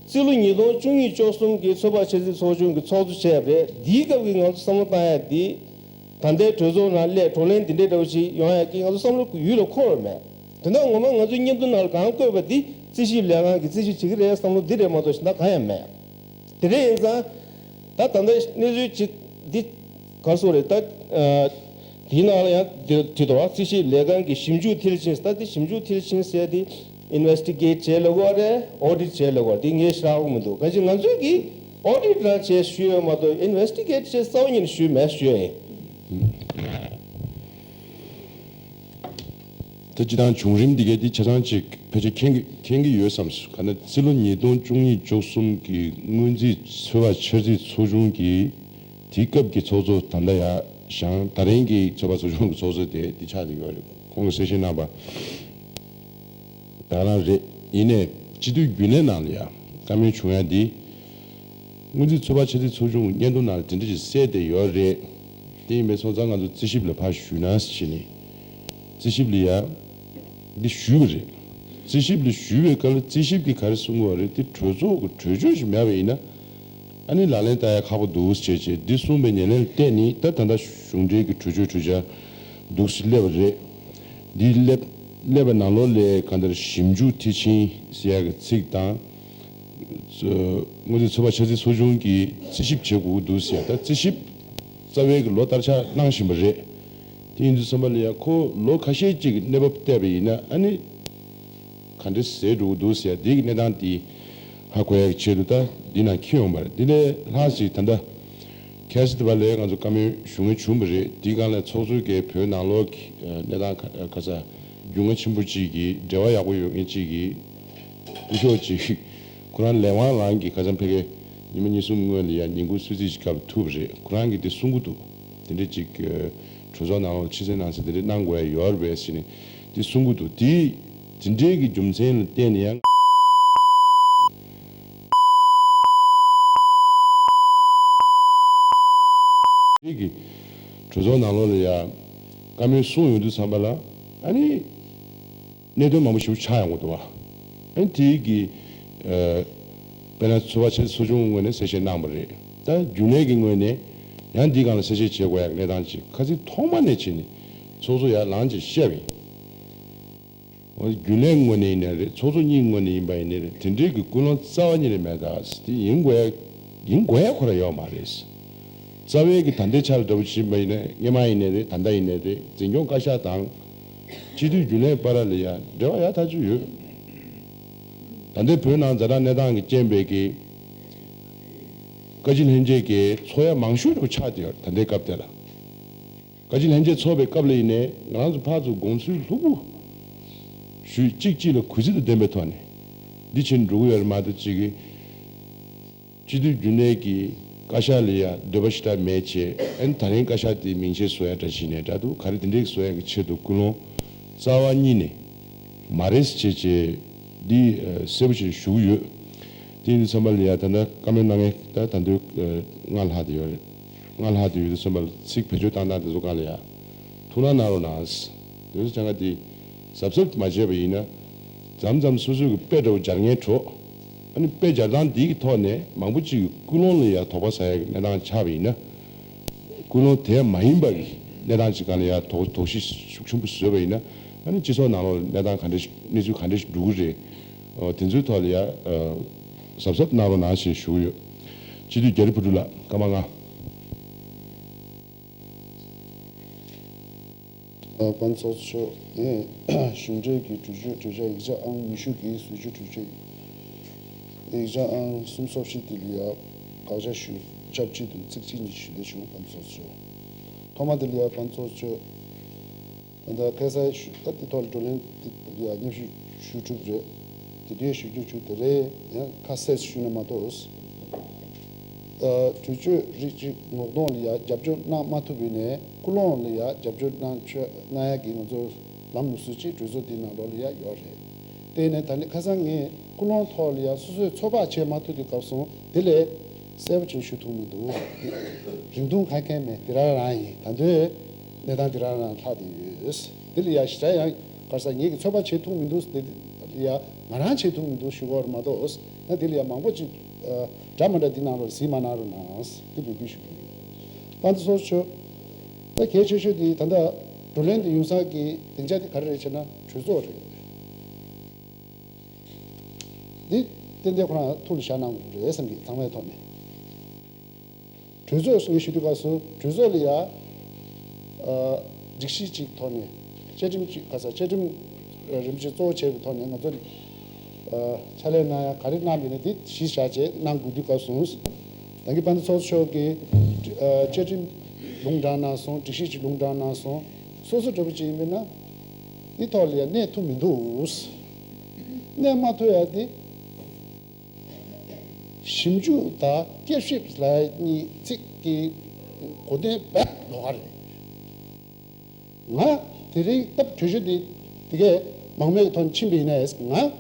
རྩིས་ལོ་ཉིས་སྟོང་བཅུ་གཉིས་བཅུ་གསུམ་གྱི་ཚོད་དཔག་འཆར་རྩིས་ཚོགས་ཆུང་གིས་ཚོགས་གཙོ་བྱས་པ་རེད། འདིའི་སྐབས་ཀྱི་ང་ཚོ་བསམ་བློ་བཏང་ཡ་འདི། ད་ལྟའི་གྲོས་ཚོགས་ནང་སླེབས་བགྲོ་གླེང་འདི་འདྲའི་འདྲ་བོ་ཞིག་ཡོང་ཡ་གི་ང་ཚོ་བསམ་བློ་ཡུལ་ལ་འཁོར་བ་མེད། དོན་དག་ངོ་མ་ང་ཚོའི་བརྙན་ཐུང་ནང་ལ་གང་བཀོད་པ་འདི་རྩིས་ཞིབ་ལས་ཁང་གིས་རྩིས་ཞིབ་བྱེད་ཀྱི་རེད་བསམ་བློ་འདི་རེད་མ་གཏོགས་གཞན་དག་གང་ཡང་མེད། དེ་འདྲ་ཡིན་ཙང་། ད་ད་ལྟ་གནས་ཚུལ་ཅིག་འདི་ག་རེ་ཟེར་དགོས་རེད། ད་དེའི་ནང་ལ་ཡང་འདི་བྲིས་འདུག་བ། རྩིས་ཞིབ་ལས་ཁང་གིས་ཞིབ་འཇུག་མཐིལ་ཕྱིན། ད་དེ་ཞིབ་འཇུག་མཐིལ་ཕྱིན་ཟེར་དེ་ཨིན་ཝེ་སི་ཊི་གེ་ཊི་བྱས་ལབ་དགོས་རེད། ཨོ་ཌི་ཊི་བྱས་ལབ་དགོས་རེད། དེ་ངས་ཞེ་དྲག་ཧ་གོ་མི་འདུག་གང་ཅི་ང་ཚོས་ཀྱིས་ཨོ་ཌི་ཊི་རང་བྱས་ཞུས་ཡོད་མ་གཏོགས་ཨིན་ཝེ་སི་ཊི་གེ་ཊི་བྱས་རྩ་བ་ཉིད་ནས་ཞུས་མེད་ཞུ་ཡ་ཡིན། ད་སྤྱིར་བཏང་བྱུང་རིམ་འདི་གའི་འདི་ཆ་ཚང་ཅིག་ཕལ་ཆེར་མཁྱེན་གྱི་མཁྱེན་གྱི་ཡོད་བསམ་སོང་། ག་ན་རྩིས་ལོ་ཉིས་སྟོང་བཅུ་གཉིས་བཅུ་གསུམ་གྱི་སྔོན་རྩིས་ཚོད་དཔག་འཆར་རྩིས་ཚོགས་ཆུང་གིས་དེའི་སྐབས་ཀྱི་ཚོགས་གཙོ་ད་ལྟ་ཡར་བཞེངས། ད་རིང་གི་ཚོད་དཔག་ཚོགས་ཆུང་གི་ཚོགས་གཙོ་དེ་འདི་ཆགས་བསྡད་ཡོད་རེད། ཁོང་གིས་གསལ་བཤད་གནང་པ་ད་ག་རང་རེད། ཡིན་ནའི་སྤྱི་འཐུས་རྒྱུན་ལས་ནང་ལ་ཡ་བཀའ་མོལ་བྱུང་ཡ་འདི། སྔོན་རྩིས་ཚོད་དཔག་འཆར་རྩིས་ཚོགས་ཆུང་གི་བརྙན་ཐུང་ནང་ལ་དེ་འདྲ་ཞིག་གསལ་བསྡད་ཡོད་རེད། དེ་ཡིན་པའི་སོང་ཙང་ང་ཚོ་རྩིས་ཞིབ་ལ་ཕར་ཞུས་ན་ཟེར་ནས། རྩིས་ཞིབ་ལ་ཡ། འདི་ཞུས་པ་རེད། རྩིས་ཞིབ་ལ་ཞུས་པའི་སྐབས་ལ་རྩིས་ཞིབ་ཀྱིས་ག་རེ་གསུང་གི་ཡོད་རེད། དེ་གྲོས་ཚོགས་ཀྱི་གྲོས་ཆོད་ཞིག་མེད་པ་ཡིན་ན། ཨ་ནི་ལག་ལེན་བསྟར་ཡ་ཁག་པོ་འདུག་ཟེར་བྱས་འདི་གསུངས་པའི་ཉེར་ལེན་ལ་བརྟེན་ནས་ད་ད་ལྟ་གཞུང་འབྲེལ་གྱི་གྲོས་ཆོད་གྲོས་འཆར་འདུག་སེ་སླེབས་པ་རེད། འདི་སླེབས་སླེབས་པའི་ནང་ལོགས་ལ་གང་ལྟར་ཞིབ་འཇུག་མཐིལ་ཕྱིན་ཟེར་ཡ་གི་ཚིག་དང་། སྔོན་རྩིས་ཚོད་དཔག་འཆར་རྩིས་ཚོགས་ཆུང་གིས་རྩིས་ཞིབ་བྱེད་དགོས་ཀྱི་འདུག་ཟེར། ད་རྩིས་ཞིབ་རྩ་བའི་གི་ལོ་ལྟར་ཆགས་གནང་བཞིན་པ་རེད། དེ་ཡིན་དུས་ཙམ་པ་ལ་ཡང་ཁོ་ལོ་ཁ་ཤས་ཅིག་གི་གནས་བབ་བལྟས་པ་ཡིན་ན་ཨ་ནི་ག་འདྲ་ཟེར་འགྲོ་གི་འདུག་ཟེར་དེ་གི་གནས་སྟངས་དེ་ཧ་གོ་ཡ་གི་ཆེད་དུ་ད་འདི་ནང་འཁྱེར་ཡོང་པ་རེད། འདི་ལས་ལྷག་ཅིག་ད་ལྟ་ཁ་སང་དེ་བ་ལས་ང་ཚོ་བཀའ་མོལ་ཞུ་མཁན་བྱུང་བ་རེད། དེའི་སྒང་ལ་ཚོགས་གཙོ་གིས་བོད་ནང་ལོགས་ཀྱི་གནས་སྟངས་ག་ས་རྒྱུས་མངའ་ཆེན་པོ་ཅིག་གི་འབྲེལ་བ་ཡག་པོ་ཡོད་མཁན་ཅིག་གི་སྐུ་ཞབས་ཅིག་ཁོ་རང་ལས་དབང་རང་གིས་ཁ་སང་ཕ་གི་ཉི་མ་གཉིས་གསུམ་སྔོན་ལ་ཡང་ཉིན་གུང་གསོལ་ཚིགས་ཤིག་སྐབས་ཐུག་པ་རེད། ཁོ་རང་གིས་དེ་གསུང་གི་འདུག་དེ་འདྲ་ཅིག་གྲོས་ཚོགས་ནང་ལོགས་ཕྱི་གསལ་ནང་གསལ་དེ་འདྲ་གནང་དགོས་ཡ་ཡོད་རེད་པས་ཟེར་ནས་དེ་གསུང་གི་འདུག་དེ་དེ་འདྲའི་གི་རྒྱུ་མཚན་ལ་བརྟེན་ནས་ཡང་དེ་གི་གྲོས་ཚོགས་ནང་ལོགས་ལ་ཡ་བཀའ་མོལ་གསུང་ཡོང་དུས་ཙམ་པ་ལ་ཨ་ནི། གནད་དོན་མང་པོ་ཞིག་ཆགས་ཡོང་གི་འདུག་བ། ཨ་ནི་དེའི་གི་ཨ་དཔེར་ན་ཚོད་དཔག་འཆར་རྩིས་ཚོགས་ཆུང་ངོས་ནས་གསལ་བཤད་གནང་བ་རེད། ད་རྒྱུན་ལས་ཀྱི་ངོས་ནས་ཡང་འདིའི་སྒང་ལ་གསལ་བཤད་བྱེད་དགོས་ཡག་གནས་སྟངས་ཅིག་ཁ་སང་ཐོག་མ་ནས་བྱས་ནས་ཚོགས་གཙོ་ཡར་ལངས་བྱས་བཤད་པ་ཡིན། འོ་རྒྱུན་ལས་ངོས་ནས་ཡིན་ནའི་རེད། ཚོགས་གཙོ་གཉིས་ངོས་ནས་ཡིན་པ་ཡིན་ནའི་རེད། དེ་འདྲའི་གི་ཀུན་སློང་རྩ་བ་ཉིད་ནས་མེད། ད་དེ་ཡིན་དགོས་ཡག་ཡིན་དགོས་ཡག་ཁོ་རང་ཡོད་མ་རེད། རྩ་བའི་གི་ད་ལྟའི་ཆ་ལ་འདྲ་པོ་བྱེད་པ་ཡིན་ན་སྔོན་མ་ཡིན་ནའི་རེད། ད་ལྟ་ཡིན་ནའི་རེད། འཛིན་སྐྱོང་བཀའ་ཤག་དང་སྤྱི་འཐུས་རྒྱུན་ལས་བར་ལ་ཡ་འབྲེལ་བ་ཡག་ཐག་ཆོད་ཡོད། ད་ལྟའི་བོད་ནང་ཛ་དྲག་གནས་སྟངས་ཀྱི་རྐྱེན་པས་ཀྱི་བཀའ་སྤྱི་ལྷན་རྒྱས་ཀྱི་ཚོགས་ཡ་མང་ཤོས་འདྲ་པོ་ཆགས་བསྡད་ཡོད་རེད། ད་ལྟའི་སྐབས་དེ་ལ་བཀའ་སྤྱི་ལྷན་རྒྱས་ཚོགས་པའི་སྐབས་ལ་ཡིན་ནའི་ང་རང་ཚོ་ཕར་ཚུར་དགོངས་ཚུལ་ལྷུག་པོ་ཞུས། གཅིག་གཅིག་ལ་གུས་བརྩི་དང་ལྡན་པའི་ཐོག་ནས་འདི་བྱས་ནས་འགྲོ་གི་ཡོད་རེད་མ་གཏོགས་གཅིག་གི་སྤྱི་འཐུས་རྒྱུན་ལས་ཀྱིས་བཀའ་ཤག་ལ་ཡ་འདོད་པ་ཞེ་དྲག་མེད་བྱས། ཨ་ནི་ད་རིང་བཀའ་ཤག་དེའི་མིང་ཆད་བཟོ་ཡ་འདྲ་བྱས་ནས་འདྲ་འདུག་ག་རེ་དེ་འདྲས་བཟོ་ཡ་གི་ཆེད་དུ་ཀུན་སློང་རྩ་བ་ཉིད་ནས་མ་རེད་ཟེར་བྱས་བྱས་འདི་གསལ་པོ་ཞིག་ཞུ་གི་ཡོད། དེ་ཡིན་དུས་ཙམ་པ་ལ་ཡ་ད་ལྟ་བཀའ་མོལ་གནང་མཁན་ད་ད་དུང་ལྔ་ལྷག་དེ་ཡོད་རེད། ལྔ་ལྷག་དེ་ཡོད་དུས་ཙམ་པ་ལ་ཚིག་བེད་སྤྱོད་བཏང་སྟངས་དེ་ཚོ་སྒང་ལ་ཡ་ཐུགས་སྣང་གནང་རོགས་གནང་། དེ་ཚོ་ཆ་ཚང་དེ་གཟབ་གཟབ་མ་བྱས་པ་ཡིན་ན། མཚམས་མཚམས་སོ་སོའི་གི་དཔེ་འདྲ་བོ་སྦྱར་མཁན་འཕྲོ། ཨ་ནི་དཔེ་སྦྱར་སྟངས་འདི་གི་ཐོག་ནས་མང་པོ་ཅིག་གི་ཀུན་སློང་ལ་ཡང་དོགས་པ་ཟ་ཡ་གི་གནས་སྟངས་ཆགས་པ་ཡིན་ན། ཀུན་སློང་དེ་མ་ཡིན་པ་གི་གནས་སྟངས་ཅིག་སྒང་ལ་ཡང་དོགས་དོགས་གཞི་ཤུགས་ཆེན་པོ་བཟོས་པ་ཡིན་ན། ཨ་ནི་སྤྱི་ཚོགས་ནང་ལོགས་ལ་གནས་སྟངས་ག་འདྲ་ཞིག་གནས་ཚུལ་ག་འདྲ་ཞིག་འགྲོ་གི་རེད། ཨོ་དེ་ཚོའི་ཐོག་ལ་ཡང་གཟབ་གཟབ་གནང་རོགས་གནང་ཞེས་ཞུ་གི་ཡོད། སྤྱི་འཐུས་རྒྱ་རི་བུ་དྲུག་ལགས་སྐར་མ་ལྔ། ཨ། དཔལ་ཚོགས་གཙོ་མཆོག་ངས་གཞུང་འབྲེལ་གྱི་གྲོས་ཆོད་གྲོས་འཆར་ཡིག་ཆ་ཨང་ཉི་ཤུ་གི་ཟུར་བཅོས་གྲོས་ཆོད་ཡིག་ཆ་ཨང་སུམ་ཅུ་སོ་བཞི་དེ་ལ་ཡང་དགག་བྱ་ཞུ་ཆབས་ཅིག་ཏུ་ཚིག་གཅིག་གཉིས་ཞུ་འདོད་བྱུང་། དཔལ་ཚོགས་གཙོ་མཆོག་ཐོག་མ་དེ་ལ་ཡང་དཔལ་ཚོགས་གཙོ་མཆོག་ད་ལྟ་ཁ་སང་ཞུ་ད་དེ་ཐོག་ལ་བགྲོ་གླེང་དེ་ལ་ཡང་མཉམ་ཞུགས་ཞུ་གྲུབ་རེད། དེ་དུས་ཞུ་རྒྱུ་བྱུང་། དེ་རེད། ཡང་ཁ་གསལ་ཞུས་ན་མ་གཏོགས། ཨ། གྲོས་ཆོད་རིགས་གཅིག་ངོ་གདོང་ལ་ཡང་རྒྱབ་སྐྱོར་གནང་མ་ཐུབ་པ་ཡིན་ནའི་ཀུན་སློང་ལ་ཡང་རྒྱབ་སྐྱོར་གནང་ཆོག་གནང་ཡ་གི་ང་ཚོ་ལམ་ལུགས་སྲོལ་ཅིག་གྲོས་ཚོགས་འདིའི་ནང་ལོགས་ལ་ཡང་ཡོད་རེད། དེ་ནས་ད་ནི་ཁ་སང་ངས་ཀུན་སློང་ཐོག་ལ་ཡང་སོ་སོས་ཚོད་དཔག་བྱེད་མ་ཐུབ་དུས་སྐབས་སུ་དེ་ལས་གསལ་པོ་ཅིག་ཞུ་ཐུབ་མི་འདུག་རིང་ཐུང་གང་ཡང་མེད། དེ་རང་རང་ཡིན། ད་དུང་གནས་སྟངས་དེ་རང་རང་ལྷག་བསྡད་ཡོད། དེ་ལ་ཡང་ཞེ་དྲག་ཡང་ག་རེ་ཟ། ངེད་ཀྱིས་ཚོད་དཔག་བྱེད་ཐུབ་མི་འདུག་དེ་ལ་ཡང་ང་རང་བྱེད་ཐུབ་མི་འདུག་ཞུ་དགོས་རེད་མ་གཏོགས། ཡང་དེ་ལ་ཡང་མང་པོ་ཅིག་ཨ། འདྲ་མི་འདྲ་འདི་ནང་ལོགས་གཟིགས་མ་གནང་རོགས་གནང་། འདི་འབོད་སྐུལ་ཞུ་གི་ཡོད། དཔལ་ཚོགས་གཙོ་མཆོག་ད་གལ་ཆེ་ཤོས་དེ་ད་ལྟ་བགྲོ་གླེང་འདི་ཡོང་ས་གི་སྡིངས་ཆ་དེ་ག་རེ་རེད་ཟེར་ན་གྲོས་ཚོགས་རེད། འདི་ཏན་ཏན་ཁོ་རང་ཐུགས་ལ་བཞག་གནང་དགོས་རེད་བསམ་གི། ཚང་མའི་ཐོག་ནས། གྲོས་ཚོགས་ངས་ཞུ་དུས་སྐབས་སུ་གྲོས་ཚོགས་ལ་ཡ། ཨ། སྒྲིག་གཞི་གཅིག་ཐོག་ནས་བཅའ་ཁྲིམས་གཅིག་ག་ས་བཅའ་ཁྲིམས་རིན་པོ་ཆེ་གཙོ་བོ་བྱས་པའི་ཐོག་ནས་ང་ཚོ་ཨ། ཕྱག་ལས་གནང་ཡ་ག་རེ་གནང་བ་ཡིན་ན་དེ་གཞི་བཞག་བྱས་གནང་དགོས་དུས་སྐབས་སུ། ད་གིན་དཔལ་ལྡན་ཚོགས་གཙོ་མཆོག་གིས་ཨ། བཅའ་ཁྲིམས་ལུང་དྲངས་གནང་སོང་། སྒྲིག་གཞི་གཅིག་ལུང་དྲངས་གནང་སོང་། སོ་སོ་འདྲ་པོ་ཅིག་ཡིན་པས་ན་དེ་ཐོག་ལ་ཡ་གནས་ཐུབ་མི་འདུག་གནས་མ་ཐུབ་ཡ་དེ། ཞིབ་འཇུག་དང་བསྐྱར་ཞིབ་ལབ་ཡ་གཉིས་ཚིག་གི་གོ་དོན་དཔེ་ལོགས་ཀ་རེད། ང་དེ་རིང་སྟབས་གྲོས་ཆོད་འདི་དེ་གས་མང་མོས་ཀྱི་ཐོག་ནས་ཕྱིན་པ་ཡིན་ན། ང་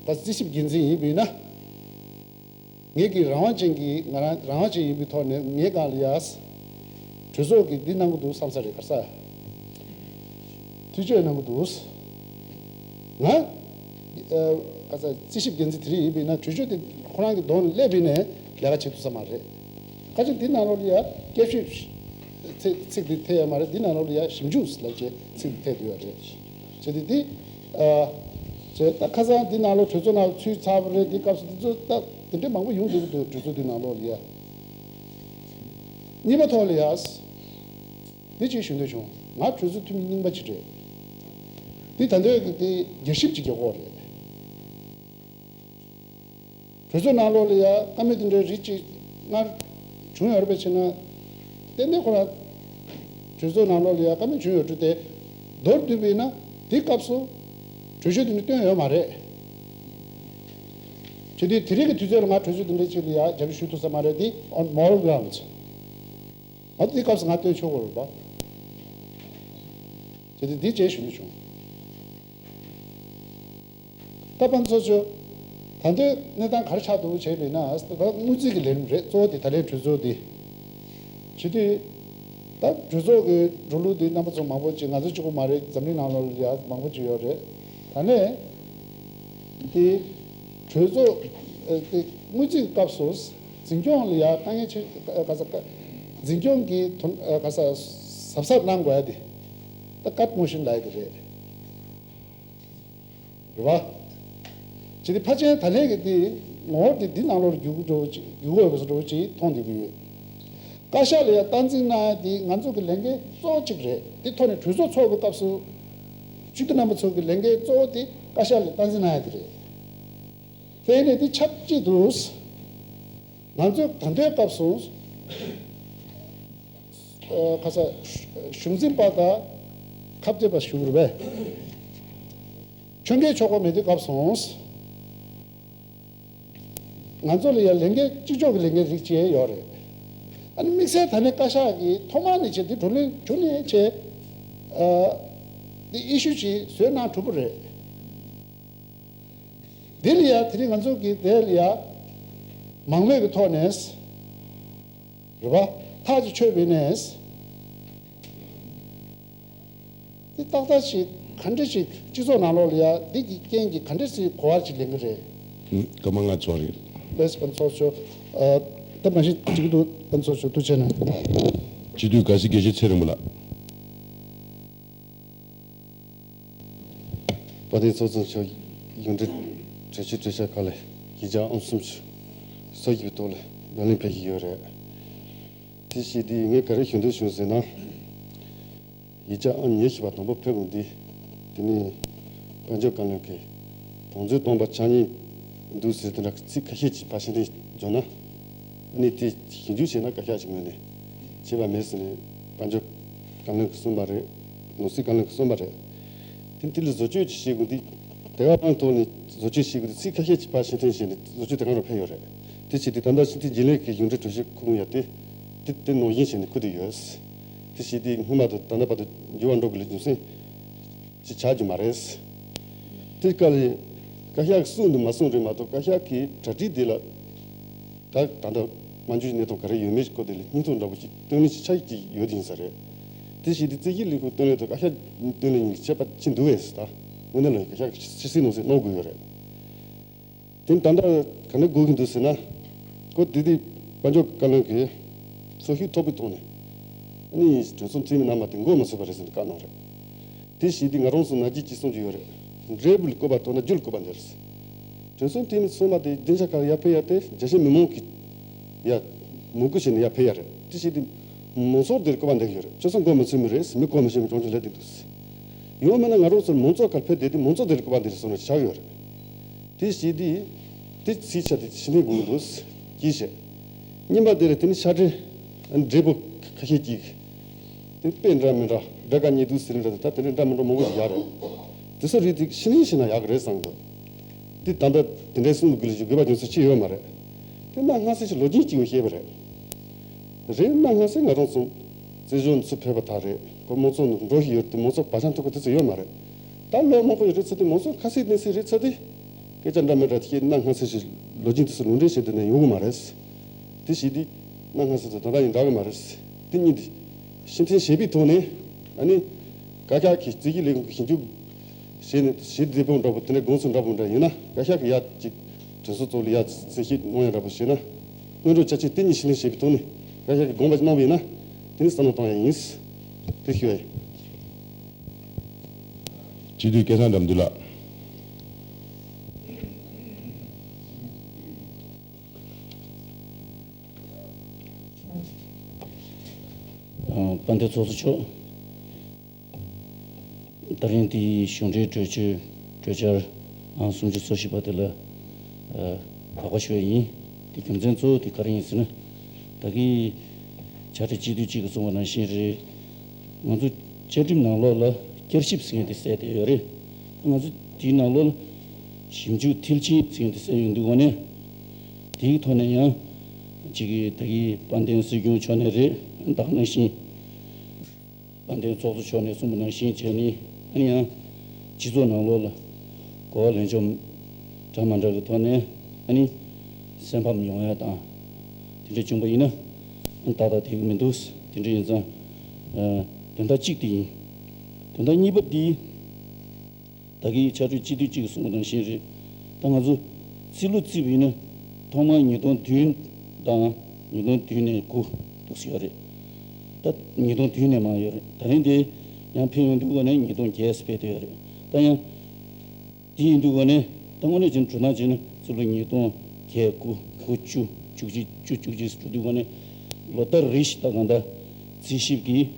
ད་རྩིས་ཞིབ་འགན་འཛིན་ཡིན་པ་ཡིན་ན། ངེད་ཀྱི་རང་དབང་ཅན་གྱི་ང་རང་རང་དབང་ཅན་ཡིན་པའི་ཐོག་ནས་ངའི་སྒང་ལ་ཡ། གྲོས་ཚོགས་ཀྱིས་འདི་གནང་གི་འདུག་བསམ་ས་རེད། ག་རེ་ཟ། ཐུགས་རྗེ་གནང་གི་འདུག་ང་ཨ། ག་རེ་ཟ། རྩིས་ཞིབ་འགན་འཛིན་དེ་རིགས་ཡིན་པས་ན་གྲོས་ཆོད་དེ་ཁོ་རང་གི་གདོང་ལ་སླེབས་པས་ནས་ལས་ཀ་བྱེད་ཐུབ་ས་མ་རེད། ཁ་ཅིག་འདི་ནང་ལོགས་ལ་ཡ་བསྐྱར་ཞིབ་ཚིག་ཚིག་འདི་ཐེ་ཡ་མ་རེད། འདི་ནང་ལོགས་ལ་ཡ་ཞིབ་འཇུག་ལབ་བྱས་ཚིག་འདི་ཐེ་འདུག་ཡ་རེད། བྱས་ཏེ་འདི་ཨ། བྱས་ད་ཁ་སང་འདི་ནང་ལོགས་གྲོས་ཚོགས་ནང་ཚུད་ཚར་བ་རེད། འདི་སྐབས་སུ་འདི་ཚོ་ད་དེ་འདྲའི་མང་པོ་ཡོང་འདུག་འདུག་གྲོས་ཚོགས་འདི་ནང་ལོགས་ལ་ཡ། གཉིས་པ་ཐོག་ལ་ཡ། འདི་གཅིག་ཞུ་འདོད་བྱུང་། ང་གྲོས་ཚོགས་འཐུས་མི་རྙིང་པ་ཅིག་རེད། འདི་ད་འདོད་ཀྱི་དེ་རྒྱས་ཞིབ་ཅིག་རྒྱག་དགོས་རེད། གྲོས་ཚོགས་ནང་ལོགས་ལ་ཡ་བཀའ་མོལ་འདི་འདྲའི་རིགས་ཅིག་སྔར་བྱུང་ཡོད་རེད་པས་ཕྱིན་ན། ཏན་ཏན་ཁོ་རང་གྲོས་ཚོགས་ནང་ལོགས་ལ་ཡ་བཀའ་མོལ་བྱུང་ཡོད་འགྲོ་དེ་མདོར་བསྡུས་པས་ན་དེ་སྐབས་སུ་གྲོས་ཆོད་འདི་འདྲ་བཏོན་ཡོད་མ་རེད། བྱས་དུས་དེ་རིང་གི་དུས་ཚོད་ལ་ང་གྲོས་ཆོད་འདི་འདྲའི་ཅིག་ལ་ཡ་རྒྱབ་སྐྱོར་ཞུ་ཐུབ་ས་མ་རེད། འདི་on moral grounds། ང་ཚོ་འདི་སྐབས་སུ་ང་བཏོན་ཆོག་གི་རེད་པ། བྱས་ཏེ་འདི་བཅས་ཞུ་འདོད་བྱུང་། ད་དཔལ་ཚོགས་གཙོ། ད་ལྟའི་གནས་སྟངས་ག་རེ་ཆགས་འདུག་བྱས་པས་ན། ད་དངུལ་རྩིས་ཀྱི་ལས་རིམ་རེད། གཙོ་བོ་དེ་ད་ལན་གྲོས་ཚོགས་འདི། བྱེད་དུས། ད་གྲོས་ཚོགས་ཀྱི་འགྲོ་ལུགས་འདི་རྣམ་པ་ཚོ་མང་པོ་ཅིག་ང་ཚོ་གཅིག་པོ་མ་རེད། འཛམ་གླིང་ནང་ལོགས་ལ་ཡ་མང་པོ་ཅིག་ཡོད་རེད། ད་ལན། དེ། གྲོས་ཚོགས། ཨ། དེ་དངུལ་རྩིས་ཀྱི་སྐབས་སུ། འཛིན་སྐྱོང་ལ་ཡ་དཀའ་ངལ་ཆེ། ག་ས་ག་འཛིན་སྐྱོང་གི་དོན། ག་ས་གཟབ་གཟབ་གནང་དགོས་ཡ་དེ། ད་ཀཊ་མོ་ཤན་ལབ་ཡ་དེ་རེད། རེད་བ། བྱས་ཏེ་ཕལ་ཆེར་ད་ལན་གྱི་དེ་ངོ་བོ་དེ་འདི་ནང་ལོགས་ལ་འགྱུར་གྱི་འགྲོ་བ་ཅིག་འགྱུར་གྱི་ཡོད་པ་བཟོ་འདྲ་བོ་ཅིག་མཐོང་བསྡད་ཀྱི་ཡོད། བཀའ་ཤག་ལ་ཡ་སྟངས་འཛིན་གནང་ཡ་དེ་ང་ཚོ་གི་ལས་འགན་གཙོ་བོ་གཅིག་རེད། དེ་ཐོག་ནས་གྲོས་ཚོགས་ཚོགས་པའི་སྐབས་སུ། སྤྱི་འཐུས་རྣམ་པ་ཚོ་གི་ལས་འགན་གཙོ་བོ་དེ་བཀའ་ཤག་ལ་སྟངས་འཛིན་གནང་ཡ་དེ་རེད། དེ་ནས་དེ་ཆབས་ཅིག་ཏུ། ང་ཚོས་ད་ལྟའི་སྐབས་སུ། ཨ། ག་ས། གཞུང་འཛིན་པ་དང་ཁ་གཏད་པ་ཞུ་དགོས་རེད་པས། ཁྱོན་གལ་ཆོག་པ་མེད་དུས་སྐབས་སུ། ང་ཚོ་ལ་ཡང་ལས་འགན་གཅིག་ལྕོགས་ཀྱི་ལས་འགན་རིགས་ཅིག་ཡོད་རེད། ཨ་ནི་དམིགས་བསལ་ད་ནས་བཀའ་ཤག་གིས་ཐོག་མ་ནས་བྱས་ཏེ་བགྲོ་གླེང་བྱུང་ནས་བྱས། ཨ། དེ་ཨི་ཤུ་ཅིག་བཟོས་གནང་གྲུབ་པ་རེད། དེ་ལ་ཡང་དེ་རིང་ང་ཚོ་གིས་དེ་ལ་ཡང་མང་མོས་ཀྱི་ཐོག་ནས་རེད་པ། ཐག་ཅིག་ཆོད་པའི་ནས་དེ་ཏག་ཏག་ཅིག་ ག་འདྲ་ཞིག་སྤྱི་ཚོགས་ནང་ལོགས་ལ་ཡ་འདི་གི་རྐྱེན་གྱིས་ག་འདྲ་ཞིག་གོ་བ་ཞིག་ལེན་གི་རེད། ཨུ། སྐར་མ་ལྔ་ཚོ་རེད། ལགས་སོ། ཕན་ཚོགས་ཤོག་ཨ། ད་མ་གཞི་གཅིག་ཏུ་ཕན་ཚོགས་ཤོག་ཐུགས་རྗེ་གནང་། སྤྱི་འཐུས་དགའ་སེ་དགེ་བཤེས་ཚེ་རིང་པོ་ལགས། དཔལ་ལྡན་ཚོགས་གཙོ་མཆོག་ཡོངས་འབྲེལ་གྲོས་ཆོད་གྲོས་འཆར་ཁག་ལ་ཡིག་ཆ་ཨང་གསུམ་བཅུ་སོ་བཞི་པའི་ཐོག་ལ་བགྲོ་གླེང་ཕེབས་ཀྱི་ཡོད་རེད། དེ་བྱས་དུས་ངས་ག་རེ་ཞུ་འདོད་བྱུང་ཟེར་ན། ཡིག་ཆ་ཨང་ཉེར་བཞི་པ་དང་པོ་ཕེབས་དགོས་འདི། དེ་ནས་དཔལ་འབྱོར་བཀའ་བློན་གྱིས་བང་མཛོད་སྟོང་པ་ཆགས་ཉེན་འདུག་ཟེར་དེ་འདྲ་ཚིག་ཁ་ཤས་ཅིག་ཕར་ཕྱིར་འཐེན་བྱུང་ན། ཨ་ནི་དེ་ཞིབ་འཇུག་བྱས་ན་བཀའ་ཤག་གི་ངོས་ནས་བྱས་པ་མེད་ཟེར་ནས་དཔལ་འབྱོར་བཀའ་བློན་གྱིས་གསུངས་པ་རེད། ནོར་སྲིད་བཀའ་བློན་གྱིས་གསུངས་པ་རེད། དེ་དེ་ལ་བཟོ་བཅོས་ཅིག་བྱེད་དགོས་འདི། དེ་ག་རང་ཐོག་ནས་བཟོ་བཅོས་བྱེད་དགོས་འདི་ཚིག་ཁ་ཤས་ཅིག་ཕར་ཕྱིར་འཐེན་བྱས་ནས་བཟོ་བཅོས་དེ་ག་རང་ཕེབས་ཡོད་རེད། དེ་བྱས་ཏེ་ད་ལྟ་སྤྱི་འཐུས་རྒྱུན་ལས་ཀྱི་ཡོངས་འབྲེལ་གྲོས་ཆོད་ཁུར་ཡ་དེ། དེ་དེ་ནང་བཞིན་བྱས་ནས་ཁུར་དུ་ཡོད། དེ་བྱས་ཏེ་སྔོན་མ་དང་ད་ལྟ་བར་དུ་འགྱུར་བ་འགྲོ་དགོས་ལ་རྒྱུ་མཚན་ཅིག་ཆགས་རྒྱུ་མ་རེད། དེ་སྐབས་ལ་བཀའ་ཤག་གིས་གསུངས་འདུག་མ་གསུངས་རེད་མ་གཏོགས་བཀའ་ཤག་གི་གྲ་སྒྲིག་དེ་ལ་ད་ད་ལྟ་དམངས་ཁྲོད་གནས་སྟངས་ག་རེ་ཡོད་མེད་ཀྱི་སྐོར་དེ་ལ་སྙིང་སྟོབས་འདྲ་པོ་ཅིག་བཏོན་ལེན་ཅིག་ཆགས་ཀྱི་ཡོད་ཡིན་ས་རེད། དེ་བྱས་ཏེ་རྩིས་ཞིབ་ལས་ཁུངས་བཏོན་ལེན་དང་བཀའ་ཤག་བཏོན་ལེན་གཉིས་ཀྱི་ཁྱད་པར་ཅི་འདུག་བས་ད་དངོས་གནས་ལ་བཀའ་ཤག་གིས་ཕྱིར་བསྲིས་ནང་བསྲིས་གནང་དགོས་ཡོད་རེད། དེ་ད་ལྟ་ག་འདྲ་དགོས་ཀྱི་འདུག་ཟེར་ན། ཁོ་དེ་དུས་དཔལ་འབྱོར་བཀའ་བློན་གྱིས་སོ་ཤུགས་མཐོ་པོའི་ཐོག་ནས་ཨ་ནི་དྲན་གསོ་བརྩི་མི་རྣམ་པ་དེ་མགོ་མ་ཚོས་པ་རེད་ཟེར་ནས་བཀའ་གནང་རེད། དེ་བྱས་ཏེ་ང་རང་ཚོ་ནང་རྒྱུད་ཀྱིས་གསུང་གི་ཡོད་རེད། འབྲས་བུ་ལ་བཀོད་པ་མཐོ་ན་རྒྱུ་ལ་བཀོད་པ་འདི་རེད། དྲན་གསོ་བརྩི་མི་ཚང་མ་དེ་སྡིངས་ཆ་ཁག་ལ་ཡར་ཕེབས་ཡ་དེ་རྒྱ་ཆེ་མི་མང་གིས་ཡ་མོས་གུས་བྱས་ནས་ཡར་ཕེབས་ཡ་རེད། དེ་བྱས་ཏེ་མང་ཚོགས་དེར་བཀོད་པ་འདེགས་ཡོད་རེད། ཁྱོད་ཚོ་མགོ་མ་ཚོས་མི་རེད། མི་གོ་མི་ཤེས་མི་གྲོང་ཆོག་ལས་དེ་འདུག་ཡང་མིན་ན་ང་རང་ཚོར་མང་ཚོགས་གར་ཕེབས་བསྡད་དེ་མང་ཚོགས་དེར་བཀོད་པ་འདེགས་སོང་ན་ཆགས་ཡོད་རེད། དེ་བྱས་ཏེ། དེ་ཚིག་ཆ་དེ་ཕྱི་ནས་དགོངས་འདུག་གིས་བཤད། གཉིས་པ་དེ་ལ་དེ་ནི་ཤ་ཁྲེ། འབྲས་བུ་ཁ་ཤས་ཀྱིས། དེ་དཔེ་འདྲ་མི་འདྲ་འདྲ་ག་ཉེ་དུ་ཟེར་འདྲ་དེ་ད་དེ་ནི་འདྲ་མི་འདྲ་མང་པོ་ཞིག་ཡོད་རེད། དེ་ཚོ་རིགས་དེ་ཕྱི་ནས་བཤད་ན་ཡག་གི་རེད་བསམ་འདུག་དེ་ད་ལྟ་དེ་འདྲའི་གསུང་དགོས་ལ་ཞིག་དགོས་པ་རྒྱུ་མཚན་ཅི་ཡོད་མ་རེད། དེ་གནའ་སྔ་ས་ཞིག་ལོ་རྒྱུས་གཅིག་ཡོད་བཤད་པ་རེད། རེད། གནའ་སྔ་ས་ང་རང་ཚོ་བཙན་བྱོལ་ནས་ཚུར་ཕེབས་པ་དག་རེད། ཁོ་མང་ཚོགས་ནང་འགྲོ་བཞིན་ཡོད་དེ་མང་ཚོགས་བག་ཆགས་མཐུག་པ་དེ་ཚོ་ཡོད་མ་རེད། ད་ལོ་མང་པོ་ཡོད་རེད་ཚོ་དེ་མང་ཚོགས་ཁ་གསལ་གནས་ཚུལ་རེད་ཚོ་དེ། སྐད་ཆ་འདྲ་མི་འདྲ་དེ་གནའ་སྔ་ས་ཞིག་ལོ་རྒྱུས་དེ་ཚོ་ལུང་འདྲེན་བྱེད་དེ་ནས་ཡོང་གི་མ་རེད། དེ་བྱས་དུས་གནའ་སྔ་ས་དེ་ད་ལྟ་ཡང་འདྲ་གི་མ་རེད། དེ་གཉིས་དེ་ཕྱིར་འཐེན་བྱས་པའི་ཐོག་ནས་ཨ་ནི་བཀའ་ཤག་གིས་རྩིས་ཞིབ་ལས་ཁུངས་ཀྱི་ཞིབ་འཇུག་བྱས་ནས་ཞིབ་བདེ་པོ་འདྲ་པོ་དེ་འདྲ་དགོངས་ཚུལ་འདྲ་པོ་འདྲ་ཡིན་ན་བཀའ་ཤག་གིས་ཡ་གཅིག་དྲན་གསོ་ཚོགས་ལ་ཡ་རྩིས་ཞིབ་གནང་ཡ་འདྲ་པོ་བྱས་ན་སྔོན་འགྲོ་ཆ་རྐྱེན་དེ་གཉིས་ཕྱིར་འཐེན་བྱས་པའི་ཐོག་ནས་བཀའ་ཤག་གིས་དགོངས་པ་གནང་བ་ཡིན་ན་དེ་ནི་བསམ་བློ་གཏོང་ཡ་ཡིན། དེ་ཞུ་ཡ་ཡིན། སྤྱི་འཐུས་སྐལ་བཟང་དགྲ་འདུལ་ལགས། ཨ། དཔལ་ལྡན་ཚོགས་གཙོ་མཆོག་ད་རིང་འདིའི་གཞུང་འབྲེལ་གྲོས་ཆོད་གྲོས་འཆར་ཨང་སུམ་ཅུ་སོ་བཞི་པ་དེ་ལ་ཨ་དགག་པ་ཞུ་ཡ་ཡིན། དེ་རྒྱུ་མཚན་གཙོ་བོ་དེ་ག་རེ་ཡིན་ཟེར་ན། ད་གིན་བཅའ་ཁྲིམས་སྤྱི་འཐུས་གཅིག་གིས་གསུངས་པ་ནང་བཞིན་རེད། ང་ཚོ་བཅའ་ཁྲིམས་ནང་ལོགས་ལ་བསྐྱར་ཞིབ་ཟེར་མཁན་དེ་གསལ་བསྡད་ཡོད་རེད། ད་ང་ཚོ་དེའི་ནང་ལོགས་ལ་ཞིབ་འཇུག་མཐིལ་ཕྱིན་ཟེར་མཁན་དེ་གསལ་ཡོང་དུས་ངོ་ནས་དེའི་ཐོག་ནས་ཡང་གཅིག་གིས་ད་གིན་དཔལ་ལྡན་སྲིད་སྐྱོང་མཆོག་ནས་རེད། ད་ག་ནང་བཞིན། དཔལ་ལྡན་ཚོགས་གཙོ་མཆོག་ནས་གསུངས་པ་ནང་བཞིན་བྱས་ནས་ཨ་ནི་ཡང་སྤྱི་ཚོགས་ནང་ལོགས་ལ་གོ་བ་ལེན་ཕྱོགས་འདྲ་མ་འདྲ་གི་ཐོག་ནས་ཨ་ནི་སེམས་ཕམ་ཡོང་ཡ་དང་དེ་འདྲ་བྱུང་པ་ཡིན་ན་ཨ་ནི་ཏག་ཏག་དེ་གི་མི་འདུག་དེ་འདྲ་ཡིན་ཙང་ཨ་དོན་དག་གཅིག་དེ་ཡིན། དོན་དག་གཉིས་པ་དེ། ད་གིན་བཅའ་ཁྲིམས་སྤྱི་འཐུས་གཅིག་གིས་གསུངས་པ་ནང་བཞིན་རེད། ད་ང་ཚོ་རྩིས་ལོ་རྩིས་པ་ཡིན་ན་ཐོག་མར་ཉིས་སྟོང་བདུན་དང་ཉིས་སྟོང་བདུན་ནས་དགུ་འདུག་སེ་ཡོད་རེད། ད་ཉིས་སྟོང་བདུན་ནས་མར་ཡོད་རེད། ད་རིང་དེ་ཡང་ཕེབས་ཡོང་དུས་ག་ནས་ཉིས་སྟོང་བརྒྱད་ཙམ་ཕེབས་བསྡད་ཡོད་རེད། ད་ཡང་དེ་ཡིན་དུས་ག་ནས་ད་དངོས་གནས་བྱས་ན་འགྲོ་སྟངས་བྱས་ན་རྩིས་ལོ་ཉིས་སྟོང་བརྒྱད་དགུ་དགུ་བཅུ་བཅུ་གཅིག་བཅུ་གཅིག་འགྲོ་དུས་ག་ནས་ལོ་ལྟར་རེ་བཞིན་ད་གང་ལྟར་རྩིས་ཞིབ་ཀྱིས།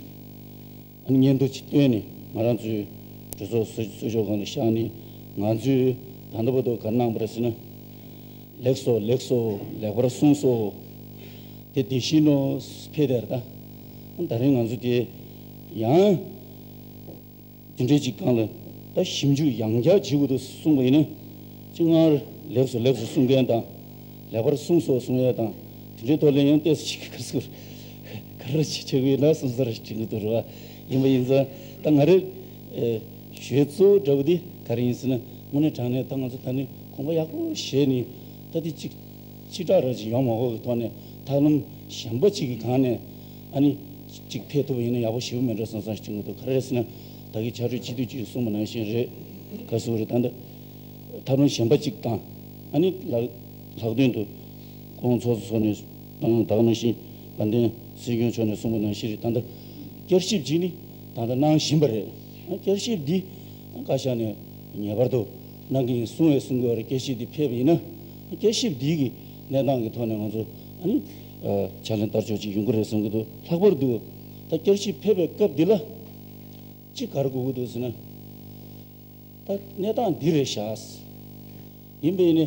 ཨ་ནི་སྙན་ཐོ་ཅིག་བཏོན་ནས་ང་རང་ཚོའི་གྲོས་ཚོགས་གསོལ་གསོལ་ལྕོག་སྒང་ལ་བཞག་ནས་ང་ཚོས་ད་ལྟ་བར་དུ་ག་རེ་གནང་པ་རེད་ཟེར་ན། ལེགས་སོ་ལེགས་སོ་ལེགས་པར་གསུངས་སོ། དེ་བདེ་སྐྱིད་ནོ་ཕེབས་དེར་ད། ད་རིང་ང་ཚོ་དེ་ཡང་དེ་འདྲའི་ཅིག་སྒང་ལ་ད་ཞིབ་འཇུག་ཡང་བསྐྱར་བྱེད་དགོས་འདུག་གསུངས་པ་ཡིན་ན། ཅིག་སྔར་ལེགས་སོ་ལེགས་སོ་གསུང་མཁན་དང་། ལེགས་པར་གསུངས་སོ་གསུང་ཡས་དང་། དེ་འདྲའི་ཐོག་ལ་ཡང་ཏོག་ཙམ་ཞིག་ག་རེ་ཟེར། ག་རེ་ཞིག་བྱེད་ཀྱི་ཡོད་ན་བསམ་ས་རེ་དྲན་གྱི་འདུག་རེད་བ། ཡིན་པ་ཡིན་ཙང་ད་ང་རེ་ཞུ་ཡས་གཙོ་བོ་འདྲ་བོ་དེ་ག་རེ་ཡིན་ཟེར་ན། དངོས་གནས་དྲང་གནས་ད་ང་ཚོ་ད་ནི་དགོངས་པ་ཡག་པོ་བཞེས་ནས་ད་དེ་གཅིག་ཕྱི་དྲགས་ར་ཅིག་ཡོང་མ་དགོས་ཀྱི་ཐོག་ནས་ཐབས་ལམ་གཞན་པ་ཅིག་གི་སྒང་ནས་ཨ་ནི་ གཅིག་ཕེབས་ཐུབ་པ་ཡིན་ན་ཡག་པོ་ཞེ་པོ་མེད་འགྲོ་བསམ་བསམ་ཞིག་བྱུང་གི་འདུག་ག་རེ་རེད་ཟེར་ན། ད་གིན་ཕྱག་སྦྲེལ་སྤྱི་འཐུས་ཀྱིས་གསུངས་པ་ནང་བཞིན་རེད། ག་ཟེར་རེད། ད་ལྟ་ཐབས་ལམ་གཞན་པ་གཅིག་དང་། ཨ་ནི་ལག་ལྷག་དོན་དུ་ཁོང་ཚོགས་གཙོ་མཆོག་ནས་དང་ད་ག་ནང་བཞིན་དཔལ་ལྡན་སྲིད་སྐྱོང་མཆོག་ནས་གསུངས་པ་ནང་བཞིན་རེད། ད་ལྟ་བསྐྱར་ཞིབ་ཅིག་ནི་ད་ལྟ་གནང་བཞིན་པ་རེད། ཨ་བསྐྱར་ཞིབ་འདི་བཀའ་ཤག་ནས་ངེས་པར་དུ་གནང་གི་ཡིན་གསུང་བས་གསུང་དགོས་རེད། བསྐྱར་ཞིབ་འདི་ཕེབས་པ་ཡིན་ན་བསྐྱར་ཞིབ་འདི་གི་གནས་སྟངས་ཀྱི་ཐོག་ནས་ང་ཚོ་ཨ་ནི་ཕྱག་ལེན་བསྟར་ཕྱོགས་ཅིག་ཡོང་གི་རེད་བསམ་གྱི་འདུག་ལྷག་པར་དུ་ད་བསྐྱར་ཞིབ་ཕེབས་པའི་སྐབས་འདི་ལ་ཅིག་ག་རེ་དགོས་ཀྱི་འདུག་ཟེར་ན། ད་གནས་སྟངས་འདི་རེད་ཤག་ཡིན་པས་ནི་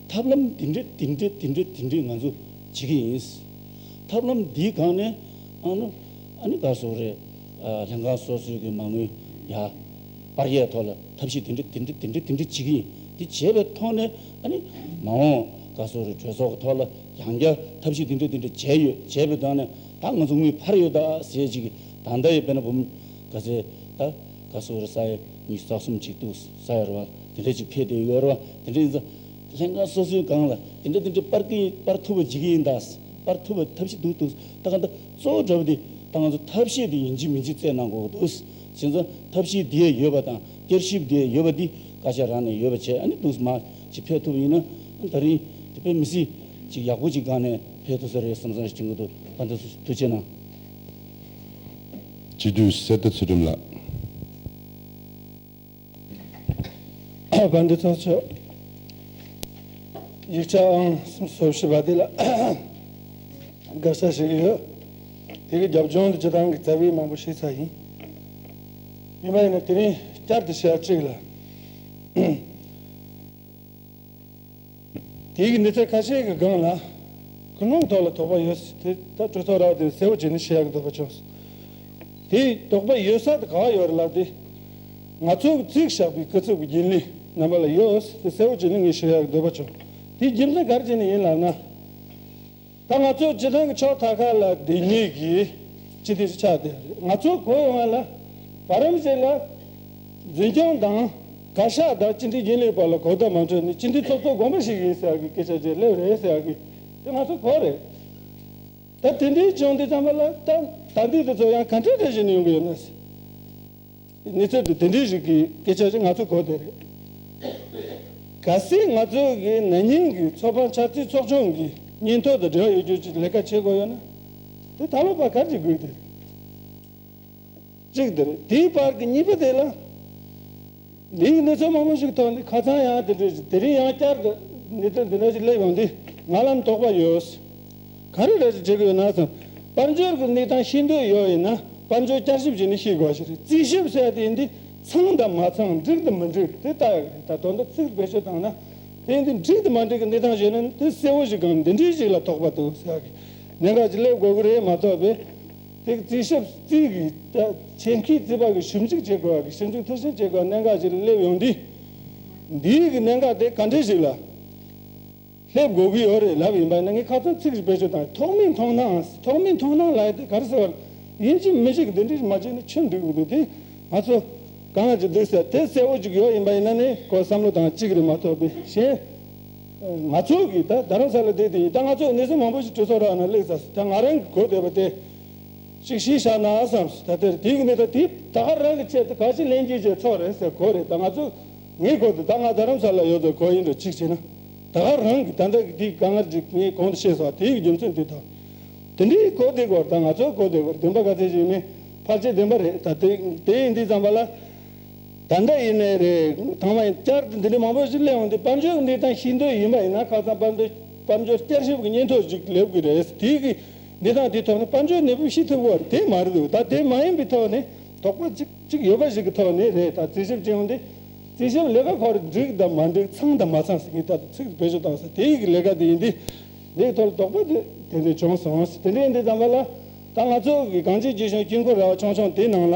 ཐབས་ལམ་འདི་འདྲ་འདི་འདྲ་འདི་འདྲ་འདི་འདྲ་ང་ཚོ་བྱེད་ཀྱི་ཡིན། ཐབས་ལམ་འདིའི་སྒང་ནས་ཨ་ནི་ཨ་ནི་ག་ཟེར་རེད། ཨ་ལྷན་ཁང་སོ་སོའི་གི་མ་དངུལ་ཡ་སྤར་ཡས་ཐོག་ལ་ཐབས་ཤེས་འདི་འདྲ་འདི་འདྲ་འདི་འདྲ་འདི་འདྲ་བྱེད་ཀྱི་ཡིན། འདི་བྱས་པའི་ཐོག་ནས་ཨ་ནི་མ་འོངས་ག་ཟེར་རེད། གྲོས་ཚོགས་ཀྱི་ཐོག་ལ་ཡང་བསྐྱར་ཐབས་ཤེས་འདི་འདྲ་འདི་འདྲ་བྱས་ཡོད། བྱས་པའི་ཐོག་ནས་ད་ང་ཚོ་དངུལ་འཕར་ཡོད་ད་ཟེར་ཅིག་ད་ལྟ་ཡི་དཔེར་ན་བུམ་ག་ཚད་ད་ག་ཟེར་རེད། ས་ཡ་ཉི་ཤུ་རྩ་གསུམ་ཅིག་འདུག་ས་ཡ་རེད་བ། དེ་འདྲ་ཅིག་ཕེབས་བསྡད་ཡོད་རེད་བ། དེ་འདྲ་ཡིན་ཙང་ལྷན་ཁང་སོ་སོའི་སྒང་ལ་དེ་འདྲ་དེ་འདྲ་སྤར་གི་སྤར་ཐུབ་པ་བྱེད་ཀྱི་ཡིན་ད། སྤར་ཐུབ་པ་ཐབས་ཤེས་འདུག་འདུག་ད་ག་ད་གཙོ་བོ་འདྲ་བོ་དེ་ད་ང་ཚོ་ཐབས་ཤེས་དེ་ཡིན་གཅིག་མིན་གཅིག་བཙལ་གནང་དགོས་འདུག་བྱས་ཙང་ཐབས་ཤེས་དེ་ཡོད་པ་དང་བསྐྱར་ཞིབ་དེ་ཡོད་པ་འདི་བཀའ་ཤག་རང་ནས་ཡོད་པ་བྱས། ཨ་ནི་འདུག་མ་ཅིག་ཕེབས་ཐུབ་པ་ཡིན་ན་ད་རིང་དེ་དཔེ་མི་སྲིད་ཅིག་ཡག་པོ་ཅིག་སྒང་ནས་ཕེབས་ཐུབ་ས་རེད་བསམ་བསམ་ཞིག་བྱུང་གི་འདུག་དཔལ་ལྡན་ཐུགས་རྗེ་གནང་། སྤྱི་འཐུས་གསེར་རྟ་ཚུལ་ཁྲིམས་ལགས། དཔལ་ལྡན་ཚོགས་གཙོ། ཡིག་ཆ་ཨང་གསུམ་སོ་བཞི་པ་དེ་ལ་དགག་བྱ་ཞིག་ཡོད། དེ་གི་རྒྱབ་ལྗོངས་དེ་སྤྱིར་བཏང་གི་རྩ་བའི་མང་པོ་ཞིག་ཚར་ཡིན། ཡིན་པ་ཡིན་ན་དེ་རིང་བསྐྱར་དུ་བཤད་གཅིག་ལ། དེའི་གནས་ཚུལ་ཁ་ཤས་ཀྱི་སྒང་ལ་ཀུན་སློང་ཐོག་ལ་དོགས་པ་ཡོད། དེ་ད་གྲོས་ཚོགས་ར་བ་དེ་གསལ་བོ་བྱས་ནས་བཤད་ཡག་གི་འདོད་པ་བྱུང་། དེའི་དོགས་པ་ཡོད་ས་དེ་ག་བ་ཡོད་རེད་ལབ་དུས། ང་ཚོ་གི་བརྩིས་བཞག་པའི་སྐུ་ཚབ་ཀྱི་རྒྱུན་ལས་རྣམ་པ་ལ་ཡོད། དེ་གསལ་བོ་བྱས་ནས་ངས་བཤད་ཡག་གི་འདོད་པ་བྱུང་། དེའི་རྒྱུ་མཚན་ག་རེ་བྱས་ནས་ཡིན་ལབ་ན། ད་ང་ཚོ་སྤྱི་བཏང་གི་ཕྱོགས་མཐའ་ཁག་ལ་བསྡད་མཁན་གྱི་སྤྱི་འཐུས་ཆགས་བསྡད་རེད། ང་ཚོ་གོ་ཡོང་བ་ལ་བར་རམ་ཞིག་ལ་འཛིན་སྐྱོང་དང་བཀའ་ཤག་དང་སྤྱི་འཐུས་རྒྱུན་ལས་བར་ལ་གོ་བརྡ་མ་འཕྲོད་ནས་སྤྱི་འཐུས་ཚོགས་གཙོ་དགོངས་པ་ཞིག་ཡིན་ཟེར་གི་སྐད་ཆ་ཅིག་སླེབས་རེད་ཟེར་གི་དེ་ང་ཚོ་གོ་རེད། ད་དེ་འདྲའི་བྱུང་དུས་ཙམ་པ་ལ་ད་ད་འདི་དེ་ཚོ་ཡང་ག་འདྲ་འདྲ་ཞིག་ནས་ཡོང་གི་ཡོད་ན་ཟེར། གནས་ཚུལ་དེ་དེ་འདྲའི་རིགས་ཀྱི་སྐད་ཆ་ཞིག་ང་ཚོ་གོ་བསྡད་རེད། གལ་སྲིད་ང་ཚོ་གི་ན་ནིང་གི་ཚོགས་པ་འཆར་རྩིས་ཚོགས་ཆུང་གི་སྙན་ཐོ་དང་འབྲེལ་བ་ཡོད་རྒྱུ་ཅིག་ལས་ཀ་བྱེད་དགོས་ཡོད་ན། དེ་ད་ལོ་བར་ག་རེ་དགོས་དེ་རེད། གཅིག་དེ་རེད། དེའི་བར་གྱི་གཉིས་པ་དེ་ལ། འདིའི་གནས་ཚུལ་མང་པོ་ཞིག་ཐོག་ནས་ཁ་སང་ཡང་དེ་འདྲ་ཞིག་དེ་རིང་ཡང་བསྐྱར་དུ་གནས་ཚུལ་འདི་འདྲ་ཞིག་སླེབས་ཡོང་དུས་ང་ལ་དོགས་པ་ཡོད། ག་རེ་རེ་ཞིག་བྱེད་དགོས་ན་བསམ། དཔལ་འབྱོར་གྱི་གནས་སྟངས་ཤེས་འདོད་ཡོད་ཡིན་ན་དཔལ་འབྱོར་བསྐྱར་ཞིབ་བྱས་ནས་ཤེས་དགོས་ཞིག་རེད། རྩིས་ཞིབ་ཟེར་ཡ་དེ་ཡིན་དུས་ཚང་དང་མ་ཚང་འགྲིག་དང་མི་འགྲིག་དེ་ལྟ་ཡག་རེད། ད་དོན་དག་ཚིག་བེད་སྤྱོད་བཏང་ན་དེ་ཡིན་དུས་འགྲིག་དང་མ་འགྲིག་གི་གནས་སྟངས་བྱས་ན་དེ་གསལ་བོ་ཞིག་གང་འདི་འདྲའི་ཞིག་ལ་དོགས་པ་འདུག་ཟེར་ཡག་གི་གནད་འགག་ཅིག་སླེབས་དགོས་ཀྱི་རེད་མ་གཏོགས་པས། དེ་རྩིས་ཞིབ་རྩིས་ཀྱི་ད་ཆེད་མཁས་རྩིས་པ་གི་ཞིབ་འཇུག་བྱེད་དགོས་པ་གི་ཞིབ་འཇུག་མཐིལ་ཕྱིན་བྱེད་དགོས་པ་གནད་འགག་ཅིག་སླེབས་ཡོང་དུས། འདིའི་གི་གནད་འགག་དེ་ག་འདྲ་ཞིག་ལ་སླེབས་དགོས་ཀྱི་ཡོད་རེད་ལབ་ཡིན་པ་ཡིན་ན། ངས་ཁ་སང་ཚིག་ཞིག་བེད་སྤྱོད་བཏང་། ཐོག་མའི་མཐོང་སྣང་། ཐོག་མའི་མཐོང་སྣང་ལབ་ཡ་དེ་ག་རེ་ཟེར་བ་ལ་ཡིན་གཅིག་མིན་གཅིག་འདི་འདྲ་ཞིག་མ་བྱས་ན་ཆོས་འགྲིག་གི་མི་འདུག་དེ་ང་ཚོ་གང་ལ་ཅིག་འདུག་ཟེར་དེ་གསལ་བོ་ཅིག་ཡོད་ཡིན་པ་ཡིན་ན་ནི་ཁོ་བསམ་བློ་བཏང་གཅིག་རེད་མ་གཏོགས་པའི་གཞན། ང་ཚོ་གིས་ད་རྡ་རམ་ས་ལ་བསྡད་དེ་ཡིན། ད་ང་ཚོ་གནས་ཚུལ་མང་པོ་ཞིག་གྲོས་ཚོགས་རང་ནང་སླེབས་ཚར་སོང་། ད་ང་རང་གིས་གོ་བསྡད་པ་དེ་ཅིག་ཤེས་བཞག་ན་བསམ་སོང་། ད་དེར་དེའི་གནས་སྟངས་དེ་ད་ག་རང་གི་ཆེད་དུ་ག་ཅི་ལན་གྱིས་བྱས་ཚོགས་རེད་ཟེར་གོ་རེད། ད་ང་ཚོ་ངའི་གོ་དེ་ད་ང་རྡ་རམ་ས་ལ་ཡོད་ཚོད་གོ་ཡིན་འགྲོ་གཅིག་བྱས་ན། ད་ག་རང་གིས་ད་ལྟ་གི་དེའི་དཀའ་ངལ་ཅིག་ངས་གོང་དུ་བཤད་སོང་། དེའི་རྒྱུ་མཚན་དེ་དང་། དེ་འདྲའི་གོ་བསྡད་དགོས་རེད། ད་ང་ཚོ་གོ་བསྡད་དགོས་རེད། བདེན་པ་ག་ཚད་ཞིག་མིན་ཕལ་ཆེར་བདེན་པ་རེད། ད་དེ་དེ་ཡིན་དུས་ཙམ་པ་ལ། ད་ལྟ་ཡིན་ནའི་རེད། ཐང་མ་ཡིན་བསྐྱར་དུ་འདི་འདྲའི་མང་པོ་ཞིག་སླེབས་འོང་དུས་དཔལ་འབྱོར་གནས་སྟངས་ཤེས་འདོད་ཡིན་པ་ཡིན་ན་ཁ་སང་དཔལ་འབྱོར་དཔལ་འབྱོར་བསྐྱར་ཞིབ་ཀྱི་སྙན་ཐོ་ཞིག་སླེབས་ཀྱི་རེད། དེའི་གི་གནས་སྟངས་དེའི་ཐོག་ནས་དཔལ་འབྱོར་གནས་བབ་ཤེས་ཐུབ་ཀྱི་རེད། དེ་མ་རེད་འདུག་ད་དེ་མ་ཡིན་པའི་ཐོག་ནས་དོགས་པ་གཅིག་གཅིག་ཡོད་པ་ཞིག་གི་ཐོག་ནས་རེད། ད་རྩིས་ཞིབ་བྱེད་འོང་དུས་རྩིས་ཞིབ་ལས་ཀ་ཁོ་རང་འགྲིག་དང་མ་འགྲིག་ཚང་དང་མ་ཚང་ཟེར་མཁན་ད་ཚིག་བེད་སྤྱོད་བཏང་ས་དེའི་གི་ལས་ཀ་དེ་ཡིན་དུས། འདིའི་ཐོག་ལ་དོགས་པ་དེ་དེ་འདྲ་བྱུང་སོང་། དེ་འདྲ་ཡིན་དུས་ཙམ་པ་ལ་ད་ང་ཚོ་གི་གངས་ཅན་སྐྱིད་གཤོངས་དཀྱིལ་འཁོར་ར་བ་ཆུང་ཆུང་དེའི་ནང་ལ་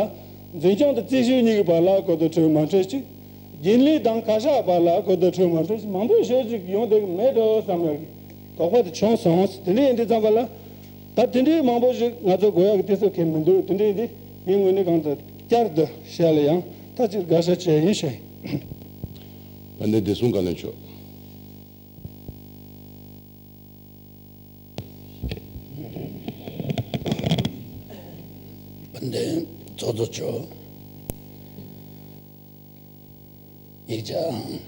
འཛིན་སྐྱོང་དང་རྩིས་ཞིབ་གཉིས་ཀྱི་བར་ལ་གོ་བརྡ་འཕྲོད་མ་འཕྲོད་ཅིག་རྒྱུན་ལས་དང་བཀའ་ཤག་བར་ལ་གོ་བརྡ་འཕྲོད་མ་འཕྲོད་ཅིག་མང་པོ་ཞེ་ཅིག་ཡོང་བསྡད་ཀྱི་མེད་འགྲོ་བསམ་ཡག་གི་དོགས་པ་དེ་བྱུང་སོང་། དེ་འདྲ་ཡིན་དུས་ཙམ་པ་ལ་ད་དེ་འདྲའི་མང་པོ་ཞིག་ང་ཚོ་དགོས་ཡག་གི་དུས་ཚོད་གང་མི་འདུག་དེ་འདྲ་ཡིན་དུས་ངའི་ངོས་ནས་གང་ལྟར་བསྐྱར་དུ་བཤད་ལ་ཡང་ད་ཅིག་དགག་བྱ་བྱས་ཡིན་ཞུ་ཡིན། དཔལ་ལྡན་བདེ་སྲུང་བཀའ་བློན་མཆོག་ལྡན་ཚོགས་གཙོ་མཆོག་ཡིག་ཆ་ཨང་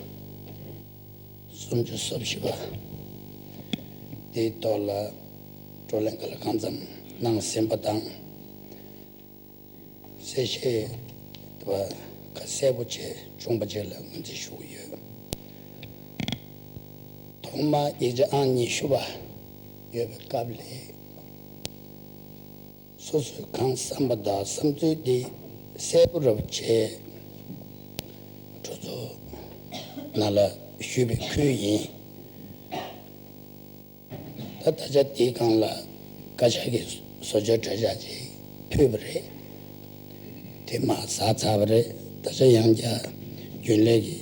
སུམ་ཅུ་སོ་བཞི་པ་དེའི་ཐོག་ལ་བགྲོ་གླེང་ག་ལ་གང་འཚམ་གནང་ཟིན་པ་དང་། གསལ་བཤད་པ་ཁ་གསལ་པོ་བྱས་བྱུང་པ་བཅས་ལ་ངོས་འཛིན་ཞུ་གི་ཡོད། ཐོག་མར་ཡིག་ཆ་ཨང་ཉི་ཤུ་པ་ཡོད་པའི་སྐབས་ལས། སོ་སོའི་གང་བསམ་པ་དང་བསམ་ཚུལ་འདི་གསལ་པོ་རབ་བྱས་གྲོས་ཚོགས་ནང་ལ་ཞུས་པའི་ཁུལ་ཡིན། ད་ད་ཆ་དེའི་སྒང་ལ་བཀའ་ཤག་གིས་བཟོ་བཅོས་གྲོས་འཆར་ཅིག་ཕུལ་བ་རེད། དེ་མར་ཟ་ཚར་བ་རེད། ད་ཆ་ཡང་བསྐྱར་རྒྱུན་ལས་ཀྱི་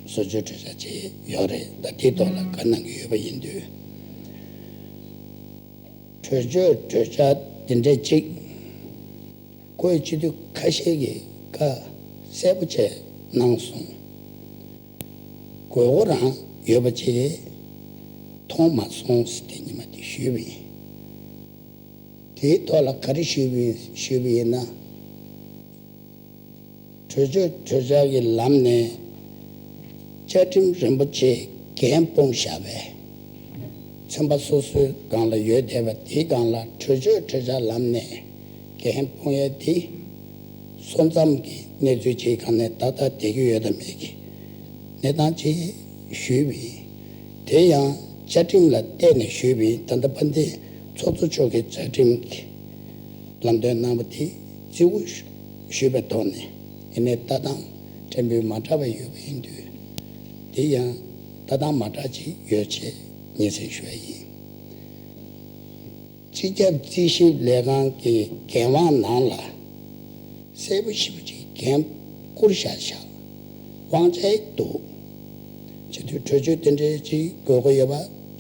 བཟོ་བཅོས་གྲོས་འཆར་ཅིག་ཡོད་རེད། ད་དེའི་ཐོག་ལ་བཀའ་གནང་གི་ཡོད་པ་ཡིན་དུས། གྲོས་ཆོད་གྲོས་འཆར་དེ་འདྲ་ཅིག་བཀོད་སྤྱི་འཐུས་ཁ་ཤས་ཀྱིས་བཀའ་གསལ་པོ་བྱས་གནང་སོང་། དགོས་མཁོ་རང་ཡོད་པ་ཅིག་མཐོང་མ་སོང་ཟེར་དེ་ཉི་མ་དེ་ཞུས་པ་ཡིན། དེའི་ཐོག་ལ་ག་རེ་ཞུས་པ་ཡིན་ཞུས་པ་ཡིན་ན། གྲོས་ཆོད་གྲོས་འཆར་གྱི་ལམ་ནས་བཅའ་ཁྲིམས་རིན་པོ་ཆེ་འགན་སྤུངས་བཞག་པས། ཚན་པ་སོ་སོའི་སྒང་ལ་ཡོད་བསྡད་པ་དེའི་སྒང་ལ་གྲོས་ཆོད་གྲོས་འཆར་ལམ་ནས་འགན་སྤུངས་ཡས་དེ་སོ་མཚམས་ཀྱི་གནས་ཚུལ་ཅིག་སྒང་ནས་ཏག་ཏག་བསྡད་ཀྱི་ཡོད་དམ་མེད་ཀྱི་གནས་སྟངས་ཅིག་ཞུས་པ་ཡིན། དེ་ཡང་བཅའ་ཁྲིམས་ལ་བལྟས་ནས་ཞུས་པ་ཡིན། ད་ལྟ་དཔལ་ལྡན་ཚོགས་གཙོ་མཆོག་གིས་བཅའ་ཁྲིམས་ཀྱི་ལམ་སྟོན་གནང་བ་དེ་གཙིགས་བུ་ཞུས་པའི་ཐོག་ནས་ཡིན་ནའི་ལྟ་སྟངས་ཕྲན་བུ་མ་འདྲ་བ་ཡོད་པ་ཡིན་དུས། དེ་ཡང་ལྟ་སྟངས་མ་འདྲ་ཅིག་ཡོད་ཅེས་སྙན་སེང་ཞུ་བ་ཡིན། སྤྱི་ཁྱབ་རྩིས་ཞིབ་ལས་ཁང་གི་འགན་དབང་ནང་ལ་གསལ་པོ་ཞིབ་པོ་ཅིག་འགན་བསྐུར་བཞག་བཞག་དབང་ཆ་འདུག་སྤྱི་འཐུས་གྲོས་ཆོད་དེ་འདྲའི་ཅིག་དགོས་མཁོ་ཡོད་པ་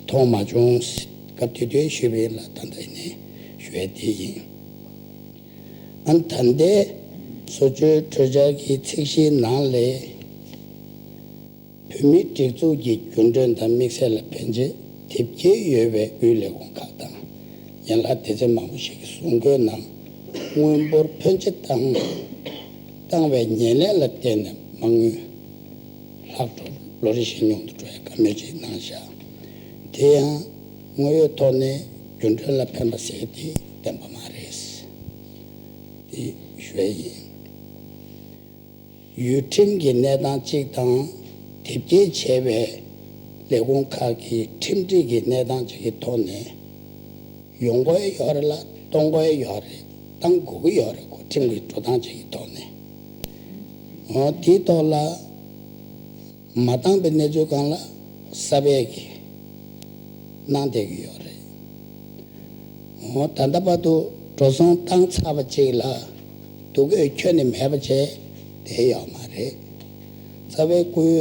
མཐོང་མ་བྱུང་། སྐབས་དེ་དུས་ཞུས་པ་ཡིན་ལ་ད་ལྟ་ཡིན་ནའི་ཞུ་ཡས་དེ་ཡིན། ཨ་ནི་ད་ལྟའི་བཟོ་བཅོས་གྲོས་འཆར་གྱི་ཚིག་གཞིའི་ནང་ལས། བོད་མིའི་སྒྲིག་འཛུགས་ཀྱི་འགྱུར་འགྲོས་དང་དམིགས་བསལ་ལ་ཕན་ཆེད་དེབ་སྐྱེལ་ཡོད་པའི་དབུས་ལས་ཁུངས་ཁག་དང་། ཡན་ལག་སྡེ་ཚན་མང་པོ་ཞིག་གི་གསུང་བཀོད་ནང་དངུལ་འབོར་ཕོན་ཆེ་བཏང་བཏང་བའི་ཉེར་ལེན་ལ་བརྟེན་ནས་མ་དངུལ་ལྷག་འཕྲོ་ལོ་རེ་བཞིན་ཉུང་དུ་འགྲོ་བའི་བཀའ་མོལ་ཅིག་གནང་བཞག་དེ་ཡང་དངོས་ཡོད་ཐོག་ནས་འགྱུར་འགྲོས་ལ་ཕན་པ་ཟེར་དེ་བདེན་པ་མ་རེད། དེ་ཞུ་ཡས་ཡིན། ཡུལ་ཁྲིམས་ཀྱི་གནས་སྟངས་གཅིག་དང་། དེབ་སྐྱེལ་བྱས་པའི་ལས་ཁུངས་ཁག་གི་ཁྲིམས་སྒྲིག་གི་གནས་སྟངས་གཅིག་གི་ཐོག་ནས། ཡོང་དགོས་ཡོད་རེད་ལ་གཏོང་དགོས་ཡོད་རེད། གཏང་དགོས་ཀྱི་ཡོད་རེད། ཁོ་ཁྲིམས་ཀྱི་འགྲོ་སྟངས་གཅིག་གི་ཐོག་ནས། འོ་དེའི་ཐོག་ལ་མ་བཏང་པའི་གནས་ཚུལ་སྒང་ལ་གསར་པའི་གི་གནང་བསྡད་ཀྱི་ཡོད་རེད། འོ་ད་ལྟ་བར་དུ་འགྲོ་སོང་བཏང་ཚར་བ་ཅིག་ལ་འདུ་འགོད་ཁྱོན་ནས་མེད་པ་བྱས་བསྡད་ཡོད་མ་རེད། རྩ་བའི་སྐུའི་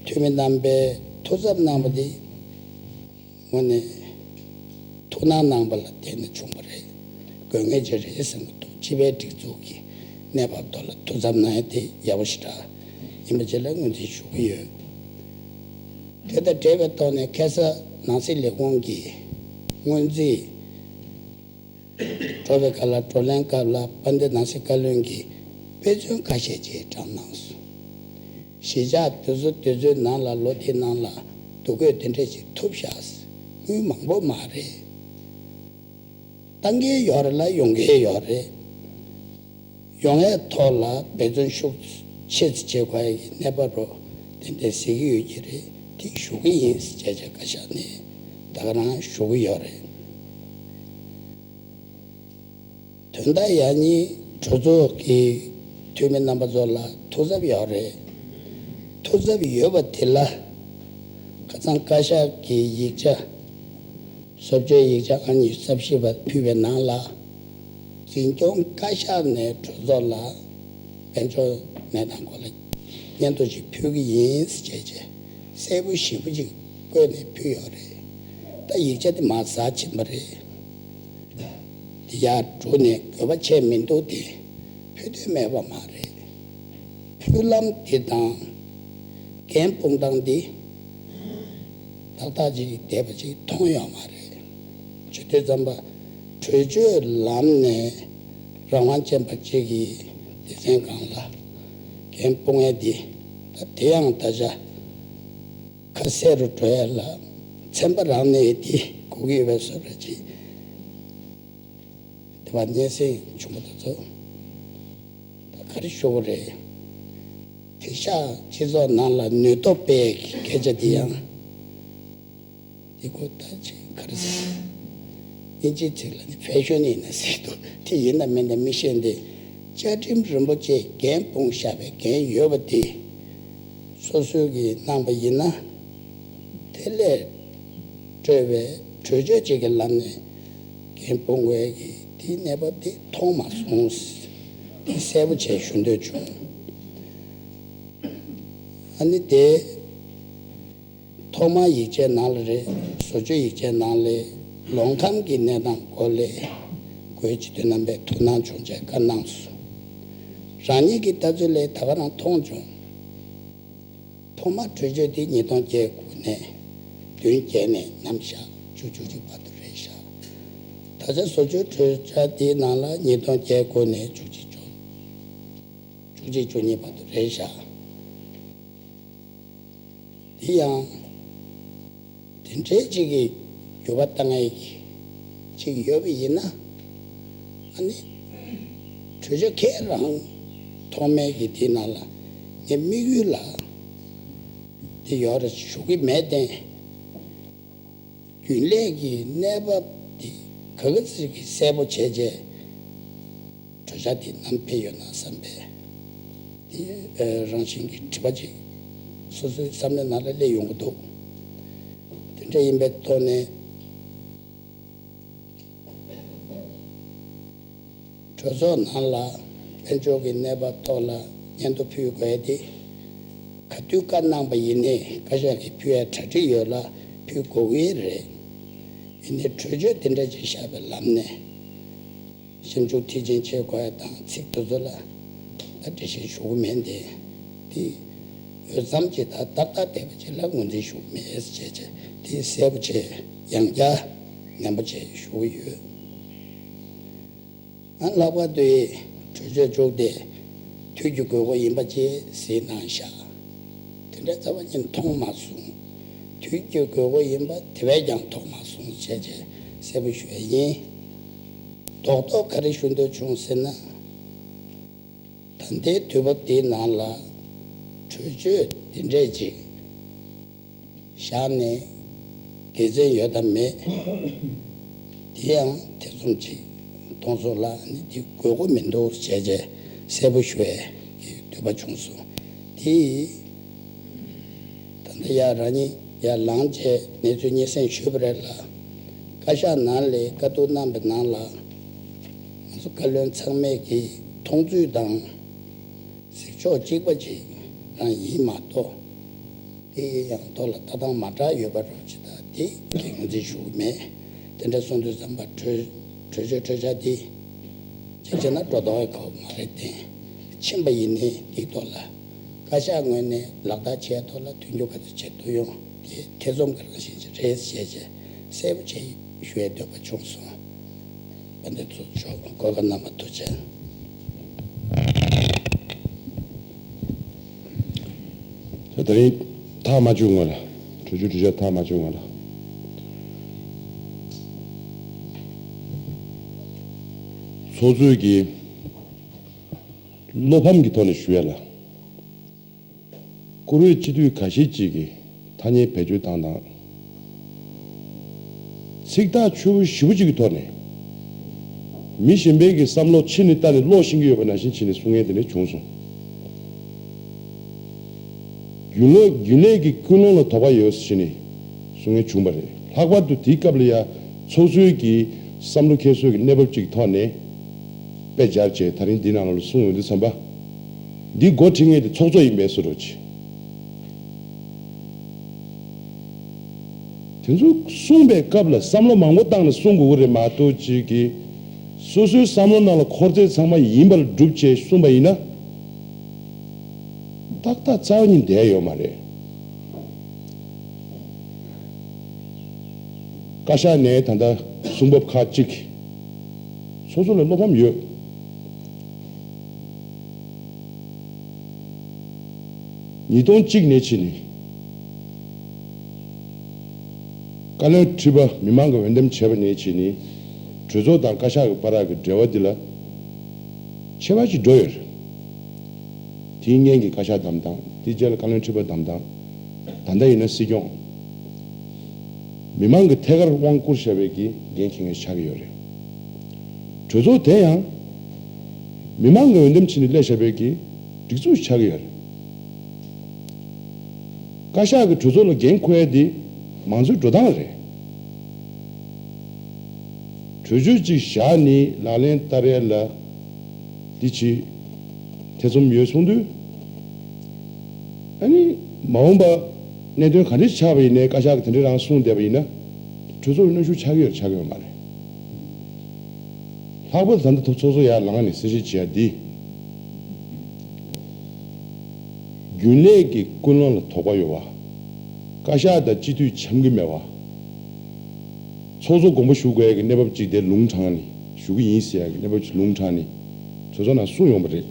འཐུས་མི་རྣམ་པས་ཐུགས་འཚབ་གནང་བ་འདི་དངོས་གནས་ཐུགས་སྣང་གནང་བ་ལ་བརྟེན་ནས་བྱུང་བ་རེད། དགོས་ངེས་ཅིག་རེད་བསམ་གྱི་འདུག་སྤྱི་པའི་སྒྲིག་འཛུགས་ཀྱི་གནས་བབ་ཐོག་ལ་ཐུགས་འཚབ་གནང་ཡ་དེ་ཡག་པོ་ཞེ་དྲག་ཡིན་པ་བཅས་ལ་ངོས་འཛིན་ཞུ་གི་ཡོད། དེ་དང་འབྲེལ་བའི་ཐོག་ནས་ཁ་སང་ནང་སྲིད་ལས་ཁུངས་ཀྱི་སྔོན་རྩིས་འགྲོ་བའི་སྐབས་ལ་བགྲོ་གླེང་སྐབས་ལ་དཔལ་ལྡན་ནང་སྲིད་བཀའ་བློན་གྱིས་དཔེ་མཚོན་ཁ་ཤས་ཅིག་བགྲངས་གནང་སོང་། གཞིས་ཆགས་དེ་ཚོ་དེ་ཚོའི་ནང་ལ་ལོ་དེའི་ནང་ལ་འདུ་འགོད་དེ་འདྲས་ཅིག་ཐུབ་བཞག་དངུལ་མང་པོ་མ་རེད། གཏང་གི་ཡོད་རེད་ལ་ཡོང་གི་ཡོད་རེད། ཡོང་ཡས་ཐོག་ལ་འབད་བརྩོན་ཤུགས་ཆེ་ཙམ་བྱེད་དགོས་ཡ་གི་གནས་བབ་རོ་དེ་འདྲ་གཟིགས་ཀྱི་ཡོད་ཀྱི་རེད། དེ་ཞུ་གི་ཡིན་ཟེར་བྱས་བྱས་བཀའ་ཤག་ནས་ད་ག་རང་ཞུ་གི་ཡོད་རེད། དོན་དག་ཡང་སྙིང་གྲོས་ཚོགས་ཀྱི་འཐུས་མི་རྣམ་པ་ཚོ་ལ་ཐུགས་འཚབ་ཡོད་རེད། ཐུགས་འཚབ་ཡོད་པ་དེ་ལ་ཁ་སང་བཀའ་ཤག་གི་ཡིག་ཆ། བཟོ་བཅོས་ཡིག་ཆ་ཨང་ཉི་ཤུ་རྩ་བཞི་པ་ཕུལ་བའི་ནང་ལ། འཛིན་སྐྱོང་བཀའ་ཤག་ནས་གྲོས་ཚོགས་ལ་དཔལ་འབྱོར་གནས་སྟངས་སྐོར་ལ་སྙན་ཐོ་ཞིག་ཕུལ་གྱི་ཡིན་ཟེར་བྱས་བྱས་གསལ་པོ་ཞིབ་པོ་ཅིག་བཀོད་ནས་ཕུལ་ཡོད་རེད། ད་ཡིག་ཆ་དེ་མར་ཟག་ཕྱིན་པ་རེད། དེ་ཡར་འགྲོ་ནས་དགོས་པ་ཆེ་མི་འདུག་དེ་ཕུལ་འདོད་མེད་པ་མ་རེད། ཕུལ་ལམ་དེ་དང་འགན་སྤུངས་སྟངས་དེ་ཏག་ཏག་ཅིག་བསྡད་པ་ཅིག་མཐོང་ཡོད་མ་རེད། བྱེད་དུས་ཙམ་པ་ གྲོས་ཆོད་ལམ་ནས་རང་དབང་ཅན་པ་གཅིག་གིས་སྡེ་ཚན་སྒང་ལ་འགན་སྤུངས་ཡ་འདི། ད་དེ་ཡང་ད་ཆ་ཁ་གསལ་རུ་འགྲོ་ཡ་ལ་ཚན་པ་རང་ནས་འདི་དགོས་ཀྱི་ཡོད་པའི་བཟོ་འདྲ་ཅིག་དེ་བ་སྙན་སེང་བྱུང་བ་དེ་ཚོ། ད་ག་རེ་ཞུ་དགོས་རེད། དེང་སང་སྤྱི་ཚོགས་ནང་ལ་ནུས་སྟོབས་སྤེལ་གྱི་སྐད་ཆ་འདི་ཡང་། འདི་ཁོ་ད་ཅིག་ག་རེ་ཟེར། དབྱིན་ཇིའི་ཚིག་ལ་ནི་ཕེ་ཤོན་ཡིན་ན་ཟེར་འདུག་དེ་ཡིན་དང་མིན་དང་མི་ཤེས་ཏེ། བཅའ་ཁྲིམས་རིན་པོ་ཆེ་འགན་སྤུངས་བཞག་པའི་འགན་ཡོད་པ་དེ། སོ་སོས་ཀྱིས་གནང་པ་ཡིན་ན། དེ་ལས་སྤྲོས་པའི་གྲོས་ཆོད་ཅིག་གི་ལམ་ནས་འགན་སྤུངས་དགོས་ཀྱི་དེའི་གནས་བབ་དེ་མཐོང་མ་སོང་། དེ་གསལ་པོ་བྱས་ཞུ་འདོད་བྱུང་། ཨ་ནི་དེ་ཐོག་མར་ཡིག་ཆའི་ནང་ལ་རེད། བཟོ་བཅོས་ཡིག་ཆའི་ནང་ལ་ལོང་ཁམས་ཀྱི་གནས་སྟངས་སྐོར་ལ་དགོས་ཀྱི་དོན་རྣམ་པའི་ཐུགས་སྣང་བྱུང་བྱས་བཀའ་གནང་སོང་། རང་ཉིད་ཀྱི་ལྟ་ཚུལ་ལ་ད་ག་རང་མཐོང་བྱུང་། ཐོག་མར་གྲོས་ཆོད་དེ་ཉིས་སྟོང་བརྒྱད་དགུ་ནས་བདུན་བརྒྱད་ནས་ནམ་བཞག་བཅུ་བཅུ་གཅིག་བར་དུ་རེད་བཞག་ད་ཆ་བཟོ་བཅོས་གྲོས་འཆར་དེའི་ནང་ལ་ཉིས་སྟོང་བརྒྱད་དགུ་ནས་བཅུ་གཅིག་བཅུ་བཅུ་གཅིག་བཅུ་གཉིས་བར་དུ་རེད་བཞག་དེ་ཡང་དེ་འདྲའི་གཅིག་གི་འགྱུར་བ་བཏང་ཡས་ཀྱི་གཅིག་ཡོད་པ་ཡིན་ན། ཨ་ནི་གྲོས་ཆོད་ཁྱེད་རང་ཐོག་མའི་གི་དེའི་ནང་ལ་ངའི་དམིགས་ཡུལ་ལ་དེ་ཡོད་རེད་ཞུ་གི་མེད་དེ། རྒྱུན་ལས་ཀྱི་གནས་བབ་དེ་ག་ག་ཚོད་ཀྱི་གསལ་པོ་བྱས་རྗེས། གྲོས་འཆར་དེ་ནམ་ཕེབས་ཡོད་ན་བསམ་པས། དེ་རང་བཞིན་གྱི་དྲི་བ་ཅིག་སོ་སོའི་བསམ་བློའི་ནང་ལ་སླེབས་ཡོང་གི་འདུག་དེ་འདྲ་ཡིན་པའི་ཐོག་ནས། གྲོས་ཚོགས་ནང་ལ་དཔལ་འབྱོར་གྱི་གནས་བབ་ཐོག་ལ་སྙན་ཐོ་ཕུལ་དགོས་ཏེ། ག་དུས་བཀའ་གནང་པ་ཡིན་ནའི་བཀའ་ཤག་གིས་ཕུལ་ཡ་གྲ་སྒྲིག་ཡོད་ལ་ཕུལ་དགོས་ཀྱི་རེད། ཡིན་ནའི་གྲོས་ཆོད་དེ་འདྲ་ཅིག་བཞག་པའི་ལམ་ནས། ཞིབ་འཇུག་མཐིལ་ཕྱིན་བྱེད་དགོས་ཡ་དང་ཚིག་དེ་ཚོ་ལ་ད་འགྲེལ་བཤད་ཞུ་གི་མེད་དེ། དེ་འོས་འཚམ་ཅིག་དང་ཏག་ཏག་བསྡད་པ་ཅིག་ལ་ངོས་འཛིན་ཞུ་གི་མེད་ཟེར་བྱས་བྱས་དེ་གསལ་པོ་བྱས་ཡང་བསྐྱར་ནན་པོ་བྱས་ཞུ་གི་ཡོད། ཨ་ལྷག་པར་དུ་གྲོས་ཆོད་བཅུག་སྟེ་དུས་ཀྱི་དགོས་མཁོ་ཡིན་པ་བཅས་གཟིགས་གནང་བཞག་དེ་འདྲ་རྩ་བ་ཉིད་མཐོང་མ་སོང་། དུས་ཀྱི་དགོས་མཁོ་ཡིན་པ་དེ་བས་ཀྱང་མཐོང་མ་སོང་བྱས་བྱས་གསལ་པོ་ཞུ་ཡ་ཡིན། རྡོག་རྡོག་ག་རེ་ཞུ་འདོད་བྱུང་ཟེར་ན། ད་ལྟའི་དུས་བབ་འདིའི་ནང་ལ་གྲོས་ཆོད་འདི་འདྲས་ཅིག་བཞག་ནས་དགེ་མཚན་ཡོད་དམ་མེད། དེ་ཡང་ཐེ་ཚོམ་ཅིག་མཐོང་སོང་ལ་ནི་འདི་དགོས་མཁོ་མི་འདུག་བྱས་བྱས་གསལ་པོ་ཞུ་བའི་འདོད་པ་བྱུང་སོང་། དེ་ད་ལྟ་ཡ་རང་ཉིད་ཡར་ལངས་བྱས་གནས་ཚུལ་སྙན་སེང་ཞུས་པ་རེད་ལ། བཀའ་ཤག་ནང་ལས་བཀའ་བསྡུར་གནང་པའི་ནང་ལ་ང་ཚོ་བཀའ་བློན་ཚང་མས་ཀྱི་མཐོང་ཚུལ་དང་གཟིགས་ཕྱོགས་གཅིག་པ་ཅིག་རང་ཡིན་མ་གཏོགས། དེ་ཡང་ཐོག་ལ་ལྟ་སྟངས་མ་འདྲ་ཡོད་པ་རོགས་ཅིག་དང་དེ་གི་ངོས་འཛིན་ཞུ་གི་མེད། དེ་འདྲ་སོང་དུས་ཙམ་པ་གྲོས་གྲོས་ཆོད་གྲོས་འཆར་འདི་གཅིག་བྱས་ན་སྒྲོ་འདོགས་ཡ་ཁག་པོ་མ་རེད་དེ། ཕྱིན་པ་ཡིན་ནའི་དེའི་ཐོག་ལ་བཀའ་ཤག་ངོས་ནས་ལག་བསྟར་བྱས་ཐོག་ལ་མཐུན་འགྱུར་ག་ཚོད་བྱེད་ཐུབ་ཡོང་དེ་ཐེ་ཚོམ་གྱི་རང་བཞིན་ཅིག་རེད་ཞེས་བྱས་གསལ་པོ་བྱས་ཞུ་ཡའི་འདོད་པ་བྱུང་སོང་། དཔལ་ལྡན་ཚོགས་གཙོ་མཆོག་གོ་སྐབས་གནང་བར་ཐུགས་རྗེ་ཆེ། ད་རིང་ཐག་མ་བཅད་སྔོན་ལ། གྲོས་ཆོད་གྲོས་འཆར་ཐག་མ་བཅད་སྔོན་ལ། ཚོགས་གཙོས་ཀྱི་བློ་ཕམ་གྱི་ཐོག་ནས་ཞུ་ཡ་ལ། བཀུར་འོས་སྤྱི་འཐུས་ཁ་ཤས་ཅིག་གིས་ཐ་སྙད་བེད་སྤྱོད་བཏང་དང་། ཚིག་ཐག་ཆོད་པོ་ཞེ་པོ་ཅིག་གི་ཐོག་ནས། མི་གཞན་པའི་གི་བསམ་བློ་ཕྱི་ནས་ལྟ་ནས་ཀློག་ཤེས་ཀྱི་ཡོད་པ་ནང་བཞིན་བྱས་ནས་གསུང་མཁན་དེ་འདྲ་བྱུང་སོང་། རྒྱུན་ལས་རྒྱུན་ལས་ཀྱི་ཀུན་སློང་ལ་དོགས་པ་ཡོད་ཟེར་ནས་གསུང་མཁན་བྱུང་བ་རེད། ལྷག་པར་དུ་དེའི་སྐབས་ལ་ཡ་ཚོགས་གཙོས་ཀྱི་བསམ་བློ་འཁྱེར་སྲོལ་གྱི་གནས་བབ་ཅིག་གི་ཐོག་ནས་དཔེ་སྦྱར་བྱས་ད་རིང་འདི་ནང་ལ་གསུང་ཡོང་དུས་ཙམ་པ། འདི་འགོ་ཁྲིད་མཁན་དེ་ཚོགས་གཙོ་ཡིན་པའི་བཟོ་འདྲ་ཅིག་དེ་ཚོ་གསུངས་པའི་སྐབས་ལ་བསམ་བློ་མང་པོ་བཏང་ནས་གསུང་དགོས་ཀྱི་རེད་མ་གཏོགས་ཅིག་གིས་སོ་སོའི་བསམ་བློ་ནང་ལ་འཁོར་ཚད་ཚང་མ་ཡིན་པར་སྒྲུབ་བྱས་གསུངས་པ་ཡིན་ན། ཏག་ཏག་རྩ་བ་ཉིད་བསྡད་ཡོད་མ་རེད། བཀའ་ཤག་ནས་ད་ལྟ་གསུང་བབ་ཁག་ཅིག་ སོ་སོ་ལ་བློ་ཕམ་ཡོད། ཉིས་སྟོང་གཅིག་ནས་ཕྱིན་ནས། བཀའ་བློན་ཁྲི་པ་མི་མང་གི་འོས་འདེམས་བྱས་པ་ནས་ཕྱིན་ནས། གྲོས་ཚོགས་དང་བཀའ་ཤག་གི་བར་གྱི་འབྲེལ་བ་འདི་ལ་ཆད་པ་ཞིག་འགྲོ་ཡོད་རེད། དེའི་སྔོན་གྱི་བཀའ་ཤག་བདམས་སྟངས། དེའི་རྗེས་ལ་བཀའ་བློན་ཁྲི་པ་བདམས་སྟངས། ད་ལྟ་ཡིན་ན་སྲིད་སྐྱོང་། མི་མང་གི་ཐད་ཀར་དབང་བསྐུར་བཞག་པའི་གི་འགན་འཁྱེར་མཁན་ཆགས་ཀྱི་ཡོད་རེད། གྲོས་ཚོགས་དེ་ཡང་། མི་མང་གི་འོས་འདེམས་བྱས་ནས་སླེབས་བཞག་པའི་གི་སྒྲིག་འཛུགས་ཆགས་ཀྱི་ཡོད་རེད། བཀའ་ཤག་གི་གྲོས་ཚོགས་ལ་འགན་འཁུར་ཡ་དེ་མང་གཙོའི་འགྲོ་སྟངས་རེད། གྲོས་ཆོད་ཅིག་བཞག་ནས་ལག་ལེན་བསྟར་ཡ་ལ་འདི་ཅིག་ཐེ་ཚོམ་ཡོད་གསུངས་དུས། ཨ་ནི་མ་འོངས་པ་གནད་དོན་ག་འདྲ་ཆགས་པ་ཡིན་ནའི་བཀའ་ཤག་གིས་དེ་འདྲ་རང་གསུངས་བསྡད་པ་ཡིན་ན། གྲོས་ཚོགས་ཀྱི་གནོན་ཤུགས་ཆགས་ཀྱི་ཡོད་རེད་ཆགས་ཀྱི་ཡོད་མ་རེད། ལྷག་པར་དུ་ད་ལྟ་ཚོགས་གཙོ་ཡར་ལངས་ནས་གསལ་བཤད་བྱས་ཡ་འདི། རྒྱུན་ལས་ཀྱི་ཀུན་སློང་ལ་དོགས་པ་ཡོད་པ། བཀའ་ཤག་དང་སྤྱི་འཐུས་འཆམ་གྱི་མེད་པ། ཚོགས་གཙོ་དགོངས་པ་ཞུ་དགོས་ཡ་གི་གནས་བབ་ཅིག་དེ་ལུང་དྲངས་ནས་ཞུ་གི་ཡིན་ཟེར་ཡ་གི་གནས་བབ་ཅིག་ལུང་དྲངས་ནས་གྲོས་ཚོགས་ནང་གསུངས་ཡོང་པ་རེད།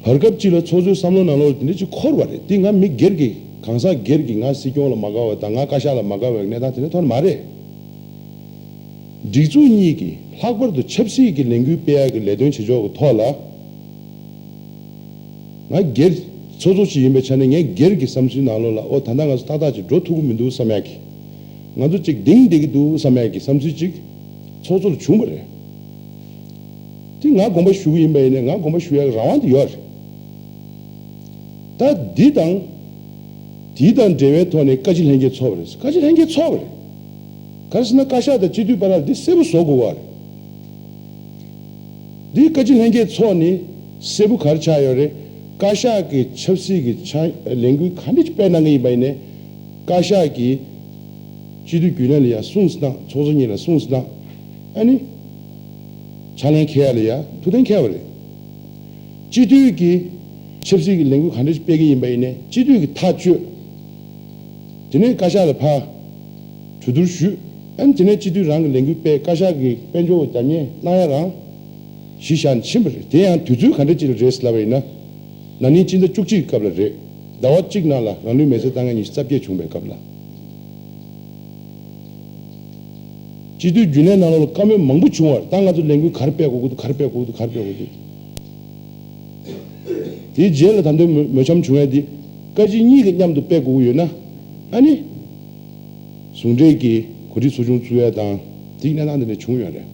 བར་སྐབས་ཅིག་ལ་ཚོགས་གཙོའི་བསམ་བློ་ནང་ལོགས་ལ་དེ་འདྲ་ཅིག་འཁོར་བ་རེད། དེ་ང་མི་སྒེར་གྱི་གང་ཟག་སྒེར་གྱི་ང་སྲིད་སྐྱོང་ལ་མ་དགའ་བ་དང་ང་བཀའ་ཤག་ལ་མ་དགའ་བའི་གནས་སྟངས་དེ་འདྲ་ཐོག་ནས་མ་རེད། སྒྲིག་འཛུགས་གཉིས་ཀྱིས་ལྷག་པར་དུ་ཆབ་སྲིད་ཀྱི་ལས་འགུལ་སྤེལ་ཡག་གི་ལས་དོན་བྱེད་ཕྱོགས་ཀྱི་ཐོག་ལ། ང་སྒེར་ཚོགས་གཙོ་ཞིག་ཡིན་པའི་ཆ་ནས་ངའི་སྒེར་གྱི་བསམ་ཚུལ་ནང་ལོགས་ལ་ཨོ་ད་ལྟ་ང་ཚོ་ཏག་ཏག་ཅིག་འགྲོ་ཐུབ་ཀྱི་མི་འདུག་བསམ་ཡག་གི། ང་ཚོ་ཅིག་ལྡིང་བསྡད་ཀྱི་འདུག་བསམ་ཡག་གི་བསམ་ཚུལ་ཅིག་ཚོགས་གཙོ་ལ་བྱུང་བ་རེད། དེ་ང་དགོངས་པ་ཞུ་གི་ཡིན་པ་ཡིན་ན་ང་དགོངས་པ་ཞུ་ཡག་གི་རང་དབང་དེ་ཡོད་རེད། ད་འདི་དང་། དེ་དང་འབྲེལ་བའི་ཐོག་ནས་བཀའ་སྤྱི་ལྷན་རྒྱས་ཚོགས་པ་རེད། བཀའ་སྤྱི་ལྷན་རྒྱས་ཚོགས་པ་རེད། ག་རེ་ཟེར་ན་བཀའ་ཤག་དང་སྤྱི་འཐུས་བར་ལ་འདི་གསལ་པོ་བཟོ་དགོས་པ་རེད། འདི་བཀའ་སྤྱི་ལྷན་རྒྱས་ཚོགས་ནས་གསལ་པོ་ག་རེ་ཆགས་ཡོད་རེད། བཀའ་ཤག་གི་ཆབ་སྲིད་ཀྱི་ཆ་ལས་འགུལ་ག་འདྲ་ཅིག་སྤེལ་གནང་གི་ཡིན་པ་ཡིན་ནའི། བཀའ་ཤག་གིས་སྤྱི་འཐུས་རྒྱུན་ལས་ལ་ཡ་གསུངས་སུ་བཏང་། ཚོགས་གཙོ་གཉིས་ལ་གསུངས་སུ་བཏང་། ཨ་ནི། ཕྱག་ལེན་འཁེལ་ཡ་ལ་ཡ་ཐུགས་གཏན་འཁེལ་བ་རེད། སྤྱི་འཐུས་ཀྱིས་ཆབ་སྲིད་ཀྱི་ལས་འགུལ་ག་འདྲ་ཞིག་སྤེལ་གྱི་ཡིན་པ་ཡིན་ནའི་སྤྱི་འཐུས་ཀྱིས་ཐག་གཅོད། དེ་ནས་བཀའ་ཤག་ལ་ཕར་གྲོས་བསྡུར་ཞུས། ཨ་ནི་དེ་ནས་སྤྱི་འཐུས་རང་གི་ལས་འགུལ་སྤེལ། བཀའ་ཤག་གི་དཔལ་འབྱོར་རྒྱབ་གཉེར་གནང་ཡ་རང་གཞི་བཞག་ནས་ཕྱིན་པ་རེད། དེ་ཡང་དུས་ཚོད་ག་འདྲ་ཅིག་ལ་རེད་ཟེར་ལབ་པ་ཡིན་ན། ན་ནིང་སྤྱི་ཟླ་བཅུ་གཅིག་གི་སྐབས་ལ་རེད། ཟླ་བ་གཅིག་ནང་ལ་རང་ལུས་མེར་སྲེག་བཏང་མཁན་ཉི་ཤུ་རྩ་བརྒྱད་བྱུང་བའི་སྐབས་ལ། སྤྱི་འཐུས་རྒྱུན་ལས་ནང་ལོགས་ལ་བཀའ་མོལ་མང་པོ་བྱུང་བ་རེད། ད་ང་ཚོ་ལས་འགུལ་ག་རེ་སྤེལ་དགོས་ཀྱི་འདུག་ག་རེ་སྤེལ་དགོས་ཀྱི་འདུག་ག་རེ་སྤེལ་དགོས་ཀྱི་འདུག་དེའི་རྗེས་ལ་ད་ལྟའི་མོས་མོས་འཆམ་བྱུང་ཡ་འདི། བཀའ་སྤྱི་གཉིས་ཀྱིས་མཉམ་དུ་སྤེལ་དགོས་ཀྱི་ཡོད་ན། ཨ་ནི། ཟུང་འབྲེལ་གྱིས་གོ་སྒྲིག་ཚོགས་ཆུང་བཙུགས་ཡ་དང་དེའི་གནས་སྟངས་དེ་འདྲ་བྱུང་ཡོད་རེད།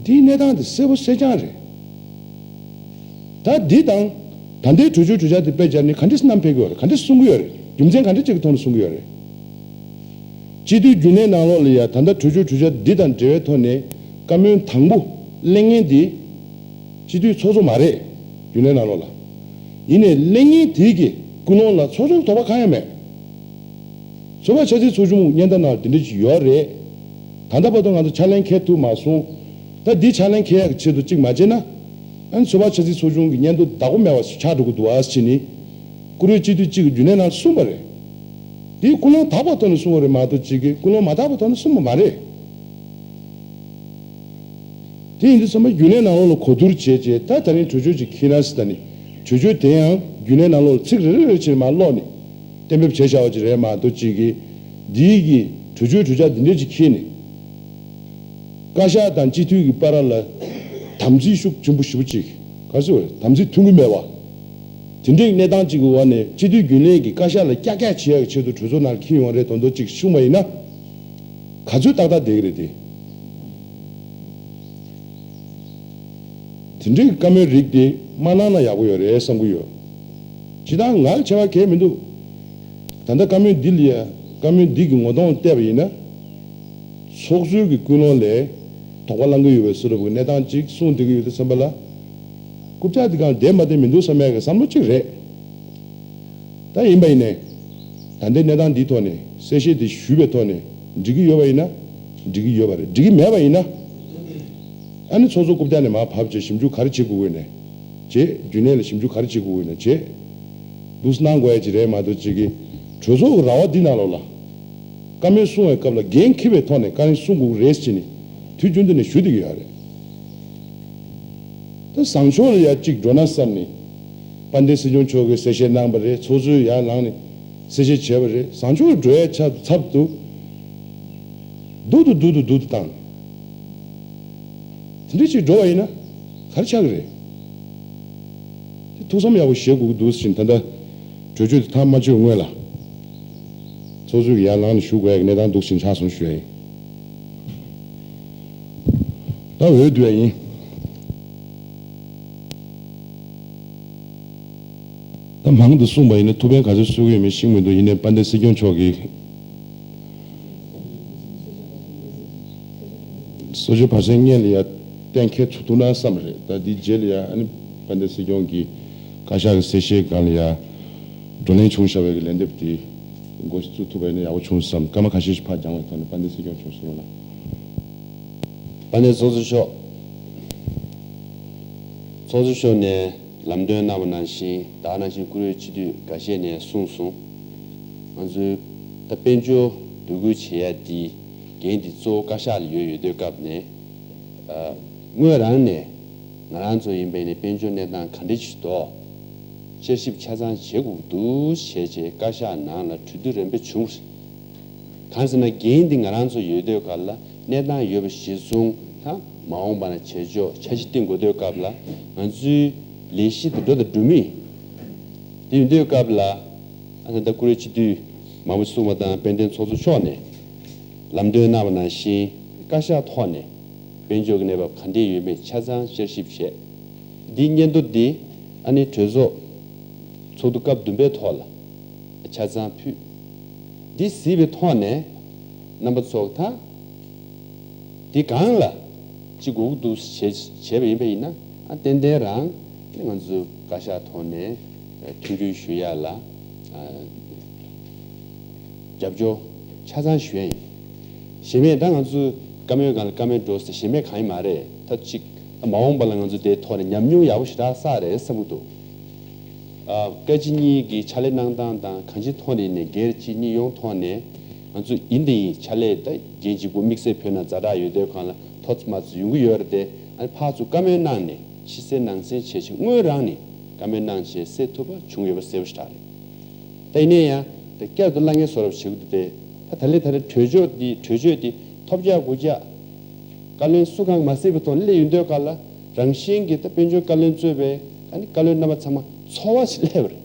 འདིའི་གནས་སྟངས་དེ་གསལ་པོ་གསལ་རྐྱང་རེད། ད་འདི་དང་། ད་ལྟའི་གྲོས་ཆོད་གྲོས་འཆར་དེ་དཔེ་སྦྱར་ནས་ག་འདྲས་བསྣམས་ཕེབས་ཀྱི་ཡོད་རེད། ག་འདྲས་གསུང་གི་ཡོད་རེད། རྒྱུ་མཚན་ག་འདྲས་ཅིག་གི་ཐོག་ནས་གསུང་གི་ཡོད་རེད། སྤྱི་འཐུས་རྒྱུན་ལས་ནང་ལོགས་ལ་ཡ་ད་ལྟ་གྲོས་ཆོད་གྲོས་འཆར་འདི་དང་འབྲེལ་བའི་ཐོག་ནས་བཀའ་མོལ་དང་པོ་གླེང་མཁན་དེ་སྤྱི་འཐུས་ཚོགས་གཙོ་མ་རེད། རྒྱུན་ལས་ནང་ལོགས་ལ། ཡིན་ནའི་གླེང་མཁན་དེ་གི་ཀུན་སློང་ལ་ཚོགས་གཙོ་དོགས་པ་གང་ཡང་མེད། ཚོགས་པ་ཆབ་སྲིད་ཚོགས་ཆུང་སྙན་ཐོ་ནང་དེ་འདྲ་ཅིག་ཡོད་རེད། ད་ལྟ་བར་དུ་ང་ཚོ་ཕྱག་ལེན་འཁེལ་ཐུབ་མ་སོང་། ད་འདི་ཕྱག་ལེན་འཁེལ་ཡག་གི་ཆེད་དུ་གཅིག་མ་བྱས་ན། ཨ་ནི་ཚོགས་པ་ཆབ་སྲིད་ཚོགས་ཆུང་གི་སྙན་ཐོ་བདག་པོ་མེད་པ་ཞིག་ཆགས་འགྲོ་གི་འདུག་ཨ་ཟེར་ནི། བཀུར་འོས་སྤྱི་འཐུས་གཅིག་གིས་རྒྱུན་ལས་ནང་གསུངས་པ་རེད། དེའི་ཀུན་སློང་དག་པ་ཐོག་ནས་གསུངས་པ་རེད་མ་གཏོགས་གཅིག་གིས་ཀུན་སློང་མ་དག་པའི་ཐོག་ནས་གསུངས་པ་མ་རེད། དེ་ཡིན་དུས་ཚང་མ་རྒྱུན་ལས་ནང་ལོགས་ལ་གོ་བསྡུར་བྱས་རྗེས་ད་ད་རིང་གྲོས་ཆོད་ཅིག་འཁྱེར་ན་ཟེར། ད་ནི་གྲོས་ཆོད་དེ་ཡང་རྒྱུན་ལས་ནང་ལོགས་ལ་ཚིག་རེ་རེ་རེ་བྱས་མར་ཀློག་ནས་གཏན་འབེབས་བྱས་བཞག་པ་ཅིག་རེད་མ་གཏོགས་གཅིག་གིས་འདིའི་གི་གྲོས་ཆོད་གྲོས་འཆར་འདི་འདྲས་ཅིག་འཁྱེར་ནས། བཀའ་ཤག་དང་སྤྱི་འཐུས་ཀྱི་བར་ལ་དམ་ཚིག་ཤུགས་ཆེན་པོ་ཞེ་པོ་ཅིག་ག་རེ་ཟེར་བ་རེད། དམ་ཚིག་མཐུན་གྱི་མེད་པ། དེ་འདྲའི་གནས་སྟངས་ཅིག་གི་འོག་ནས་སྤྱི་འཐུས་རྒྱུན་ལས་ཀྱིས་བཀའ་ཤག་ལ་ཀྱག་ཀྱག་བྱེད་ཡག་གི་ཆེད་དུ་གྲོས་ཚོགས་ནང་འཁྱེར་ཡོང་རེད་མདོག་མདོག་ཅིག་གསུངས་པ་ཡིན་ན། ག་ཚོད་ཏག་ཏག་བསྡད་ཀྱི་རེད་དེ། དེ་འདྲའི་བཀའ་མོལ་རིགས་དེ་མ་གནང་ན་ཡག་པོ་ཡོད་རེད་བསམ་གྱི་ཡོད། སྤྱིར་བཏང་ང་ལ་ཆེ་བ་གང་ཡང་མི་འདུག་ད་ལྟ་བཀའ་མོལ་འདི་ལ་ཡ། བཀའ་མོལ་འདི་གི་ངོ་གདོང་ལ་བལྟས་པ་ཡིན་ན། ཚོགས་གཙོའི་གི་ཀུན་སློང་ལ་དོགས་པ་ལངས་ཀྱི་ཡོད་པའི་བཟོ་འདྲ་བོ་གི་གནས་སྟངས་ཅིག་གསུངས་བསྡད་ཀྱི་ཡོད་དུས་ཙམ་པ་ལ། རྐུབ་བཀྱག་འདི་སྒང་བསྡད་མ་བསྡད་མི་འདུག་བསམ་ཡག་གི་བསམ་བློ་གཅིག་རེད། ད་ཡིན་པ་ཡིན་ནའི། ད་ལྟའི་གནས་སྟངས་འདིའི་ཐོག་ནས་གསལ་བཤད་འདི་ཞུས་པའི་ཐོག་ནས་འགྲིག་གི་ཡོད་པ་ཡིན་ན། འགྲིག་གི་ཡོད་པ་རེད། འགྲིག་གི་མེད་པ་ཡིན་ན། ཨ་ནི་ཚོགས་གཙོ་རྐུབ་བཀྱག་ནས་མར་བབས་བྱས་ཞིབ་འཇུག་ག་རེ་བྱེད་དགོས་ཀྱི་ཡོད་ནའི། བྱས། རྒྱུན་ལས་ལ་ཞིབ་འཇུག་ག་རེ་བྱེད་དགོས་ཀྱི་ཡོད་ནའི་བྱས། འདུག་སེ་གནང་དགོས་ཡ་ཅིག་རེད་མ་གཏོགས་གཅིག་གིས། གྲོས་ཚོགས་ཀྱི་ར་བ་འདི་ནང་ལོགས་ལ། བཀའ་མོལ་གསུང་བའི་སྐབས་ལ་འགན་འཁྱེར་བའི་ཐོག་ནས་བཀའ་མོལ་གསུང་དགོས་ཀྱི་རེད་ཟེར་ནས། དུས་རྒྱུན་དུ་ནས་ཞུ་བསྡད་ཀྱི་ཡོད་རེད། ད་བཟང་ཕྱོགས་ལ་ཡ་གཅིག་འགྲོ་ན་བསམ་ནས། དཔལ་ལྡན་སྲིད་སྐྱོང་མཆོག་གིས་གསལ་བཤད་གནང་བ་རེད། ཚོགས་གཙོས་ཡར་ལངས་ནས་གསལ་བཤད་བྱས་པ་རེད། བཟང་ཕྱོགས་འགྲོ་ཡ་ཆ་ཚབ་ཏུ། སྡུག་ཏུ་སྡུག་ཏུ་སྡུག་ཏུ་བཏང་། དེ་འདྲ་ཅིག་འགྲོ་བ་ཡིན་ན་ག་རེ་ཆགས་ཀྱི་རེད། དེ་ཐུགས་བསམ་ཡག་པོ་བཞེས་དགོས་ཀྱི་འདུག་ཟེར་བཞིན། ད་ལྟ་གྲོས་ཆོད་དེ་ཐག་མ་གཅོད་སྔོན་ལ་ཚོགས་གཙོས་ཡར་ལངས་ནས་ཞུ་དགོས་ཡ་གི་གནས་སྟངས་འདུག་ཟེར་བཞིན་ཆགས་སོང་ཞུ་ཡ་ཡིན། ད་འོས་བསྡུ་ཡ་ཡིན། ད་མང་དུ་གསུངས་པ་ཡིན་ན་ཐུགས་ཕན་ག་ཚོད་གསོས་ཀྱི་ཡོད་མེད་ཤེས་ཀྱི་མི་འདུག་ཡིན་ནའི་དཔལ་ལྡན་སྲིད་སྐྱོང་མཆོག་གིས་གསོལ་ཇ་བར་གསེང་སྔོན་ལ་ཡ་གཏན་འཁེལ་ཚུགས་ཐུབ་ན་བསམ་རེད། ད་འདི་རྗེས་ལ་ཡ་ཨ་ནི་དཔལ་ལྡན་སྲིད་སྐྱོང་གིས་བཀའ་ཤག་གི་གསལ་བཤད་སྒང་ལ་ཡ་བགྲོ་གླེང་བྱུང་བཞག་པའི་གི་ལན་འདེབས་དེ་འགོ་བཙུགས་ཐུབ་པ་ཡིན་ན་ཡག་པོ་བྱུང་བསམ། སྐར་མ་ཁ་ཤས་ཤིག་ཕར་འགྱངས་པའི་ཐོག་ནས་དཔལ་ལྡན་སྲིད་སྐྱོང་མཆོག་གསུང་རོགས་གནང་། དཔལ་ལྡན་ཚོགས་གཙོ་མཆོག་ཚོགས་གཙོ་མཆོག་ནས་ལམ་སྟོན་གནང་བ་ནང་བཞིན། ད་ག་ནང་བཞིན་བཀུར་འོས་སྤྱི་འཐུས་འགའ་ཤས་ནས་གསུངས་སོང་། ང་ཚོའི་ད་དཔལ་འབྱོར་འབོད་སྐུལ་བྱེད་ཡ་འདི་འགན་འདི་གཙོ་བོ་བཀའ་ཤག་ལ་ཡོད་ཡོད་དུས་སྐབས་ནས། ཨ། སྔོན་རང་ནས་ང་རང་ཚོ་ཡིན་པས་ནས་དཔལ་འབྱོར་གནས་སྟངས་ག་འདྲ་ཞིག་འདུག་བསྐྱར་ཞིབ་ཆ་ཚང་བྱེད་དགོས་འདུག་བྱས་བྱས་བཀའ་ཤག་ནང་ལ་གྲོས་བསྡུར་རན་པོ་བྱུང་། གང་ཟེར་ན་འགན་འདི་ང་རང་ཚོ་ཡོད་དུས་སྐབས་ལ་གནས་སྟངས་ཡོད་པ་གཞིར་བཟུང་། ད་མ་འོངས་པ་ན་བྱེད་ཕྱོགས་འཆར་གཞི་བཏིང་དགོས་དུས་སྐབས་ལ་ང་ཚོའི་ལས་གཞི་དེ་འགྲོ་དང་འགྲོ་མུས་དེ་ཡིན་དུས་སྐབས་ལ། ཨ་ད་ལྟ་བཀུར་འོས་སྤྱི་འཐུས་མང་པོ་གསུངས་པ་དང་། དཔལ་ལྡན་ཚོགས་གཙོ་མཆོག་ནས་ལམ་སྟོན་གནང་བ་ནང་བཞིན་བཀའ་ཤག་ཐོག་ནས་དཔལ་འབྱོར་གྱི་གནས་བབ་ག་འདྲས་ཡོད་མེད་ཆ་ཚང་བསྐྱར་ཞིབ་བྱས། འདིའི་སྙན་ཐོ་འདི་ཨ་ནི་གྲོས་ཚོགས་ཚོགས་འདུ་སྐབས་བདུན་པའི་ཐོག་ལ་ཆ་ཚང་ཕུལ། འདི་གཟིགས་པའི་ཐོག་ནས་རྣམ་པ་ཚོ་ད་འདི་སྒང་ལ་ཅིག་དགོས་ཀྱི་འདུག་བྱས་བྱས་པ་ཡིན་པ་ཡིན་ན། ཨ་ཏན་ཏན་རང་ང་ཚོ་བཀའ་ཤག་ཐོག་ནས་མཐུན་འགྱུར་ཞུ་ཡ་ལ། ཨ། རྒྱབ་སྐྱོར་ཆ་ཚང་ཞུ་ཡ་ཡིན། གཞན་མེད་ད་ང་ཚོ་བཀའ་མོལ་སྒང་ལ་བཀའ་མོལ་འགྲོ་ཟེར་གཞན་མེད་གང་ཡང་མ་རེད། ད་ཅིག་མ་འོངས་པ་ལ་ང་ཚོ་དེའི་ཐོག་ནས་ཉམས་མྱོང་ཡག་པོ་ཞེ་དྲག་བསགས་རེད་བསམ་གྱི་འདུག་ཨ། བཀའ་སྤྱི་གཉིས་ཀྱི་ཕྱག་ལས་གནང་སྟངས་དང་གང་ཅིའི་ཐོག་ནས་ནས་སྒེར་གྱི་གཉིས་ཡོང་ཐོག་ནས་ང་ཚོ་ཡིན་དང་ཡིན་ཕྱག་ལས་ད་རྒན་གཅིག་པུ་དམིགས་བསལ་བོད་ནང་ཛ་དྲག་ཡོད་དུས་སྒང་ལ་ཐོག་མ་ཚོ་ཡོང་གི་ཡོད་རེད་དེ། ཨ་ནི་ཕར་ཚུར་བཀའ་མོལ་གནང་ནས་ཕྱི་གསལ་ནང་གསལ་བྱས་བྱས་སྔོན་རང་ནས་བཀའ་མོལ་གནང་བྱས་སེལ་ཐུབ་པ་བྱུང་ཡོད་པ་གསལ་པོ་ཞེ་དྲག་རེད། ད་ཡིན་ན་ཡང་ད་བསྐྱར་དུ་གླ་རྔན་གསོག་རོགས་བྱེད་དགོས་འདུག་སྟེ། ད་ད་ལན་ད་རེས་གྲོས་ཆོད་འདི་གྲོས་ཆོད་འདི་ཐོབ་རྒྱག་དགོས་རྒྱག་བཀའ་བློན་སུ་གང་མ་གསལ་བའི་ཐོག་ནས་སླེབས་ཡོང་དུས་སྒང་ལ་རང་བཞིན་གྱིས་ད་དཔལ་འབྱོར་བཀའ་བློན་གཙོས་པའི་ཨ་ནི་བཀའ་བློན་རྣམ་པ་ཚང་མ་ཚོར་བ་ཞིག་སླེབས་པ་རེད།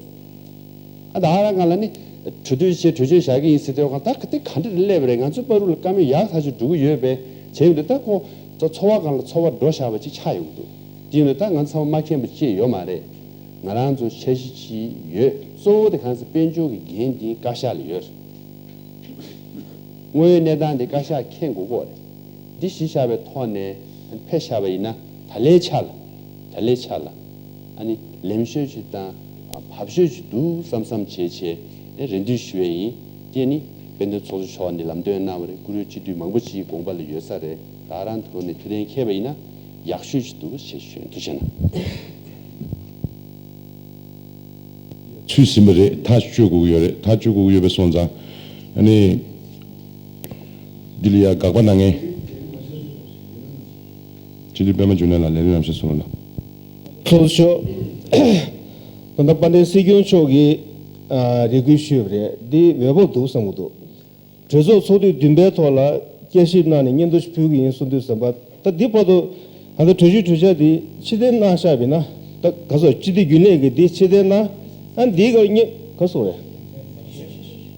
ཨ་ད་ཨ་ར་གང་ལ་ནི་གྲོས་བསྡུར་བྱས་གྲོས་ཆོད་བཞག་གི་ཡིན་ཟེར་དུས་སྒང་ད་ག་དེ་ག་འདྲ་རེ་སླེབས་པ་རེད། ང་ཚོ་བར་དུ་ལ་བཀའ་མོལ་ཡག་ཐག་ཆོད་འགྲོ་གི་ཡོད་པས་བྱས་ཡོང་དུས་ད་ཁོ་ཚོ་ཚོར་བ་སྒང་ལ་ཚོར་བ་འགྲོ་བཞག་པ་ཅིག་ཆགས་ཡོང་གི་འདུག་དེ་ཡིན་དུས་ད་ང་ཚོ་ཚང་མ་མ་མཁྱེན་པ་ཅིག་ཡོད་མ་རེད། ང་རང་ཚོ་འཆར་གཞི་ཅིག་ཡོད། གཙོ་བོ་དེ་གང་ཟེར་དཔལ་འབྱོར་གྱི་འགན་དེ་བཀའ་ཤག་ལ་ཡོད། དངོས་ཡོད་གནས་སྟངས་དེ་བཀའ་ཤག་མཁྱེན་དགོས་ཀྱི་རེད། འདི་གཞི་བཞག་པའི་ཐོག་ནས་ཕེབས་བཞག་པ་ཡིན་ན་ད་ལན་ཆ་ལ་ད་ལན་ཆ་ལ་ཨ་ནི་ལེགས་ཤོས་ཅིག་དང་བབ་ཤོས་ཅིག་འདུག་བསམ་བསམ་བྱས་བྱས་རེ་འདུན་ཞུ་ཡས་ཡིན། དེ་ནི་དཔལ་ལྡན་ཚོགས་གཙོ་མཆོག་ནས་ལམ་སྟོན་གནང་བ་རེད། བཀུར་འོས་སྤྱི་འཐུས་མང་པོ་ཅིག་དགོངས་པ་ལ་ཡོད་ས་རེད། ད་རང་ཐོག་ནས་ཐུགས་གཏན་འཁེལ་བ་ཡིན་ན་ཡག་ཤོས་ཅིག་འདུག་ཞེས་ཞུ་ཡིན། ཐུགས་རྗེ་གནང་། ཚུད་ཟིན་པ་རེད། ཐག་གཅོད་དགོས་ཀྱི་ཡོད་རེད། ཐག་གཅོད་དགོས་ཀྱི་ཡོད་པའི་སོང་ཙང་། ཨ་ནི། འདི་ལ་ཡ་དགག་པ་གནང་མཁན། སྤྱི་འཐུས་པད་མ་འབྱུང་གནས་ལགས་ལས་རིམ་རྣམ་གཞག་གསུང་རོགས་གནང་། ཚོགས་གཙོ། ད་ལྟ་དཔལ་ལྡན་སྲིད་སྐྱོང་མཆོག་གིས་ཨ་རེ་སྐུལ་ཞུས་པ་རེད། འདི་འོས་འབབ་འདུག་བསམ་གྱི་འདུག་གྲོས་ཚོགས་ཚོགས་དུས་བདུན་པའི་ཐོག་ལ་བསྐྱར་ཞིབ་གནང་ནས་སྙན་ཐོ་ཞིག་ཕུལ་གྱི་ཡིན་གསུངས་དུས་ཙམ་པ། ད་འདི་བར་དུ་ད་ལྟ་གྲོས་གཞི་གྲོས་འཆར་འདི་ཕྱིར་འཐེན་གནང་བཞག་པ་ཡིན་ན། ད་ག་ཚོད་སྤྱི་འཐུས་རྒྱུན་ལས་ཀྱིས་འདི་ཕྱིར་འཐེན་གནང་། ཨ་འདིའི་སྐབས་ཉེ་ག་ཚོད་རེད།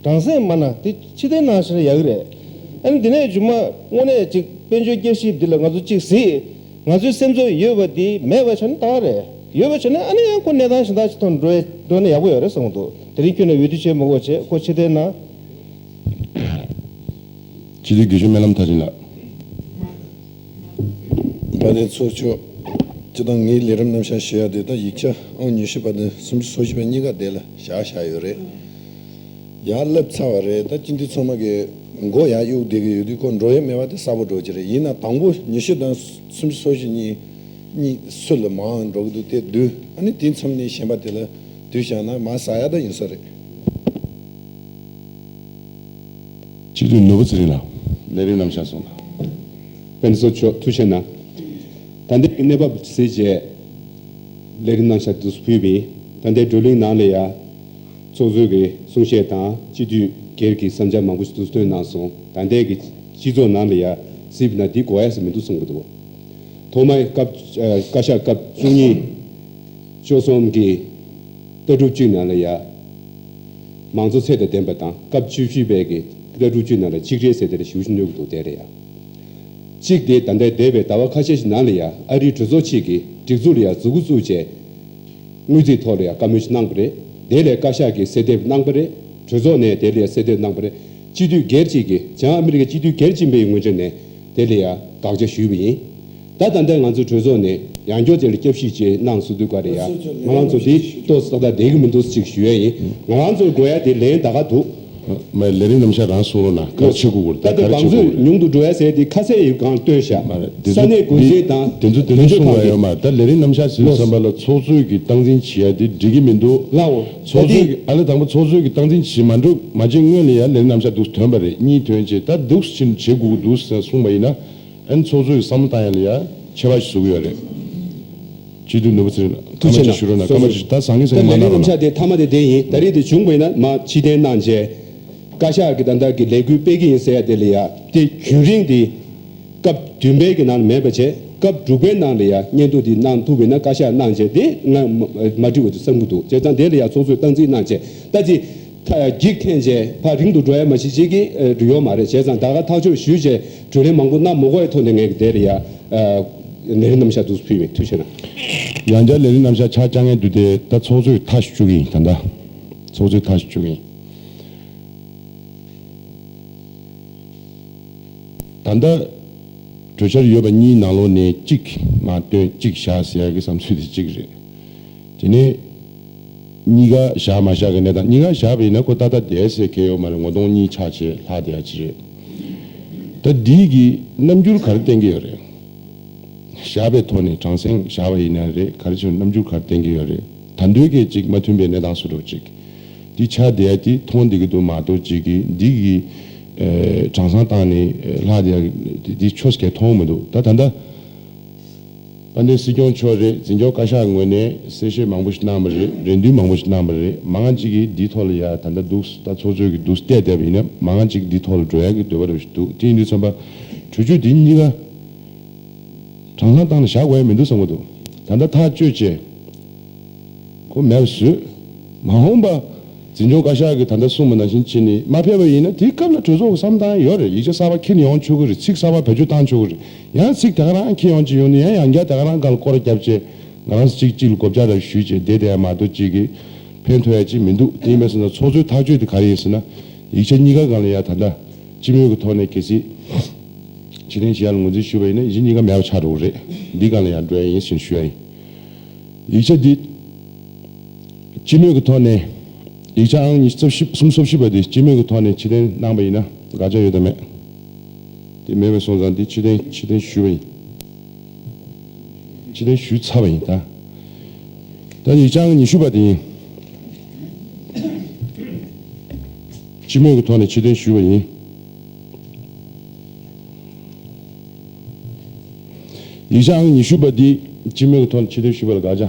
གྲངས་སེང་མ་གནང་། འདི་ཕྱིར་འཐེན་གནང་བཞག་ན་ཡག་གི་རེད། ཨ་ནི་འདི་ནས་མཇུག་མ་དངོས་གནས་ཅིག་དཔལ་འབྱོར་བསྐྱར་ཞིབ་འདི་ལ་ང་ཚོ་ཅིག་གཟིགས། ང་ཚོའི་སེམས་ཚོར་ཡོད་པ་འདི་མེད་པ་བྱས་ན་ད་རེད། ཡོད་པ་བྱས་ན་ཨ་ནི་ཡང་ཁོ་གནས་སྟངས་གཞན་དག་ཅིག་ཐོག་འགྲོ་འགྲོ་ན་ཡག་པོ་ཡོད་རེད་བསམ་གྱི་འདུག་དེ་རིང་ཁྱོན་ནས་འོས་བསྡུ་བྱེད་མི་དགོས་བྱས་ཁོ་ཕྱིར་འཐེན་གནང་། སྤྱི་འཐུས་དགེ་བཤེས་སྨོན་ལམ་མཐར་ཕྱིན་ལགས། དཔལ་ལྡན་ཚོགས་གཙོ། སྤྱིར་བཏང་ངའི་ལས་རིམ་རྣམ་གཞག་ཞུ་ཡ་དེ་ད་ཡིག་ཆ་ཨང་ཉི་ཤུ་པ་དང་སུམ་ཅུ་སོ་བཞི་པ་གཉིས་ཀ་དེ་ལ་བཞག་བཞག་ཡོད་རེད། ཡར་སླེབས་ཚར་བ་རེད། ད་སྤྱི་འཐུས་ཚང་མ་གིས་མགོ་ཡར་གཡུག་བསྡད་ཀྱི་ཡོད་དུས་ཁོ་འགྲོ་ཡ་མེད་པ་དེ་གསལ་པོ་འགྲོ་གི་རེད། ཡིན་ན་དང་པོ་ཉི་ཤུ་དང་སུམ་ཅུ་སོ་བཞི་གཉིས་གཉིས་སུ་ལ་མང་འགྲོ་གི་འདུག་དེ་བསྡུས། ཨ་ནི་དེ་མཚམས་ནས་གཞན་པ་དེ་ལ་བསྡུས་བཞག་ན་མར་ཟག་ཡ་ད་ཡིན་ས་རེད། སྤྱི་འཐུས་ནོར་བུ་ཚེ་རིང་ལགས་ལས་རིམ་རྣམ་གཞག་སོང་ལ། ཕན་ཚུན་ཆོག་ཐུགས་ཆེ་གནང་། ད་ལྟའི་གནས་བབ་གཟིགས་རྗེས་ལས་རིམ་རྣམ་གཞག་འདུག་ཕུལ་བ་ཡིན། ད་ལྟའི་བགྲོ་གླེང་ནང་ལ་ཡ་ཚོགས་གཙོས་ཀྱི་གསུང་བཤད་དང་སྤྱི་འཐུས་སྒེར་གྱི་བསམ་འཆར་མང་པོ་ཞིག་འདུག་བཏོན་གནང་སོང་། ད་ལྟའི་གི་སྤྱི་ཚོགས་ནང་ལ་ཡ་གཟིགས་པ་ན་འདི་དགོས་ཡ་ཟེར་མི་འདུག་གསུང་གི་འདུག་ཐོག་མའི་སྐབས་ཨ་བཀའ་ཤག་སྐབས་བཅུ་གཉིས་བཅུ་གསུམ་གྱི་ལྟ་གྲུབ་ཅིག་ནང་ལ་ཡ། མང་གཙོ་ཚད་དང་ལྡན་པ་དང་སྐབས་བཅུ་བཞི་པའི་གི་ལྟ་གྲུབ་ཅིག་ནང་ལ་གཅིག་རེད་ཟེར་དེ་ལ་ཞེ་པོ་ཅིག་གནོད་ཀྱི་འདུག་དེ་རེད་ཡ། གཅིག་དེ་ད་ལྟའི་འདས་པའི་ཟླ་བ་ཁ་ཤས་ཤིག་ནང་ལ་ཡ་ཨ་རིའི་གྲོས་ཚོགས་ཆེད་ཀྱི་སྒྲིག་འཛུགས་ལ་ཡ་མཛུབ་གུ་བཙུགས་བྱས། དངུལ་རྩིས་ཐོག་ལ་ཡ་བཀའ་མོལ་ཞིག་གནང་པ་རེད། དེ་ལས་བཀའ་ཤག་གིས་གསལ་འདེབས་གནང་པ་རེད། གྲོས་ཚོགས་ནས་དེ་ལ་ཡ་གསལ་འདེབས་གནང་པ་རེད། སྤྱི་འཐུས་སྒེར་གཅིག་གིས་བྱང་ཨ་མི་རི་ཀའི་སྤྱི་འཐུས་སྒེར་གཅིག་པའི་ངོས་ཕྱོགས་ནས་དེ་ལ་ཡ་དགག་བྱ་ཞུས་པ་ཡིན། ད་ད་ལྟ་ང་ཚོའི་གྲོས་ཚོགས་ནས་ཡང་བསྐྱར་དེ་ལ་སྐྱབས་ཞུ་ཅིག་གནང་སྲོལ་འདུག་ག་རེད་ཡ། ང་རང་ཚོ་དེ་ཏོག་ཙམ་ཏག་ཏག་བསྡད་ཀྱི་མི་འདུག་ཅིག་ཞུ་ཡ་ཡིན། ང་རང་ཚོའི་དགོས་ཡ་དེ་ལན་ད་ག་འདུག་མ་ལས་རིམ་རྣམ་གཞག་རང་གསུང་རོགས་གནང་། ག་རེ་བྱེད་དགོས་ཀྱི་རེད། ད་ད་ག་རེ་བྱེད་དགོས་ཀྱི་རེད། ད་ལྟ་བང་མཛོད་ཉུང་དུ་འགྲོ་ཡ་ཟེར་དེ་ཁ་གསལ་ཡོད་གང་སྟོན་ཤག་མ་རེད། དེ་ས་ཚོ་གནས་འགོ་འཛིན་དང་དེ་ཚོ་དེ་ཚོ་དོན་གཅོད་གསུང་ཁང་བ་གིས། ཡོད་མ་རེད། ད་ལས་རིམ་རྣམ་གཞག་ཟེར་ལོ། བསམ་པ་ལ་ཚོགས་གཙོས་ཀྱི་སྟངས་འཛིན་བྱེད་ཡ་དེ་འགྲིག་གི་མི་འདུག་ལའོ། ཚོགས་གཙོས་ཀྱི་ཨ་ལས་དང་པོ་ཚོགས་གཙོས་ཀྱི་སྟངས་འཛིན་བྱེད་མ་འགྲོ་མ་བྱེད་སྔོན་ལ་ཡ་ལས་རིམ་རྣམ་གཞག་འདུག་ཐོན་པ་རེད། གཉིས་ཐོན་རྗེས་ད་འདུག་ཕྱིན་བྱེད་དགོས་ཀྱི་འདུག་གསུངས་པ་ཡིན་ན། ཨན་ཚོགས་གཙོས་བསམ་བློ་བཏང་ཡ་ལ་ཡ་ཆད་པ་ཞིག་བཟོ་གི་ཡོད་རེད། སྤྱི་འཐུས་ནོར་བུ་ཚེ་རིང་ལགས་ཐུགས་རྗེ་ཆེ་གནང་། ཐུགས་ཆེ་གནང་། སྐར་མ་ཞིག་ད་བཟང་ངན་ཟེར་ད་མ་ལས་རིམ་གནང་རོགས་རྣམ་གཞག་དེ་མཐའ་མ་དེ་དེ་ཡིན། ད་རེས་དེ་བྱུང་བ་ཡིན་ན་མ་ཕྱིར་འཐེན་གནང་བྱས། བཀའ་ཤག་གི་ད་ལྟ་གི་ལས་འགུལ་སྤེལ་གི་ཡིན་ཟེར་ཡ་དེ་ལ་ཡ་དེ་རྒྱུན་རིང་དེ་སྐབས་བདུན་པའི་གི་ནང་ལ་མེད་པ་བྱས། སྐབས་དྲུག་པའི་ནང་ལ་ཡ་སྙན་ཐོ་དེ་གནང་ཐུབ་པ་ཡིན་ན་བཀའ་ཤག་གནང་བྱས་དེ་ང་མ་མ་འགྲིག་པ་དེ་བསམ་གི་འདུག་བྱས་ཙང་དེ་ལ་ཡ་ཚོགས་གཙོས་སྟངས་འཛིན་གནང་བྱས་ད་ཅི། ཁ་འགྱིག་འཐེན་བྱས་ཕར་རིང་དུ་འགྲོ་ཡ་མ་གཞི་གཅིག་གི་ཨ་ཡོད་མ་རེད། བྱས་ཙང་ད་ག་ཐག་གཅོད་ཞུས་བྱས་བགྲོ་གླེང་མང་པོ་གནང་མ་དགོས་ཡ་ཐོག་ནས་ངས་དེ་ལ་ཡ་ཨ་ལས་རིམ་རྣམ་གཞག་འདུག་ཕུལ་བའི་ཐུགས་རྗེ་གནང་། ཡང་བསྐྱར་ལས་རིམ་རྣམ་གཞག་ཆ་བཅའ་མཁན་དུ་དེ་ད་ཚོགས་གཙོས་ཐག་ཞུ་གི་ཡིན། ད་ལྟ་ཚོགས་གཙོས་ཐག་ཞུ་གི་ཡིན། ད་ལྟ་གྲོས་འཆར་ཡོད་པ་གཉིས་ནང་ལོགས་ནས་གཅིག་མ་བཏོན་གཅིག་བཞག་ཟེར་ཡ་གི་བསམ་ཚུལ་དེ་གཅིག་རེད། དེ་ནས་གཉིས་ཀ་བཞག་མ་བཞག་གི་གནས་སྟངས། གཉིས་ཀ་བཞག་པ་ཡིན་ན་ཁོ་ཏག་ཏག་བསྡད་ཟེར་མཁན་ཡོད་མ་རེད། ངོ་གདོང་གཉིས་ཆགས་བྱས་ལྷག་བསྡད་ཡ་ཅིག་རེད། ད་འདི་གི་རྣམ་འགྱུར་ག་རེ་བསྟན་གྱི་ཡོད་རེད། བཞག་པའི་ཐོག་ནས་གྲངས་སེང་བཞག་པ་ཡིན་ན་རེད། ག་རེ་བྱུང་རྣམ་འགྱུར་ག་རེ་བསྟན་གྱི་ཡོད་རེད། ད་འདོད་སྐད་ཅིག་མ་མཐུན་པའི་གནས་སྟངས་སུ་འགྲོ་ཅིག་འདི་ཆགས་བསྡད་ཡ་དེ་མཐོང་བསྡད་ཀྱི་འདུག་མ་གཏོགས་ཅིག་གི་འདི་གི་ཨེ་གྲངས་སང་བཏང་ནས་ཨེ་ལྷག་བསྡད་ཡ་འདི་ཆོས་སྐད་མཐོང་མི་འདུག་ད་ད་ལྟ་དཔལ་ལྡན་སྲིད་སྐྱོང་མཆོག་རེད། འཛིན་སྐྱོང་བཀའ་ཤག་ངོས་ནས་གསལ་བཤད་མང་པོ་ཞིག་གནང་བ་རེད། རེ་འདུན་མང་པོ་ཞིག་གནང་བ་རེད། མང་ང་གཅིག་གིས་འདིའི་ཐོག་ལ་ཡ་ད་ལྟ་འདུག་ད་ཚོགས་གཙོས་ཀྱི་འདུག་བལྟས་བསྡད་པ་ཡིན་ན་མང་ང་གཅིག་འདིའི་ཐོག་ལ་འགྲོ་ཡ་གི་འདོད་པ་རེ་ཞིག་འདུག་དེ་ཡིན་དུས་ཙམ་པ་གྲོས་ཆོད་འདི་གཉིས་ཀ་གྲངས་སང་བཏང་ནས་བཞག་དགོས་ཡ་མི་འདུག་བསམ་གྱི་འདུག་ད་ལྟ་ཐག་གཅོད་བྱས། ཁོ་མེད་པ་བཟོས། མ་འོངས་པ་འཛིན་སྐྱོང་བཀའ་ཤག་གིས་ད་ལྟ་གསུངས་པ་ནང་བཞིན་བྱས་ནས་མ་ཕེབས་པ་ཡིན་ན་དེའི་སྐབས་ལ་གྲོས་ཚོགས་ཀྱི་བསམ་བཏང་ཡོད་རེད། ཡིག་ཆ་གསར་པ་འཁྱེར་ནས་ཡོང་ཆོག་གི་རེད། ཚིག་གསར་པ་བེད་སྤྱོད་བཏང་ཆོག་གི་རེད། ཡང་ཚིག་དེ་ག་རང་འཁྱེར་ཡོང་ཅིག་ཡོང་ནས་ཡང་ཡང་བསྐྱར་དེ་ག་རང་སྒང་ལ་སྐོར་ར་བརྒྱབ་བྱས་ང་རང་ཚོ་གཅིག་གཅིག་ལ་སྒོ་བརྒྱབ་ར་ཞུས་བྱས་བསྡད་བསྡད་ཡ་མ་གཏོགས་གཅིག་གིས་ཕན་ཐོགས་ཡ་གཅིག་མི་འདུག་དེ་ཡིན་པ་སོང་ཙང་ཚོགས་གཙོའི་ཐག་གཅོད་དེ་ག་རེ་ཡིན་ཟེར་ན། ཡིག་ཆ་གཉིས་ཀ་སྒང་ལ་ཡ་ད་ལྟ་སྤྱི་མོས་ཀྱི་ཐོག་ནས་གལ་སྲིད་ཕྱིར་འཐེན་བྱེད་ཡ་ལ་ངོས་འཛིན་ཞུས་པ་ཡིན་ན་ཡིག་ཆ་གཉིས་ཀ་མེད་པ་ཆགས་འགྲོ་གི་རེད། འདི་སྒང་ལ་ཡ་འགྲོ་ཡ་ཡིན་ཞེས་ཞུ་ཡ་ཡིན། ཡིག་ཆ་འདི་སྤྱི་མོས་ཀྱི་ཐོག་ནས་ཡིག་ཆ་ཨང་ཉི་ཤུ་རྩ་བཞི་གསུམ་སོ་བཞི་པ་འདི་སྤྱི་མོས་ཀྱི་ཐོག་ནས་ཕྱིར་འཐེན་གནང་པ་ཡིན་ན་དགག་བྱ་ཡོད་དམ་མེད། དེ་མེད་པའི་སོང་ཙང་འདི་ཕྱིར་འཐེན་ཕྱིར་འཐེན་ཞུས་པ་ཡིན། ཕྱིར་འཐེན་ཞུས་ཚར་བ་ཡིན་ད། ད་ཡིག་ཆ་ཨང་ཉི་ཤུ་པ་དེ་ཡིན། སྤྱི་མོས་ཀྱི་ཐོག་ནས་ཕྱིར་འཐེན་ཞུས་པ་ཡིན། ཡིག་ཆ་ཨང་ཉི་ཤུ་པ་འདི་སྤྱི་མོས་ཀྱི་ཐོག་ནས་ཕྱིར་འཐེན་ཞུས་པ་ལ་དགག་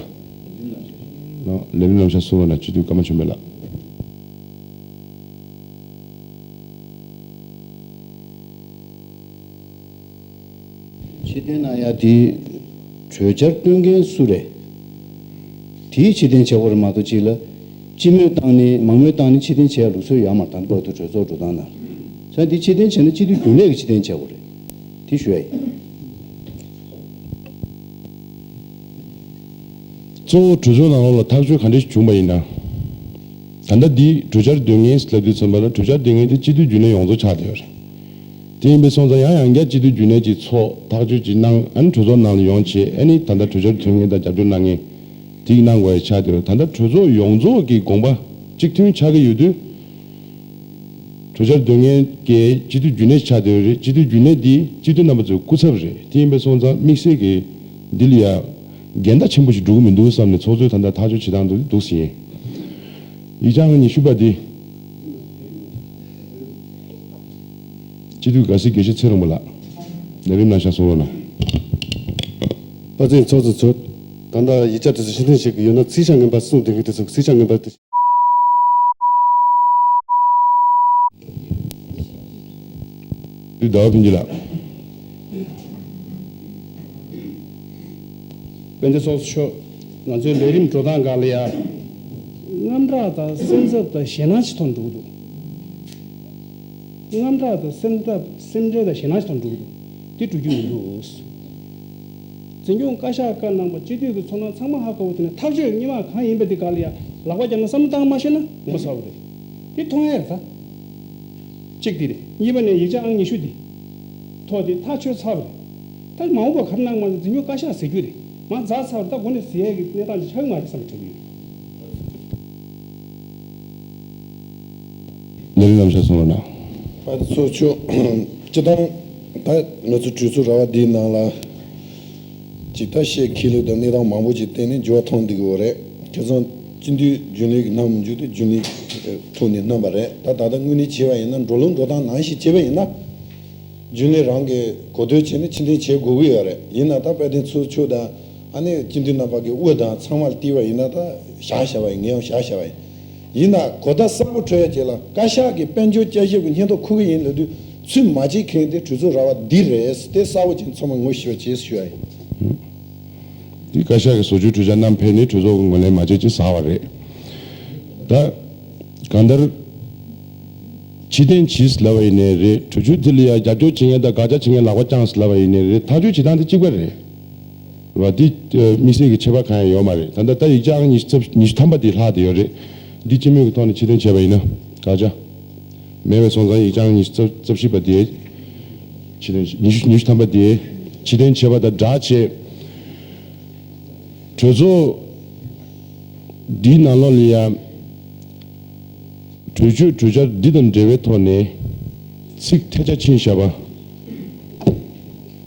བྱ། ལས་རིམ་རྣམ་གཞག་གསུམ་པ་ནང་སྤྱི་འཐུས་ཀརྨ་ཆོས་འཕེལ་ལགས། ཕྱིར་འཐེན་གནང་ཡ་དེ་གྲོས་འཆར་བཏོན་མཁན་སུ་རེད། དེའི་ཕྱིར་འཐེན་བྱེད་དགོས་རེད་མ་གཏོགས་གཅིག་ལ་སྤྱི་མོས་བཏང་ནས་མང་མོས་བཏང་ནས་ཕྱིར་འཐེན་བྱེད་ཡ་ལུགས་སྲོལ་ཡོད་མ་རེད། ད་ལྟ་བར་དུ་གྲོས་ཚོགས་འགྲོ་སྟངས་ནང་། ས་འདི་ཕྱིར་འཐེན་བྱས་ན་སྤྱི་འཐུས་རྒྱུན་ལས་ཀྱི་ཕྱིར་འཐེན་བྱེད་དགོས་རེད། དེ་ཞུ་ཡ་ཡིན། གཙོ་བོ་གྲོས་ཚོགས་ནང་ལོགས་ལ་ཐག་གཅོད་ག་འདྲ་ཞིག་བྱུང་བ་ཡིན་ན། ད་ལྟ་འདི་གྲོས་འཆར་འདོན་མཁན་ལབ་དུས་ཙམ་པ་ལ་གྲོས་འཆར་འདོན་མཁན་དེ་སྤྱི་འཐུས་རྒྱུན་ལས་ཡོངས་རྫོགས་ཆགས་བསྡད་ཡོད་རེད། དེ་ཡིན་པའི་སོང་ཙང་ཡང་ཡང་བསྐྱར་སྤྱི་འཐུས་རྒྱུན་ལས་ཀྱི་ཚོགས་ཐག་གཅོད་ཅིག་གནང་ཨ་ནི་གྲོས་ཚོགས་ནང་ལ་ཡོང་བྱས་ཨ་ནི་ད་ལྟ་གྲོས་འཆར་འདོན་མཁན་དང་རྒྱབ་སྐྱོར་གནང་མཁན་དེ་གནང་དགོས་ཡ་ཆགས་བསྡད་ཡོད་རེད། ད་ལྟ་གྲོས་ཚོགས་ཡོངས་རྫོགས་ཀྱི་དགོངས་པ་གཅིག་མཐུན་ཆགས་ཀྱི་ཡོད་དུས། གྲོས་འཆར་འདོན་མཁན་གྱི་སྤྱི་འཐུས་རྒྱུན་ལས་ཆགས་བསྡད་ཡོད་རེད། སྤྱི་འཐུས་རྒྱུན་ལས་འདི་སྤྱི་འཐུས་རྣམ་པ་ཚོའི་སྐུ་ཚབ་རེད། དེ་ཡིན་པའི་སོང་ཙང་དམིགས་བསལ་གྱི་འདི་ལ་ཡ་འགལ་ཟླ་ཆེན་པོ་ཞིག་འགྲོ་གི་མི་འདུག་བསམ་ནས་ཚོགས་གཙོས་ད་ལྟ་ཐག་གཅོད་བྱེད་སྟངས་འདི་འདུག་ཟིན། ཡིག་ཆ་ཨང་ཉི་ཤུ་པ་འདི་སྤྱི་འཐུས་དགའ་སེ་དགེ་བཤེས་ཚེ་རིང་པ་ལགས། ལས་རིམ་ནང་བཞག་སོང་ལོ་ན། པ་ཚེ་ཚོགས་གཙོ་ཚོ། ད་ལྟ་ཡིག་ཆ་དེ་ཚོ་ཕྱིར་འཐེན་བྱེད་ཀྱི་ཡོད་ན་ཚིག་ཆ་ངན་པ་གསུངས་བསྡད་མཁན་དེ་ཚོ་ཚིག་ཆ་ངན་པ་དེ། དུས་ཟླ་བ་ཕུན་སྐྱིད་ལགས། དཔལ་ལྡན་ཚོགས་གཙོ་མཆོག་ང་ཚོའི་ལས་རིམ་འགྲོ་སྟངས་སྒང་ལ་ཡ། དངངས་སྐྲག་དང་སེམས་འཚབ་དང་ཞེད་སྣང་ཞིག་ཐོན་འགྲོ་གི་འདུག་དངངས་སྐྲག་དང་སེམས་འཚབ་སེམས་ཁྲལ་དང་ཞེད་སྣང་ཞིག་ཐོན་འགྲོ་གི་འདུག་དེ་འགྲོ་རྒྱུ་མི་འདུག་འཛིན་སྐྱོང་བཀའ་ཤག་བཀའ་གནང་པ་སྤྱི་འཐུས་ཀྱི་ཚོར་སྣང་ཚང་མ་ཧ་གོ་བ་དེ་ནས་ཐག་གཅོད་སྔོན་མ་གང་ཡིན་པ་དེ་སྒང་ལ་ཡ་ལག་པ་བརྒྱབ་ན་བསམ་བློ་བཏང་མ་ཤེས་ན་ངོ་ཚ་བ་རེད། དེ་མཐོང་ཡས་རེད་ད། གཅིག་དེ་རེད། གཉིས་པ་ནས་ཡིག་ཆ་ཨང་ཉི་ཤུ་དེ། ཐོག་དེ་ཐག་ཆོད་ཚར་བ་རེད། ད་མ་འོངས་པ་ག་རེ་གནང་མ་འཛིན་སྐྱོང་བཀའ་ཤག་ཟེར་རྒྱུ་རེད། མ་རྫ་ཚར་བ་རེད། ད་འགོ་ནས་ཟེར་ཡས་ཀྱི་གནས་སྟངས་ཅིག་ཆགས་ཀྱི་མ་རེད་བསམ་དྲན་གྱི་ཡོད། ལས་རིམ་རྣམ་གཞག་སོང་བ་ན། ཨ་ཚོ་ཆོ། སྤྱི་བཏང་ད་ང་ཚོ་གྲོས་ཚོགས་ར་བ་འདིའི་ནང་ལ། ཅིག་ད་བཤད་ཁས་ལེན་དང་གནས་སྟངས་མང་པོ་ཅིག་བསྟན་ནས་འགྱུར་བ་ཐོན་བསྡད་ཀྱི་ཡོད་རེད། ཁ་སང་སྤྱི་འཐུས་རྒྱུན་ལས་ཀྱི་གནང་མི་འཇུག་དེ་རྒྱུན་ལས་ཐོག་ནས་གནང་བ་རེད། ད་ད་ལྟ་དངོས་གནས་བྱས་པ་ཡིན་ན་འགྲོ་ལུགས་འགྲོ་སྟངས་ནང་བཞིན་བྱས་པ་ཡིན་ན། རྒྱུན་ལས་རང་གིས་གོ་ཐོས་བྱས་ནས་ཕྱིར་འཐེན་བྱེད་དགོས་ཀྱི་ཡོད་རེད། ཡིན་ན་ད་དཔལ་ལྡན་ཚོགས་གཙོ་མཆོག་དང་ཨ་ནེ་སྤྱི་འཐུས་རྣམ་པ་གི་དབུ་དང་ཚང་མར་བལྟས་པ་ཡིན་ན་ད་བཞག་བཞག་པ་ཡིན། ངས་ཡང་བཞག་བཞག་པ་ཡིན། ཡིན་ན་གོ་བརྡ་གསལ་པོ་འཕྲོད་ཡ་བྱེད་ལ་བཀའ་ཤག་གི་དཔལ་འབྱོར་བསྐྱར་ཞིབ་ཀྱི་སྙན་ཐོ་འཁུར་གི་ཡིན་ལབ་དུས་ཚུར་མ་བྱེད་མཁན་དེ་གྲོས་ཚོགས་ར་བ་འདི་རེད། དེ་གསལ་པོ་ཅིག་ཚང་མ་ངོ་ཤེས་པ་བྱེད་ཞུ་ཡ་ཡིན། འདི་བཀའ་ཤག་གི་བཟོ་བཅོས་གྲོས་འཆར་བསྣམས་ཕེབས་ནས་གྲོས་ཚོགས་ཀྱི་ངོས་ལེན་མ་བྱེད་ཅེས་ཟེར་བ་རེད། ད་གང་ལྟར་ཕྱིར་འཐེན་གྱིས་ལབ་པ་ཡིན་ནའི་རེད། གྲོས་ཆོད་དེ་ལ་ཡང་རྒྱབ་སྐྱོར་བྱེད་མཁན་དང་དགག་བྱ་བྱེད་མཁན་ལག་པ་བརྐྱངས་ལབ་པ་ཡིན་ནའི་རེད། ཐག་གཅོད་བྱེད་སྟངས་དེ་གཅིག་པ་རེད། བ་འདི་དམིགས་བསལ་གྱི་ཁྱད་པར་གང་ཡང་ཡོད་མ་རེད། ད་ལྟ་ད་ཡིག་ཆ་ཨང་ཉི་ཤུ་རྩ་ཉི་ཤུ་ཐམ་པ་དེ་ལྷག་བསྡད་ཡོད་རེད། འདི་སྤྱི་མོས་ཀྱི་ཐོག་ནས་ཕྱིར་འཐེན་བྱས་པ་ཡིན་ན་དགག་བྱ་མེད་པའི་སོང་ཙང་ཡིག་ཆ་ཨང་ཉི་ཤུ་རྩ་བཞི་པ་དེ་ཕྱིར་འཐེན་ཉི་ཤུ་ཉི་ཤུ་ཐམ་པ་དེ་ཕྱིར་འཐེན་བྱས་པ་དང་སྦྲགས་བྱས། གྲོས་ཚོགས་འདིའི་ནང་ལོགས་ལ་ཡང་གྲོས་ཆོད་གྲོས་འཆར་འདི་དང་འབྲེལ་བའི་ཐོག་ནས་ཚིག་ཐལ་ཆ་ཕྱིན་བཞག་པ།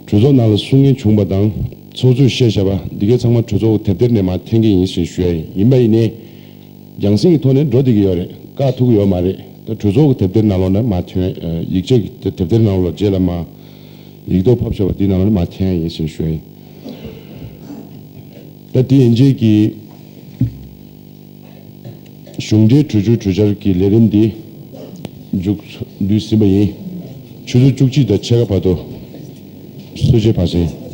གྲོས་ཚོགས་ནང་ལ་གསུང་མཁན་བྱུང་བ་དང་ཚོགས་གཙོས་བཤད་བཞག་པ་འདི་གའི་ཚང་མ་གྲོས་ཚོགས་དེབ་ཐེར་ནས་མར་འཐེན་གྱི་ཡིན་ཞེས་ཞུ་ཡ་ཡིན། ཡིན་པ་ཡིན་ནའི་རྒྱང་སྲིང་གི་ཐོག་ནས་འགྲོ་བསྡད་ཀྱི་ཡོད་རེད། བཀག་ཐུབ་ཀྱི་ཡོད་མ་རེད། ད་གྲོས་ཚོགས་ཀྱི་དེབ་ཐེར་ནང་ལོགས་ནས་མར་ཐོན། ཡིག་ཆ་གི་དེབ་ཐེར་ནང་ལོགས་རྗེས་ལ་མར་ཡིག་ཐོག་ཕབ་བཞག་པ་འདི་ནང་ལོགས་ནས་མར་འཐེན་ཡ་ཡིན་ཞེས་ཞུ་ཡ་ཡིན། ད་དེ་ཡན་ཆད་ཀྱི་གཞུང་འབྲེལ་གྲོས་ཆོད་གྲོས་འཆར་གྱི་ལས་རིམ་འདི་མཇུག་བསྡུས་ཟིན་པ་ཡིན། ཆུ་ཚོད་བཅུ་གཅིག་དང་ཕྱེད་ཀ་བར་དུ་གསུང་བཤད་ཕར་ཕྱིན།